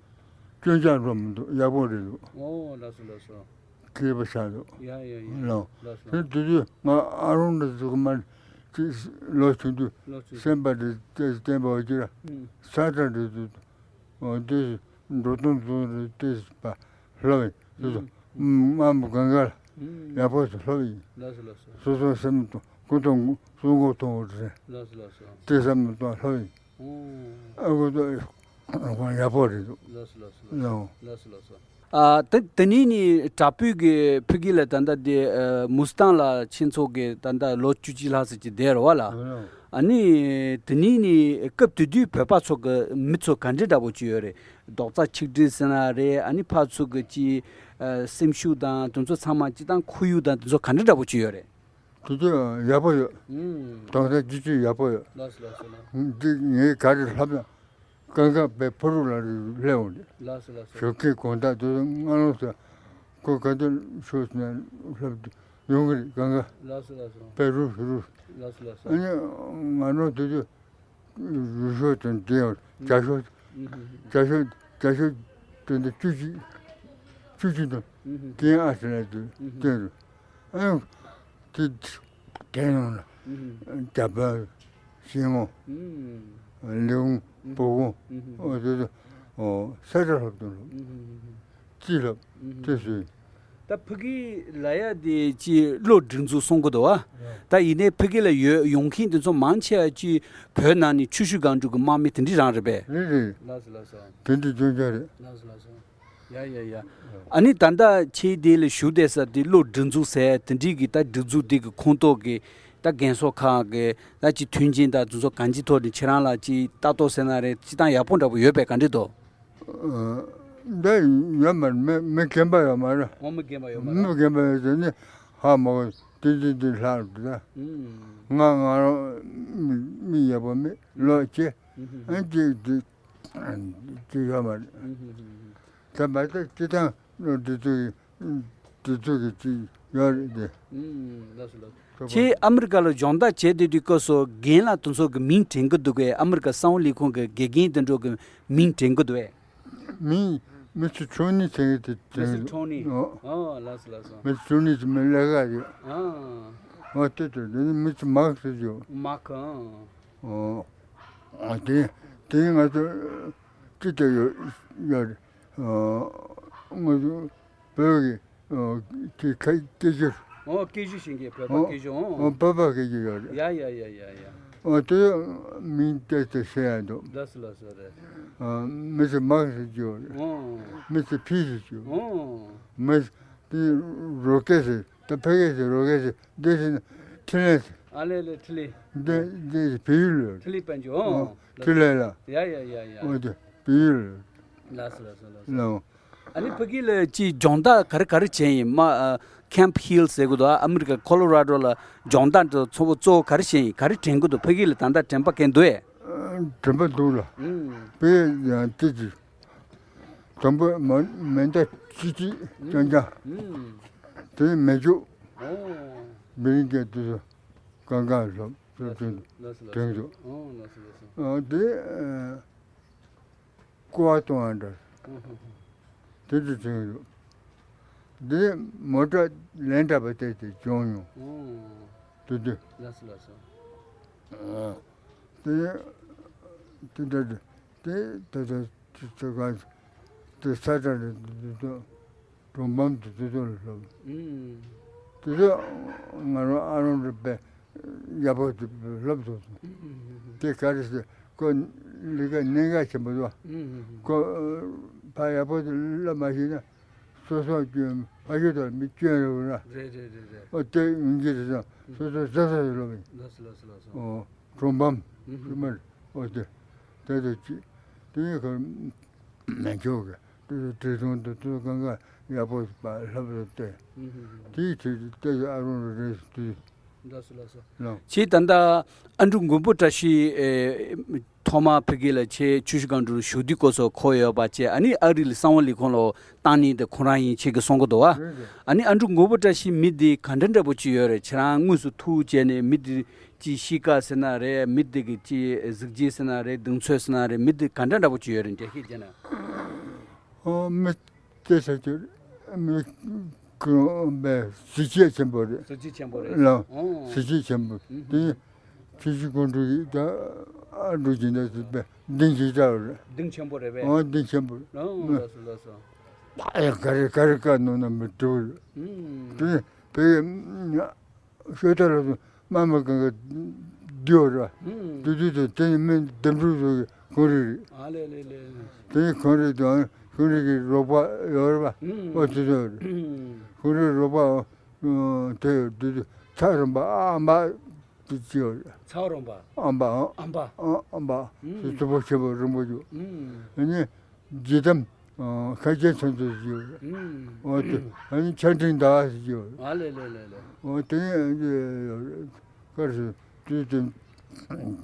སྐྱོན་ཆག་འགྲོ་མི་འདུག་ཡག་པོ་རེད་འདུག་ཨོ་ལགས་སོ་ལགས་སོ། མཁས་པ་ཆགས་འདུག་ཡ་ཡ་ཡ། ལགས། ལགས་སོ། དེ་དུས་དུས་ང་ཨ་རོང་འདྲ་ཟུག་མ་ཅིག་ལོ་ཆུང་དུས། ལོ་ཆུང་། སེམས་པ་དེ་བསྟན་པ་འོ་ཅི་ར། ཨུམ། ས་ཁྲ་འདྲ་ཟུག་ཨོ་དེ་འགྲོ་སྟངས་ཚོ་དེ་པ་ལྷ་བའི་སོ་སོ་ཨུམ། དམའ་མོ་གང་ག་ལ་ཡག་པོ་ཞིག་ལྷ་བའི། ལགས་སོ་ལགས་སོ། སོ་སོ་སེམས་དང་ཀུན་ཏུ་སྲུང་འཁོར་གཏོང་བར་ཟེར། ལགས་སོ་ལགས་སོ། དེ་བསམ་བློ་གཏོང་ལྷ་བའི། ཨོ། ཨ་ཁུ་ཚོ་ཡག་པོ་རེད་འདུག་ལགས་སོ་ལགས་སོ་ལགས་སོ། ལགས། ལགས་སོ་ལགས་སོ། ཨ་ད་ད་ནི་ནི་དྲག་པོའི་གི་ཕ་གི་ལ་ད་ལྟ་དེ་ཨ་མུ་སི་ཏང་ལ་ཁྱེད་ཚོ་གི་ད་ལྟ་ལོ་བཅུ་གཅིག་ལྷག་ཙམ་ཅིག་བསྡད་རེད་བ་ལ། ཨ་ནི་དེ་ནི་ནི་སྐབས་དེ་དུས་བོད་པ་ཚོ་གི་མི་ཚོ་ག་འདྲ་འདྲ་པོ་ཅིག་ཡོད་རེད། རྡོག་རྩ་ཆིག་སྒྲིལ་ཟེར་ན་རེད། ཨ་ནི་ཕར་ཚུར་གི་ཅི་ཨ་སེམས་ཤུགས་དང་དེ་ཚོ་ཚང་མ་སྤྱི་བཏང་ཁོར་ཡུག་དང་དེ་ཚོ་ག་འདྲ་འདྲ་པོ་ཅིག་ཡོད་རེད། དེ་དུས་ཡག་པོ་ཡོད། ཨུམ། རྡོག་རྩ་གཅིག་སྒྲིལ་ཡག་པོ་ཡོད། ལགས་སོ་ལགས་སོ་ལགས། འདི་ངས་ག་རེ་ལྷབ་ན། སྐབས་འགའ་བའི་ཕ་རུ་ལ་སླེབས་འོང་དེ། ལགས་སོ་ལགས་སོ། ཞོགས་ཀས་དགོང་དག་དུས་སུ་སྔ་ལོགས་སུ་ཁོ་ག་དུས་ཤོག་ཟེར་ན་ལྷབ་དུས་ཡོང་གི་རེད། སྐབས་འགའ་ལགས་སོ་ལགས་སོ། བའི་རུ་རུ། ལགས་སོ་ལགས་སོ། ཨ་ནི་ང་རང་དུས་དུས་རུ་ཤོག་དང་འདྲེས་བྱ་ཤོག་བྱ་ཤོག་བྱ་ཤོག་དེ་འདྲ་བཅུ་གཅིག་བཅུ་གཅིག་དང་ཨུ་ཧུ། རྒན་ཨ་ཟེར་ན་དུས་དེ་རུ། ཨ་ནི་དེ་དེ་ནང་ལ་རྒྱ་བལ་ཤིང་མོ་ལེའུ་བུ་གུ་འོ་དེ་ཚོ་ས་ཆ་ལྷབ་དང་ལྷབ་རྩིས་ལྷབ་དེ་བཟོས། ད་ཕ་གི་ལ་ཡ་དེ་ཅི་གློག་སྒྲིག་འཛུགས་གསུང་གི་འདུག་བ། ད་ཡིན་ནའི་ཕ་གི་ལ་ཡོད་ཡོང་མཁན་དེ་ཚོ་མང་ཆེ་བ་ཅི་བོད་ནང་ནས་ཆུ་ཤུར་སྒང་དྲུག་གི་དམག་མི་དེ་འདྲ་རང་རེད་པས། རེད་རེད། ལགས་སོ་ལགས་སོ། དེ་འདྲ་སྐྱོན་ཆ་རེད། ལགས་སོ་ལགས་སོ། ཡ་ཡ་ཡ། ཨ་ནི་ད་ལྟ་ཁྱེད་དེ་ལ་བཞུགས་བསྡད་ས་དེ་གློག་སྒྲིག་འཛུགས་ཟེར་དེ་འདྲའི་གི་ད་སྒྲིག་འཛུགས་དེ་གི་ཁོངས་གཏོགས་ཀྱི་ད་རྒན་གསོ་ཁང་གི་ད་ཅི་མཐུན་རྐྱེན་དང་དེ་ཚོ་གང་ཅི་ཐོག་ནས་ཁྱེད་རང་ལ་ཅི་ལྟ་རྟོག་ཟེར་ན་རེད། ཅི་ད་ཡག་པོ་འདྲ་པོ་ཡོད་པས་ག་འདྲ་འདུག་འདི་ཡོད་མ་རེད། མི་མི་རྒན་པ་ཡོད་མ་རེད། འོ་མི་རྒན་པ་ཡོད་མ་རེད། མི་རྒན་པ་ཡོད་དེ་ནི་ཧ་མ་གོ་དེ་འདི་འདི་ལྷག་འདུག་ད། ང་ང་རང་མི་མི་ཡག་པོ་མེད་ལོ་ཆེ། ཨ་ཅེ་དེ་ཅི་ཡོད་མ་རེད། ད་མ་ད་ཅི་ད་འདི་ཚོ་གི་འདི་ཚོ་གི་ཅི་ཡོད་རེད་དེ། ལགས་སོ་ལགས། ཁྱེད་ཨ་མི་རི་ཀ་ལ་སྦྱོང་བརྡར་བྱས་བསྡད་དུས་སྐབས་སུ་རྒན་ལགས་དེ་ཚོ་གི་མིང་དྲན་གི་འདུག་གས། ཨ་མི་རི་ཀ་གསང་བ་ལས་ཁུངས་ཀྱི་དགེ་རྒན་དེ་འདྲ་གི་མིང་དྲན་གི་འདུག་གས། མིང་མི་ཚེ་ཁྲོ་ནི་དྲན་གི་དེ་དྲན་གི་འདུག་མི་ཚེ་ཁྲོ་ནི། ཨོ། ཨོ་ལགས་སོ་ལགས་སོ། མི་ཚེ་ཁྲོ་ནི་དེ་མི་ལས་ཀ་རེད། ཨ། ཨོ་དེ་དེ་དེ་ནི་མི་ཚེ་མག་ཟེར་གྱི་ཡོད། མག་ཨང་། ཨོ། ཨ་དེ་དེ་ང་ཚོ་ཅི་ལྟར་ཡོད་ཡོད་རེད། ཨོ་ང་ཚོ་བོད་ཀྱི་ཨོ་དེ་ཁ་སྐད་ཆ། ཨོ་སྐད་ཆ་བཤད་མཁན་བོད་པ་ཨོ་སྐད་ཆ། ཨོ་ཨོ་བོད་པ་སྐད་ཆ་ཡོད་རེད། ཡ་ཡ་ཡ་ཡ་ཡ། ཨོ་དེ་མིང་ཏོག་ཙམ་བཤད་ཡ་འདུག་ལགས་སོ་ལགས་སོ་རེད། ཨོ་མི་ཚེ་མག་ཟེར་གྱི་ཡོད་རེད། ཨོ་མི་ཚེ་ཕི་ཟེར་གྱི་ཡོད་རེད། ཨོ་མི་དེ་རོ་ཀེ་ཟེར། ད་ཕ་གི་ཟེར་རོ་ཀེ་ཟེར། འདི་ཟེར་ན་ཐི་ལེ་ཟེར། ཨ་ལེ་ལེ་ཐི་ལེ། འདི་འདི་བལ་ཡུལ་ལ་ཡོད། ཐི་ལེ་དཔལ་འབྱོར། ཨོ་ཨོ་ཐི་ལེ་ལ། ཡ་ཡ་ཡ་ཡ། ཨོ་དེ་བལ་ཡུལ་ལ་ཡོད། ལགས་སོ་ལགས་སོ་ལགས་སོ། ལགས། ཨ་ནི་ཕ་གི་ལ་ཅི་སྦྱོང་བརྡར་ག་རེ་ག་རེ་བྱས་ཡིན་མ། ཨ་ Camp Hill ཟེར་གི་འདུག་ཨ་མི་རི་ཀ་ཁོ་ལོ་ར་ཌོ་ལ་སྦྱོང་བརྡར་འདི་ཚོ་གཙོ་བོ་ག་རེ་བྱས་ཡིན། ག་རེ་དྲན་གི་འདུག་ཕ་གི་ལ་ད་ལྟ་དྲན་པ་གང་འདུག་ཨེ། དྲན་པ་འདུག་ལ། ཨུམ། དཔེ་ཡང་ཏི་ཅི། དང་པོ་མ་མེ་མདའ་ཅི་ཅི་ཅང་ཅང་། ཨུམ། དེ་མེ་མཆོད། ཨོ། མི་རིང་གི་དུས་སུ་གང་གང་ལོབ་ལོབ་དྲན་དྲན་འདུག་ཨོ་ལགས་སོ་ལགས་སོ། ཨ་དེ་ཨ། ཀོ་བ་གཏོང་བ་འདྲ། ཨུ་ཧུ་ཧུ། དེ་དུས་དྲན་ཡོད། འདི་མོ་ཊ་ལན་གྲགས་པ་བལྟས་ཏེ་བྱུང་མྱོང་། ཨུ། དེ་དུས། ལགས་སོ་ལགས་སོ། ཨ། དེ་དེ་འདྲ་དེ་དེ་དེ་དེ་དེ་ག་དེ་ས་ཁྲ་རེད་དེ་དེ་དེ་གྲོང་པམ་དེ་དེ་དེ་ལ་སླེབས། ཨུ། དེ་དེ་ང་རང་ཨ་རོང་རུ་པས། ཡག་པོ་ཅིག་སློབ་སོང་། དེ་ག་རེ་ཟེར་ཁོ་ལས་ཀ་གནད་འགག་ཆེན་པོ་འདུག་ཁོ་ཕ་ཡག་པོ་ཅིག་སློབ་མ་ཤེས་ན་སོ་སོ་སྐྱོན་ཕ་ཤུལ་དུ་མི་སྐྱོན་རེད་བ་ར། རེད་རེད་རེད་རེད། ཨོ་དེ་ཡིན་གྱི་རེད་ཟེར་སོ་སོ་སོ་སོ་སློབ་ཡིན། ལགས་སོ་ལགས་སོ་ལགས་སོ། ཨོ་གྲོང་པམ་ཨུ་ཧུ། ཤུལ་མར་ཨོ་དེ་དེ་དེ་ཅི་དེ་ཡིན་ཁར། མེ་མཆོད་ཀྱི་དུས་སུ་བྲེལ་ཐུང་དུ་དུས་གང་ག་ཡག་པོ་པ་ལྷབ་རུ་བལྟས། ཨུ་ཧུ་ཧུ། དེའི་དུས་སུ་ལྟས་སུ་ཨ་རོང་རུ་རེད་དུས། ལགས་སོ་ལགས་སོ། ལགས། ཁྱེད་ད་ལྟ་ཨ་འབྲུག་མགོན་པོ་བཀྲ་ཤིས་ཨེ་ཐོག་མར་ཕ་གི་ལ་ཁྱེད་ཆུ་བཞི་སྒང་དྲུག་ཞུགས་དུས་སྐབས་སུ་ཁོ་ཡོད་པ་བཅས་ཨ་ནི་ཨ་རི་ལ་གསང་བ་ལས་ཁུངས་ལ་བཏང་ནི་དེ་ཁོ་རང་ཡིན་ཁྱེད་ཀྱིས་གསུང་གི་འདུག་བ། རེད་རེད། ཨ་ནི་ཨ་འབྲུག་མགོན་པོ་བཀྲ་ཤིས་མི་འདི་ག་འདྲ་འདྲ་པོ་ཅིག་ཡོད་རེད། ཁྱེད་རང་དངོས་སུ་ཐུག་བྱས་ནས་མི་འདི། ཅིག་གཤིས་ཀ་ཟེར་ན་རེད། མི་དེ་གི་ཅིག་གཟི་བརྗིད་ཟེར་ན་རེད། གདེང་ཚོད་ཟེར་ན་རེད། མི་དེ་ག་འདྲ་འདྲ་པོ་ཅིག་ཡོད་རེད་འགྲེལ་བཤད་བྱས་ན། ཨོ་མི་དེ་ས་ཅིག་མི་ཁོ་བའི་གཟི་བརྗིད་ཆེན་པོ་རེད། གཟི་བརྗིད་ཆེན་པོ་རེད། ལགས། ཨོ། གཟི་བརྗིད་ཆེན་པོ། ཨུ་ཧུ། དེ་ཆུ་བཞི་སྒང་དྲུག་གི་ད་ཨ་འབྲུག་སྦྱིན་བདག་ཟེར་བའི་གདེང་ཞིག་བྱ་བ་རེད། གདེང་ཆེན་པོ་རེད་པས། ཨོ་གདེང་ཆེན་པོ་རེད། ཨོ་ལགས་སོ་ལགས་སོ། ད་ཡ་ག་རེ་ག་རེ་བཀའ་གནང་ན་མི་འགྲུབ་རེད། ཨུ། དེ་བའི། ཤོད་ད་ལ་སོང་དམའ་མོ་གང་ག་བསྡུས་པ་ར། ཨུམ། བསྡུས་བསྡུས་དེ་དེ་ནི་སྨན་འདེམས་སྒྲུག་ཚོ་གི་ཁོང་རིགས་རེད། ཨ་ལེ་ལེ་ལེ། དེ་ནི་ཁོང་རིགས་དང་ཁོང་རིགས་ཀྱི་རོགས་པ་ཡོད་རེད་པ། ཨུམ། ཨོ་དེ་ཚོ་རེད། ཨུམ། ཁོང་རིགས་རོགས་པ་དེ་ཡོད་བསྡུས་བསྡུས་ཚ་རོང་པ་ཨ་མ་དེ་ཅི་ཡོད་རེད། ཚ་རོང་པ། ཨམ་པ་ཨམ་པ། ཨམ་པ། ཨུམ། སུ་སུ་པོ་ཆེ་པོ་རིང་པོ་ཡོད། ཨུམ། ཨ་ནི། རྗེ་དམ། ཁ་ཆེ་ཚོན་ཚོད་ཞུ། ཨོ་དེ་ཨ་ནི་ཆ་འཕྲིན་ཟླ་བ་ཞུ། ཨ་ལེ་ལེ་ལེ་ལེ། ཨོ་དེ་ནི་ཀར་སུ་དུས་དུས་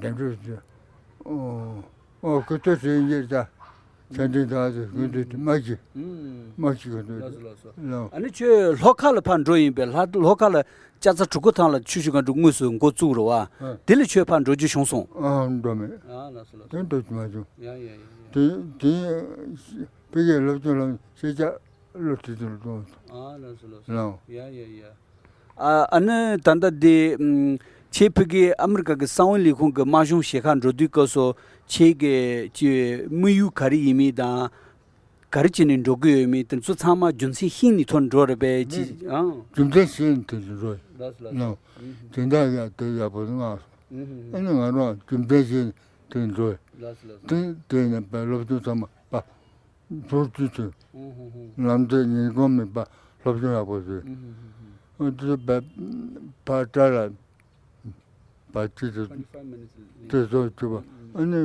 འདེམས་སྒྲུག་ཞུ། ཨོ་ཨོ་ཁུ་ཚོ་ཞུ་ཡིན་ད། ཆ་འཕྲིན་ཟླ་བ་ཞུ་དུས་དུས་མ་ཞུ། མ་ཞུ་གི་དུས། ལགས་སོ་ལགས་སོ། ལགས། ཨ་ནི་ཁྱོད་ལྷོ་ཁ་ལ་ཕར་འགྲོ་ཡིན་པས། ལྷ་ལྷོ་ཁ་ལ། ལྕགས་རྩ་གྲུ་ཁ་ཐང་ལ་ཆུ་བཞི་སྒང་དྲུག་དངོས་སུ་འགོ་བཙུགས་རེད་བ། ཨ། དེ་ལ་ཁྱོད་ཕར་འགྲོ་རྒྱུ་བྱུང་སོང་། ཨ་འགྲོ་མེད། ཨ་ལགས་སོ་ལགས་སོ། དེ་འགྲོ་རྒྱུ་མ་བྱུང་། ཡ་ཡ་ཡ་ཡ། དེ་དེ་ཕ་གིའི་སློབ་སྦྱོང་ལམ་ཤེས་བྱ་བློ་ཁྲིད་དུ་གཏོང་སོང་། ཨ་ལགས་སོ་ལགས་སོ། ལགས། ཡ་ཡ་ཡ། ཨ་ཨ་ནི་ད་ལྟ་དེ་ཨམ་ཁྱེད་ཕ་གི་ཨ་མི་རི་ཀ་གི་གསང་བའི་ལས་ཁུངས་ཀྱི་དམར་གཞུང་ཞལ་ཁ་འགྲོ་དུས་སྐབས་སུ་ཁྱེད་ཀྱི་ཀྱི་དམིགས་ཡུལ་ག་རེ་ཡིན་མིན་དང་། ག་རེ་བྱས་ནས་འགྲོ་གི་ཡོད་མེད་དེ་ཚོ་ཚང་མ་རྒྱུ་མཚན་ཤེས་ནས་ཐོག་འགྲོ་རེད་པས་ཅི། ཨང་། རྒྱུ་མཚན་ཤེས་ནས་དེ་འགྲོ་ཡོད། ལགས་སོ་ལགས་སོ། ལགས། དེ་འདྲ་ཡ་དེ་ཡག་པོ་མངགས་སོང་། ཨུ་ཧུ་ཧུ། ཨ་ནི་ང་རང་རྒྱུ་མཚན་ཤེས་ནས་དེ་འགྲོ་ཡོད། ལགས་སོ་ལགས་སོ། དེ་དེ་ནས་པའི་སློབ་སྦྱོང་ཚང་མ་པ་ཟུར་བཅུ་ཚོས། ཨུ་ཧུ་ཧུ། ལམ་སྟོན་ཉིན་གུང་མེད་པ་སློབ་སྦྱོང་ཡག་པོ་བཟོས། ཨུ་ཧུ་ཧུ་ཧུ། ཨ་དེ་པའི་ཕ་བཀྲ་ལ། པ་ཅི་དུ་དེ་ཚོ་བཅུ་པ་ཨ་ནི་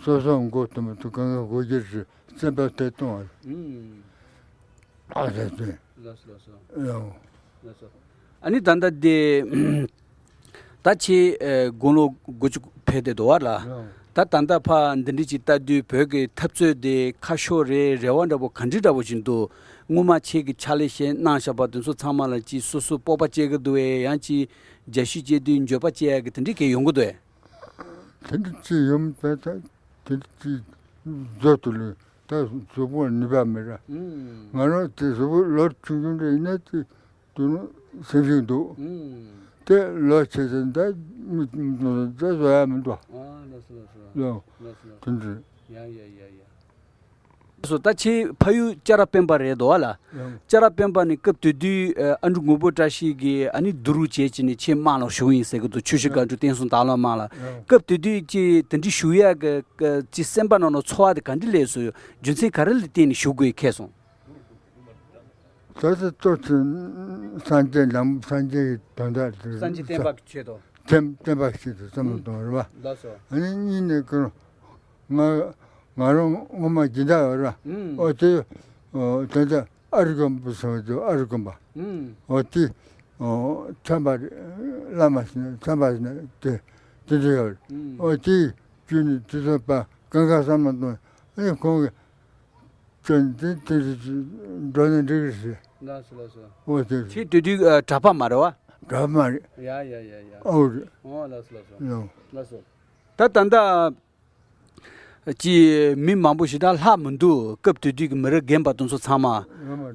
སོ་སོ་མགོ་དུ་མ་དུ་གང་ག་སྒོ་རྒྱུ་རེད་སེམས་པ་དེ་གཏོང་བ་ཨ་ཟེར་ཚེ། ལགས་སོ་ལགས་སོ། ཡང་། ལགས་སོ། ཨ་ནི་ད་ལྟ་དེ་ད་ཆེ་དགུང་ལོ་དགུ་བཅུ་ཕེབས་ཏེ་འདུག་བ་ལ། ད་ད་ལྟ་ཕ་འདི་འདྲ་ཅིག་ལྟ་དུས་བོད་ཀྱི་འཐབ་རྩོད་དེ་ཁ་ཕྱོགས་རེ་རེ་བ་འདྲ་པོ་ག་འདྲ་འདྲ་པོ་ཞིག་འདུག་སྔོན་མ་ཁྱེད་ཀྱི་ཕྱག་ལས་བྱས་གནང་བཞག་པ་དེ་ཚོ་ཚང་མ་ལ་ཅིག་སོ་སོ་སྤོབས་པ་སྐྱེ་གི་འདུག་བས། ཡང་ཅིག་རྒྱལ་ཤུལ་སྐྱེ་དུས་འགྱོད་པ་སྐྱེ་ཡ་གི་དེ་འདྲ་གས་ཡོང་གི་འདུག་བས། དེ་འདྲ་ཅིག་ཡོང་པས་ད་དེ་འདྲ་ཅིག་བཟོ་ཐུབ་ལོས་ད་གཟུགས་པོ་ནུས་པ་མེད་ར། ང་རང་དེ་གཟུགས་པོ་ལོ་ཆུང་ཆུང་འདྲ་ཡིན་ན་ཅིག་དུ་ནུ་སེམས་ཤུགས་འདུག་དེ་ལོ་ཆེ་ཆེ་ད་མི་ད་བཟོ་ཡ་མི་འདུག་ཨ་ལགས་སོ་ལགས་སོ། ལགས། ལགས་སོ་ལགས་སོ། དེ་འདྲ། ཡ་ཡ་ཡ་ཡ། སོ་ད་ཁྱེད་ཕ་ཡུལ་ལྕགས་ར་སྤེན་པ་རེད་དོ་ཨ་ལ། ཡང་། ལྕགས་ར་སྤེན་པ་ནི་སྐབས་དེ་དུས་ཨ་འབྲུག་མགོན་པོ་བཀྲ་ཤིས་ཀྱིས་ཨ་ནི་བསྡུ་རུབ་བྱས་ཀྱི་ནི་ཁྱེད་དམག་ནང་ཞུགས་ཡིན་ཟེར་གི་འདུག་ཆུ་བཞི་སྒང་དྲུག་བསྟན་སྲུང་དྭགས་ལྷ་དམག་ལ། ཡང་། སྐབས་དེ་དུས་ཀྱི་དེ་འདྲའི་ཞུགས་ཡག་གི་གི་ཅི་སེམས་པ་ནང་ལ་ཚོར་བ་དེ་ག་འདྲ་སླེབས་སོང་། རྒྱུ་མཚན་ག་རེ་ལ་བརྟེན་ནས་ཞུགས་དགོས་ཁེལ་སོང་། ད་ལྟ་གཙོ་ཆེ་སངས་རྒྱས་ལམ་སངས་རྒྱས་ཀྱི་དོན་དག་དེ་སངས་རྒྱས་བསྟན་པ་གི་ཆེད་དུ། བསྟན་བསྟན་པ་ཆེད་དུ་བསམ་བློ་གཏོང་རེད་བ། ལགས་སོ། ཨ་ནི་གཉིས་ནས་ཀྱི་ང་ང་རང་སྔོན་མ་སྦྱིན་བདག་ཡོད་ར། ཨུམ། ཨོ་དེ་ཨོ་དེ་འདྲ་ ཨ་རུ་དགོན་པ་ཟེར་བ་དེ། ཨ་རུ་དགོན་པ། ཨུམ། འོ་དེ། འོ་ཚན་པ་བླ་མ་ཟེར་ན་ཚན་པ་ཟེར་ན་དེ་དེ་འདྲ་ཡོད། ཨུམ། འོ་དེ་བརྒྱུད་ནས་དེ་ཚོ་པ་གང་ག་བསམ་བློ་གཏོང་། ཨ་ནི་ཁོང་གིས་ཁྱོད་འདི་དེ་འགྲོ་ན་འགྲིག་རེད་ཟེར། ལགས་སོ། ལགས་སོ། འོ་དེ་ཁྱེད་དེ་དུས་ཨ་གྲྭ་པ་མ་རེད་བ། གྲྭ་པ་མ་རེད། ཡ་ཡ་ཡ་ཡ། ཨོ་རེད། འོ་ལགས་སོ། ལགས་སོ། ལགས། ལགས་སོ། ད་ད་ལྟ་ཀྱི་མི་མང་པོ་ཞིག་ད་ལྷག་མི་འདུག་སྐབས་དེ་དུས་ཀྱི་མི་རབས་རྒན་པ་དེ་ཚོ་ཚང་མ།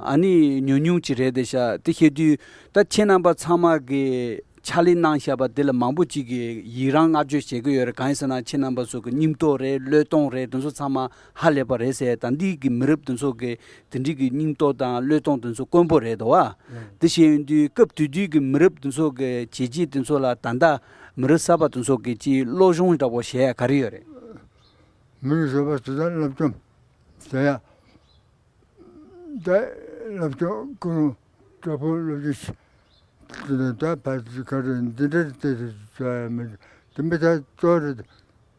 ཨ་ནི་ཉུང་ཉུང་ཅིག་རེད་དེ་ཤག་དེ་བཤད་དུས་ད་ཁྱེད་རྣམ་པ་ཚང་མ་གི་ཕྱག་ལས་གནང་བཞག་པ་དེ་ལ་མང་པོ་ཅིག་གིས་ཡི་རང་བསྔགས་བརྗོད་བྱེད་ཀྱི་ཡོད་རེད། གང་ཡིན་ཟེར་ན་ཁྱེད་རྣམ་པ་ཚོ་གི་སྙིང་སྟོབས་རེད། བློས་གཏོང་རེད། དེ་ཚོ་ཚང་མ་ཧ་ལས་པ་རེད་ཟེར། ད་འདི་གི་མི་རབས་དེ་ཚོ་གི་དེ་འདྲའི་གི་སྙིང་སྟོབས་དང་བློས་གཏོང་དེ་ཚོ་དཀོན་པོ་རེད་དོ། དེ་བཤད་ཡོང་དུས་སྐབས་དེ་དུས་ཀྱི་མི་རབས་དེ་ཚོ་གི་བྱས་རྗེས་དེ་ཚོ་ལ་ད་ལྟ་མི་རབས་གསར་པ་དེ་ཚོ་གི་ཅིག་བློ་སྦྱོང་འདྲ་པོ་བྱེད་ཡ་ག་རེ་ཡོད་རེད། མི་རབས་གསར་པ་དེ་དག་སློབ་སྦྱོང་བྱེད་ཡ། ད་སློབ་སྦྱོང་ཀུན་སློང་དྲག་པོ་སློབ་སྦྱོང་བྱེད། དེ་ནས་ད་ཕར་ཚུར་ག་རེ་འདི་འདྲ་བལྟས་ཏེ་བྱ་ཡ་མི་འདུག་དེ་མི་ཚད་གཙོ་བོ་རེད།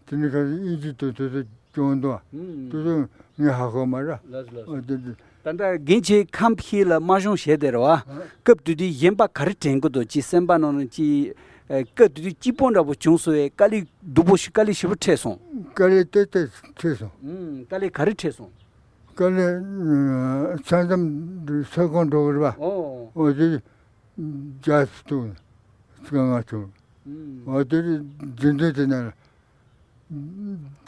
དེ་ནི་ཁ་སང་དབྱིན་ཇི་དང་དེ་ཚོ་སྦྱོང་འདུག་ཨ། ཨུམ། དེ་ཚོ་ངས་ཧ་གོ་མ་ར། ལགས་སོ། ལགས་སོ། ཨ་དེ་དེ། ད་ལྟ་རྒན་ཁྱེད་ཁམས་ཕྱི་ལ་དམར་གཞུང་བྱས་བསྡད་རེད་བ། ཨ། སྐབས་དེ་དུས་གཞན་པ་ག་རེ་དྲན་གི་འདུག་ཅིག་སེམས་པ་ནང་ནས་ཅིག་ཨ། སྐབས་དེ་དུས་སྐྱིད་པོ་འདྲ་པོ་བྱུང་སོང་བས། དཀའ་ལས་སྡུག་པོ་ཞིག་དཀའ་ལས་ཞེ་པོ་འཕྲད་སོང་། དཀའ་ལས་ཏོག་ཙམ་འཕྲད་སོང་། ཨུམ། དཀའ་ལས་ག་རེ་འཕྲད་སོང་། དཀའ་ལས་ཨ། ས་མཚམས་ས་ཁོངས་འགྲོ་གི་རེད་བ། ཨོ། འོ་དེ་རྒྱ་སུ་ཐུག་དཀའ་ངལ་བྱུང་། ཨུམ། འོ་དེ་རྒྱུན་ལྡན་དེ་ན།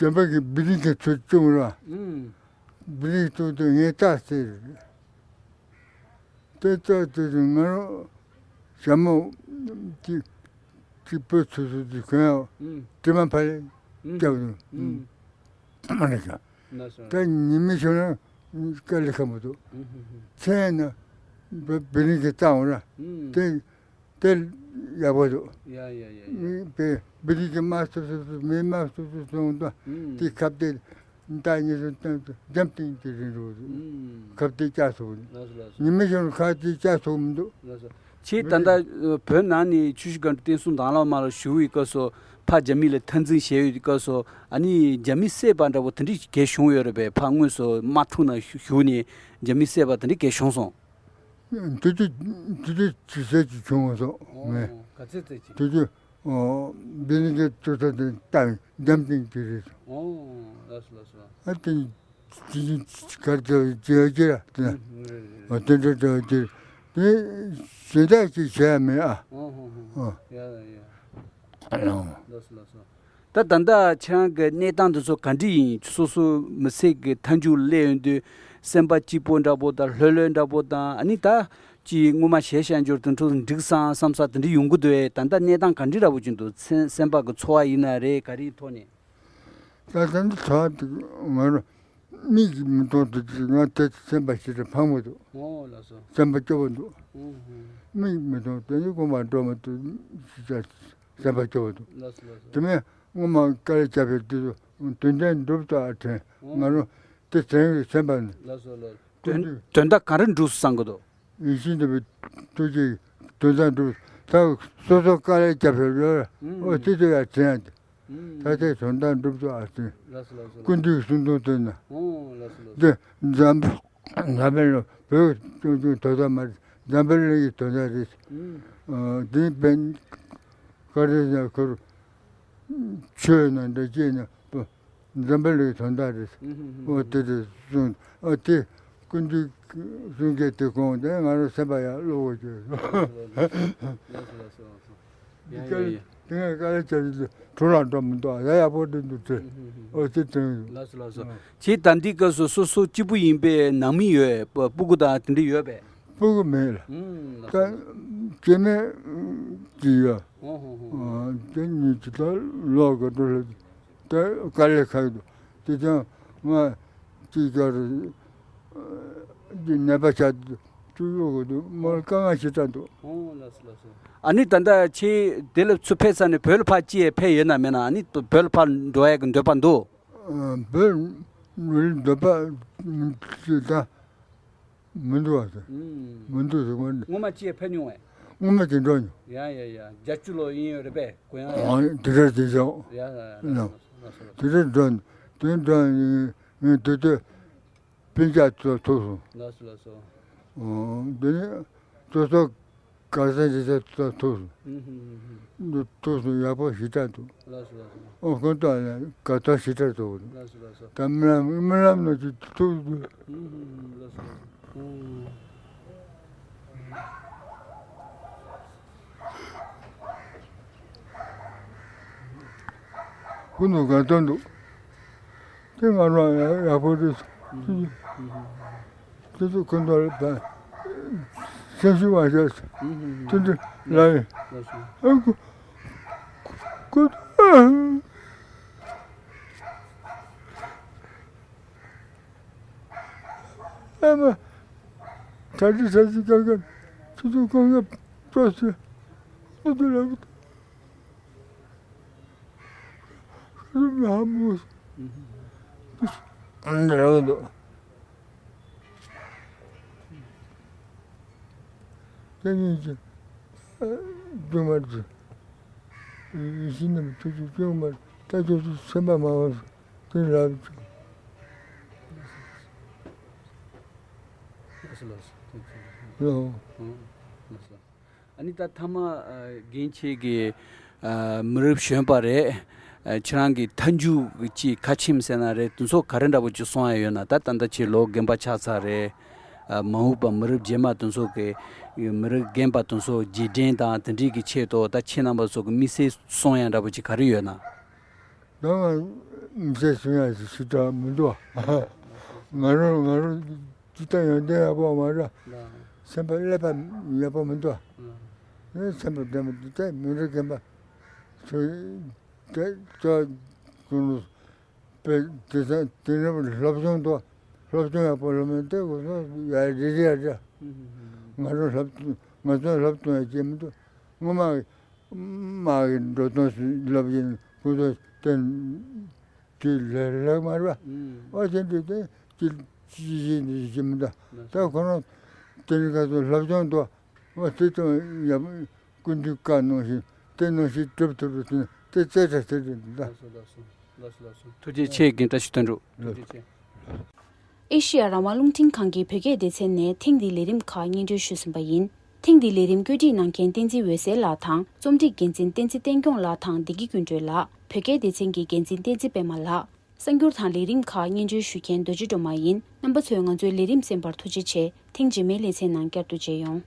རྒན་པ་གིས་བི་རིང་གི་ཚུར་བཙུགས་ར། ཨུམ། བི་རིང་བཙུགས་དུས་ངས་ལྟ་ཟེར། དེ་ལྟ་དུས་ང་རང་ཞྭ་མོ་གཅིག་གཅིག་པོ་ཚུར་ཚུར་དུས་གོན་ཡང་ཨུམ། དྲི་མ་ཕར་ཨུམ། བརྒྱབ་འདུག་ཨུམ། མ་རེད་ཀྱང་། ལགས་སོ། ད་ཉི་མ་ཤོར་ན་དཀའ་ལས་ཁག་པོ་འདུག་ཨུམ། ཧུམ་ཧུམ། མཚན་ན་བི་རིང་གིས་བཏང་བ་ར། ཨུམ། དེ། དེ་ཡག་པོ་འདུག་ཡ་ཡ་ཡ་ཡ། མི་པའི་བི་རིང་གི་དམར་སུབ་སུབ་སུབ་མི་དམར་སུབ་སུབ་སོང་དུས་ཨུམ། དེ་ཁ་གཏད་མདའ་གཉིས་སུ་བཏང་དུས་འཇམ་ཐིང་ཐིང་རེད་འགྲོ་འདུག་ཨུམ། ཁ་གཏད་བཅག་ཐུབ་འདུག་ལགས་སོ། ལགས་སོ། ཉི་མ་ཤར་ཁ་གཏད་བཅག་ཐུབ་མི་འདུག་ལགས་སོ། ཁྱེད་ད་ལྟ་བོད་ནང་ནས་ཆུ་བཞི་སྒང་དྲུག་བསྟན་སྲུང་དང་བླངས་དམག་ལ་ཞུགས་པའི་སྐབས་སུ་ཕར་རྒྱ་མི་ལ་འཐབ་འཛིང་བྱས་ཡོད་པའི་སྐབས་སུ་ཨ་ནི་རྒྱ་མི་བསད་པ་འདྲ་པོ་དེ་འདྲ་གས་བྱུང་ཡོད་རེད་པས། ཕར་དངོས་སུ་དམག་འཁྲུག་ནང་ཞུགས་ནས་རྒྱ་མི་བསད་པ་དེ་འདྲ་གས་བྱུང་སོང་། དུས་ཚོད་དུས་ཚོད་ཅི་ཟེར་གྱི་བྱུང་བ་སོགས་ངས་ཨོ། ག་ཚོད་ཚོད་ཅི། དུས་ཚོད་ཨོ་བི་ལིང་གི་ཏུ་ཚ་དེ་ཏང་འཇམ་ཐིང་ཐིང་རེད། ཨོ། ལགས་སོ་ལགས་སོ། ཨ་དེ་དེ་གར་དུ་བྱེད་ཀྱི་ར་དེ་ཨོ་དེ་འདྲ་འདྲ་དེ་དེ་གཞན་དག་ཅིག་བྱས་མེད་ཨ། ཨོ་ཧོ་ཧོ། ཨོ། ཡ་ཡ། ཨ་ལོ། ལགས་སོ་ལགས་སོ། ད་ད་ལྟ་ཁྱེད་རང་གི་གནས་སྟངས་འདི་ཚོ་ག་འདྲ་ཡིན། སོ་སོ་མི་ཚེ་གི་མཐའ་མཇུག་སླེབས་ཡོང་དུས་སེམས་པ་སྐྱིད་པོ་འདྲ་པོ་དང་ལྷོད་ལྷོད་འདྲ་པོ་དང་ཨ་ནི་ད་ཅིག་སྔོན་མ་བྱས་བཞག་འབྱོར་དེ་འཕྲོ་འགྲིག་སང་བསམ་ས་དེ་འདྲ་ཡོང་གི་འདུག་ཨེ། ད་ལྟ་གནས་སྟངས་ག་འདྲ་འདྲ་པོ་ཅིག་འདུག་སེམས་སེམས་པ་གི་ཚོར་བ་ཡིན་ན་རེད་ག་རེའི་ཐོག་ནས། ད་ལྟ་འདི་ཚོ་ང་རང་མིག་གིས་མི་མཐོང་དུས་ང་དེ་སེམས་པ་ཞེ་དྲག་ཕངས་པོ་འདུག་ཨོ་ལགས་སོ། སེམས་པ་སྐྱོ་པོ་འདུག་ཨུ་ཧུ། མིག་མི་མཐོང་དེ་ནི་དགོངས་པ་འགྲོ་མི་ཐུབ་ཞེ་དྲག་སེམས་པ་སྐྱོ་བོ་འདུག་ལགས་སོ་ལགས་སོ། དེ་མིན་སྔོན་མ་དཀའ་ལས་བརྒྱབ་པའི་དུས་སུ་དོན་ལྡན་འགྲུབ་ཏུ་ཨ་དྲན། ཨོ། ང་རང་དེ་དྲན་གྱི་སེམས་པ་ནི། ལགས་སོ་ལགས། དོན་དོན་དག་ག་རེ་འགྲུབ་བསམ་གི་འདུག་ཡིད་བཞིན་ནོར་བུའི་ཐུགས་རྗེ་དོན་དག་འགྲུབ། ད་སོ་སོ་དཀའ་ལས་བརྒྱབ་པའི་ལོ་ཨུ། ཨོ་དེ་དུས་ཡང་དྲན་ཡང་དེ། ཨུ། ད་དེ་དོན་དག་འགྲུབ་ཏུ་ཨ་དྲན། ལགས་སོ་ལགས་སོ། ཀུན་འདུས་གསུང་དོན་དེ་ན། ཨོ་ལགས་སོ་ལགས་སོ། དེ་འཛམ། འཛམ་བུ་གླིང་བོད་ཀྱི་དོན་དག་མ་རེད། འཛམ་བུ་གླིང་གི་དོན་དག་རེད། ཨུ། དེ་བན་བཀའ་དྲིན་ན་ཁུར་ཆོས་ན་འདྲ་ཅེས་ན་འཛམ་བུ་གླིང་གི་དོན་དག་རེད། ཨུ་ཧུ་ཧུ། འོ་དེ་རེད་གསུངས། ཨ་དེ་ཀུན་འདུས་གསུང་མཁན་དེ་གོང་དེ་ང་རང་སེམས་པ་ཡང་བློ་བོ་བྱོས། ལགས་སོ་ལགས་སོ། ཡ་ཡ་ཡ། དེ་ངས་དཀའ་ལས་བརྒྱབ་ཡོད་དུས་གྲུ་ལ་འགྲོ་མི་འདུག་ཡ་ཡག་པོ་འདི་འདུག་དྲན། ཨོ་དེ་དྲན་ཡོད། ལགས་སོ་ལགས་སོ། ཨ། ཁྱེད་ད་ལྟའི་སྐབས་སུ་སོ་སོ་གཅིག་པུ་ཡིན་པས་ནང་མི་ཡོད་པ་སྤུ་གུ་དང་དེ་འདྲ་ཡོད་པས། སྤུ་གུ་མེད་ལ། ཨུམ། ལགས་ད་སོ། སྐྱེ་དམན་གཅིག་ཡོད། ཨོ་ཧོ་ཧོ། ཨ་དེ་གཉིས་ཀྱི་ད་ལོག་ག་འགྲོ་ལ་ད་དཀའ་ལས་ཁག་འདུག་དེ་ཀྱང་ང་གཅིག་ཀྱང་ནད་པ་ཆགས་དུས། སྤྲུལ་སྐུ་གི་འདུག་མོར་དཀའ་ངལ་ཞེ་དྲག་འདུག་ཨོ་ལགས་སོ་ལགས་སོ། ཨ་ནི་ད་ལྟ་ཁྱེད་དེ་ལ་ཚུར་ཕེབས་ཚར་ནས་བོད་ལ་ཕར་སྐྱེལ་ཕེབས་ཡོད་ན་མེད་ན། ཨ་ནི་བོད་ལ་ཕར་འགྲོ་ཡག་གི་འདོད་པ་འདུག་ཨ་བོད་འགྲོ་འདོད་པ་ཞེ་དྲག་མི་འདུག་ཨ་ཟེར། ཨུམ། མི་འདུག་ཟེར་བ་ནི། སྔོན་མ་སྐྱེལ་ཕེབས་མྱོང་བས། སྔོན་མ་དེ་འགྲོ་མྱོང་། ཡ་ཡ་ཡ། བརྒྱད་ཅུ་ལོ་ཡིན་ཡོད་རེད་པས། གོ་ཡང་ཡ། ཨ་དེ་འདྲ་དེ་བཞག་ཡ་ཡ་ཡ། ལགས་སོ་ལགས་སོ། དེ་འདྲ་འགྲོ་དེ་འགྲོ་ཡིན་དེ་དུས། སྤུན་ཀྱག་ཚོ་ཐུག་སོང་། ལགས་སོ་ལགས་སོ། འོ་འདི་ནི་ཙོ་ཙོ་ག་ས་ཇི་ས་ཙོ་ཐུག་སོང་། ཨུ་ཧུམ་ཧུམ་ཧུམ། འདི་ཐུག་སོང་ཡག་པོ་ཞེ་དྲག་འདུག་ལགས་སོ་ལགས་སོ། ཨོ་ཁོ་ཐོག་ལ་ག་ཐོག་ཞེ་དྲག་འདུག་ལགས་སོ་ལགས་སོ། ད་རྨི་ལམ་རྨི་ལམ་ནང་ཅིག་ཐུག་འདུག་ཨུ་ཧུམ་ཧུམ་ལགས་སོ། ཨུ། ཀུན་ཏུ་དགའ་སྟོན་འདུག་དེ་ང་རང་ཡག་ཡག་པོ་རེད། ཨུ་ཧུམ་ཧུམ། དེ་ཚོ་ཁོ་ཚོ་ལ་ཕན། སེམས་ཤུགས་མ་བྱས། ཨུ་ཧུམ་ཧུམ། དེ་འདྲ་ལ་ཡིན། ལགས་སོ། ཨ་ཁུ་ཁུ། ཨ་མ། ད་ཅི་ད་ཅི་གང་ག་ཆུ་ཚོད་གང་ག་སྤྲོ་སེ། ཨ་དུ་ལ་གི། ཨ་མ་མོ། ཨ་འདྲ་གི་འདུག་དེ་ཉིད་ཀྱི་སྒྲོལ་མ་དེ་ཡིད་བཞིན་ནམ་མཁའི་མཐུ་ཆེན་སྐྱོང་མ་ལྟ་ཅོག་ཅོག་སེམས་པ་མ་འོངས་དེ་ལ་ལགས་སོ་ལགས་སོ། ཐུགས་རྗེ་ཆེ། ལོ། ཨང་། ལགས་སོ། ཨ་ནི་ད་ཐ་མ་ཨ་རྒན་ཁྱེད་ཀྱིས་ཨ་མི་རབས་གཞོན་པ་རེད། ཨ་ཁྱེད་རང་གི་མཐའ་མཇུག་ཅིག་ག་ཕྱིན་ཟེར་ན་རེད། དེ་ཚོ་ག་རེ་འདྲ་པོ་ཅིག་གསུང་ཡ་ཡོད་ན། ད་ད་ལྟ་ཁྱེད་ལོ་རྒན་པ་ཆགས་ཚར་རེད། ཨ་མ་འོངས་པ་མི་རབས་རྗེས་མ་དེ་ཚོ་གི་མི་རབས་རྒན་པ་དེ་ཚོ་རྗེས་དྲན་དང་དེ་འདྲའི་གི་ཆེད་དུ་ད་ཁྱེད་རྣམ་པ་ཚོ་གི་དམིགས་བསལ་གསུང་ཡ་འདྲ་པོ་ཅིག་ག་རེ་ཡོད་ན། ད་ང་མི་ཚེ་སྲུང་ཡ་ཞིག་ཞིག་འདྲ་མི་འདུག་ང་རང་ང་རང་ཇི་ལྟར་ཡོན་ཏན་ཡག་པོ་མ་རེད། ལགས། སེམས་པ་ཀླད་པ་ཡག་པོ་མི་འདུག་ལགས། ངའི་སེམས་པ་བདེ་མོ་འདུག་ད་མི་འདྲ་རྒན་པ་ཚོས་དེ་ཚོ་ཀུན་པའི་དེ་ཚོ་དེ་འདྲ་སློབ་སྦྱོང་དང་སློབ་སྦྱོང་ཡག་པོ་སློབ་མི་དེ་ཀུན་སློབ་ཡ་རེ་རེ་ཡ་རེ། ང་རང་སློབ་ང་ཚོ་སློབ་སྟོན་ཡ་བྱེད་མི་འདུག་ངོ་མ། མ་གི་འགྲོ་སྟངས་སུ་ལབ་ཀྱིན་ཁོ་ཚོ་བསྟན་དུས་ལེགས་ལེགས་མ་རེད་པ། ཨོ་དེ་འདྲ་དེ་ཅི་ཅི་ཅི་ཅི་མི་འདུག་ད་ཁོ་རང་དེ་རིང་ཁ་སང་སློབ་སྦྱོང་དུ་ཨོ་དེ་ཙམ་ཡག་ཀུན་འདུས་བཀའ་གནང་བཞིན་དེ་ནང་བཞིན་སྒྲུབ་ཐུབ་རེད་ཟེར་ན་དེ་རྩེ་གྲ་ཟེར་རེད་འདུག་ད། ལགས་སོ་ལགས་སོ། ལགས་སོ་ལགས་སོ། ཐུགས་རྗེ་ཆེ། རྒན་བཀྲ་ཤིས་དོན་གྲུབ། ཐུགས་རྗེ་ཆེ། ཨེ་ཤེ་ཡ་རང་དབང་རླུང་འཕྲིན་ཁང་གི་བོད་སྐད་སྡེ་ཚན་ནས་ཐེངས་འདིའི་ལས་རིམ་ཁག་སྙན་སྒྲོན་ཞུས་ཟིན་པ་ཡིན། ཐེངས་འདིའི་ལས་རིམ་བཀོད་སྒྲིག་གནང་མཁན་བསྟན་འཛིན་འོད་ཟེར་ལགས་དང་རྩོམ་སྒྲིག་འགན་འཛིན་བསྟན་འཛིན་བསྟན་སྐྱོང་ལགས་དང་བདེ་སྐྱིད་ཀུན་སྒྲོན་ལགས། བོད་སྐད་སྡེ་ཚན་གྱི་འགན་འཛིན་བསྟན་འཛིན་པད་མ་ལགས། གསར་འགྱུར་དང་ལས་རིམ་ཁག་སྙན་སྒྲོན་ཞུ་མཁན་རྡོ་རྗེ་སྒྲོལ་མ་ཡིན། རྣམ་པ་ཚོས་ང་ཚོའི་ལས་རིམ་གསན་པར་ཐུགས་རྗེ་ཆེ། ཐེངས་རྗེས་མའི་ལེ་ཚན་ནང་བསྐྱར་དུ་མཇལ་ཡོང་།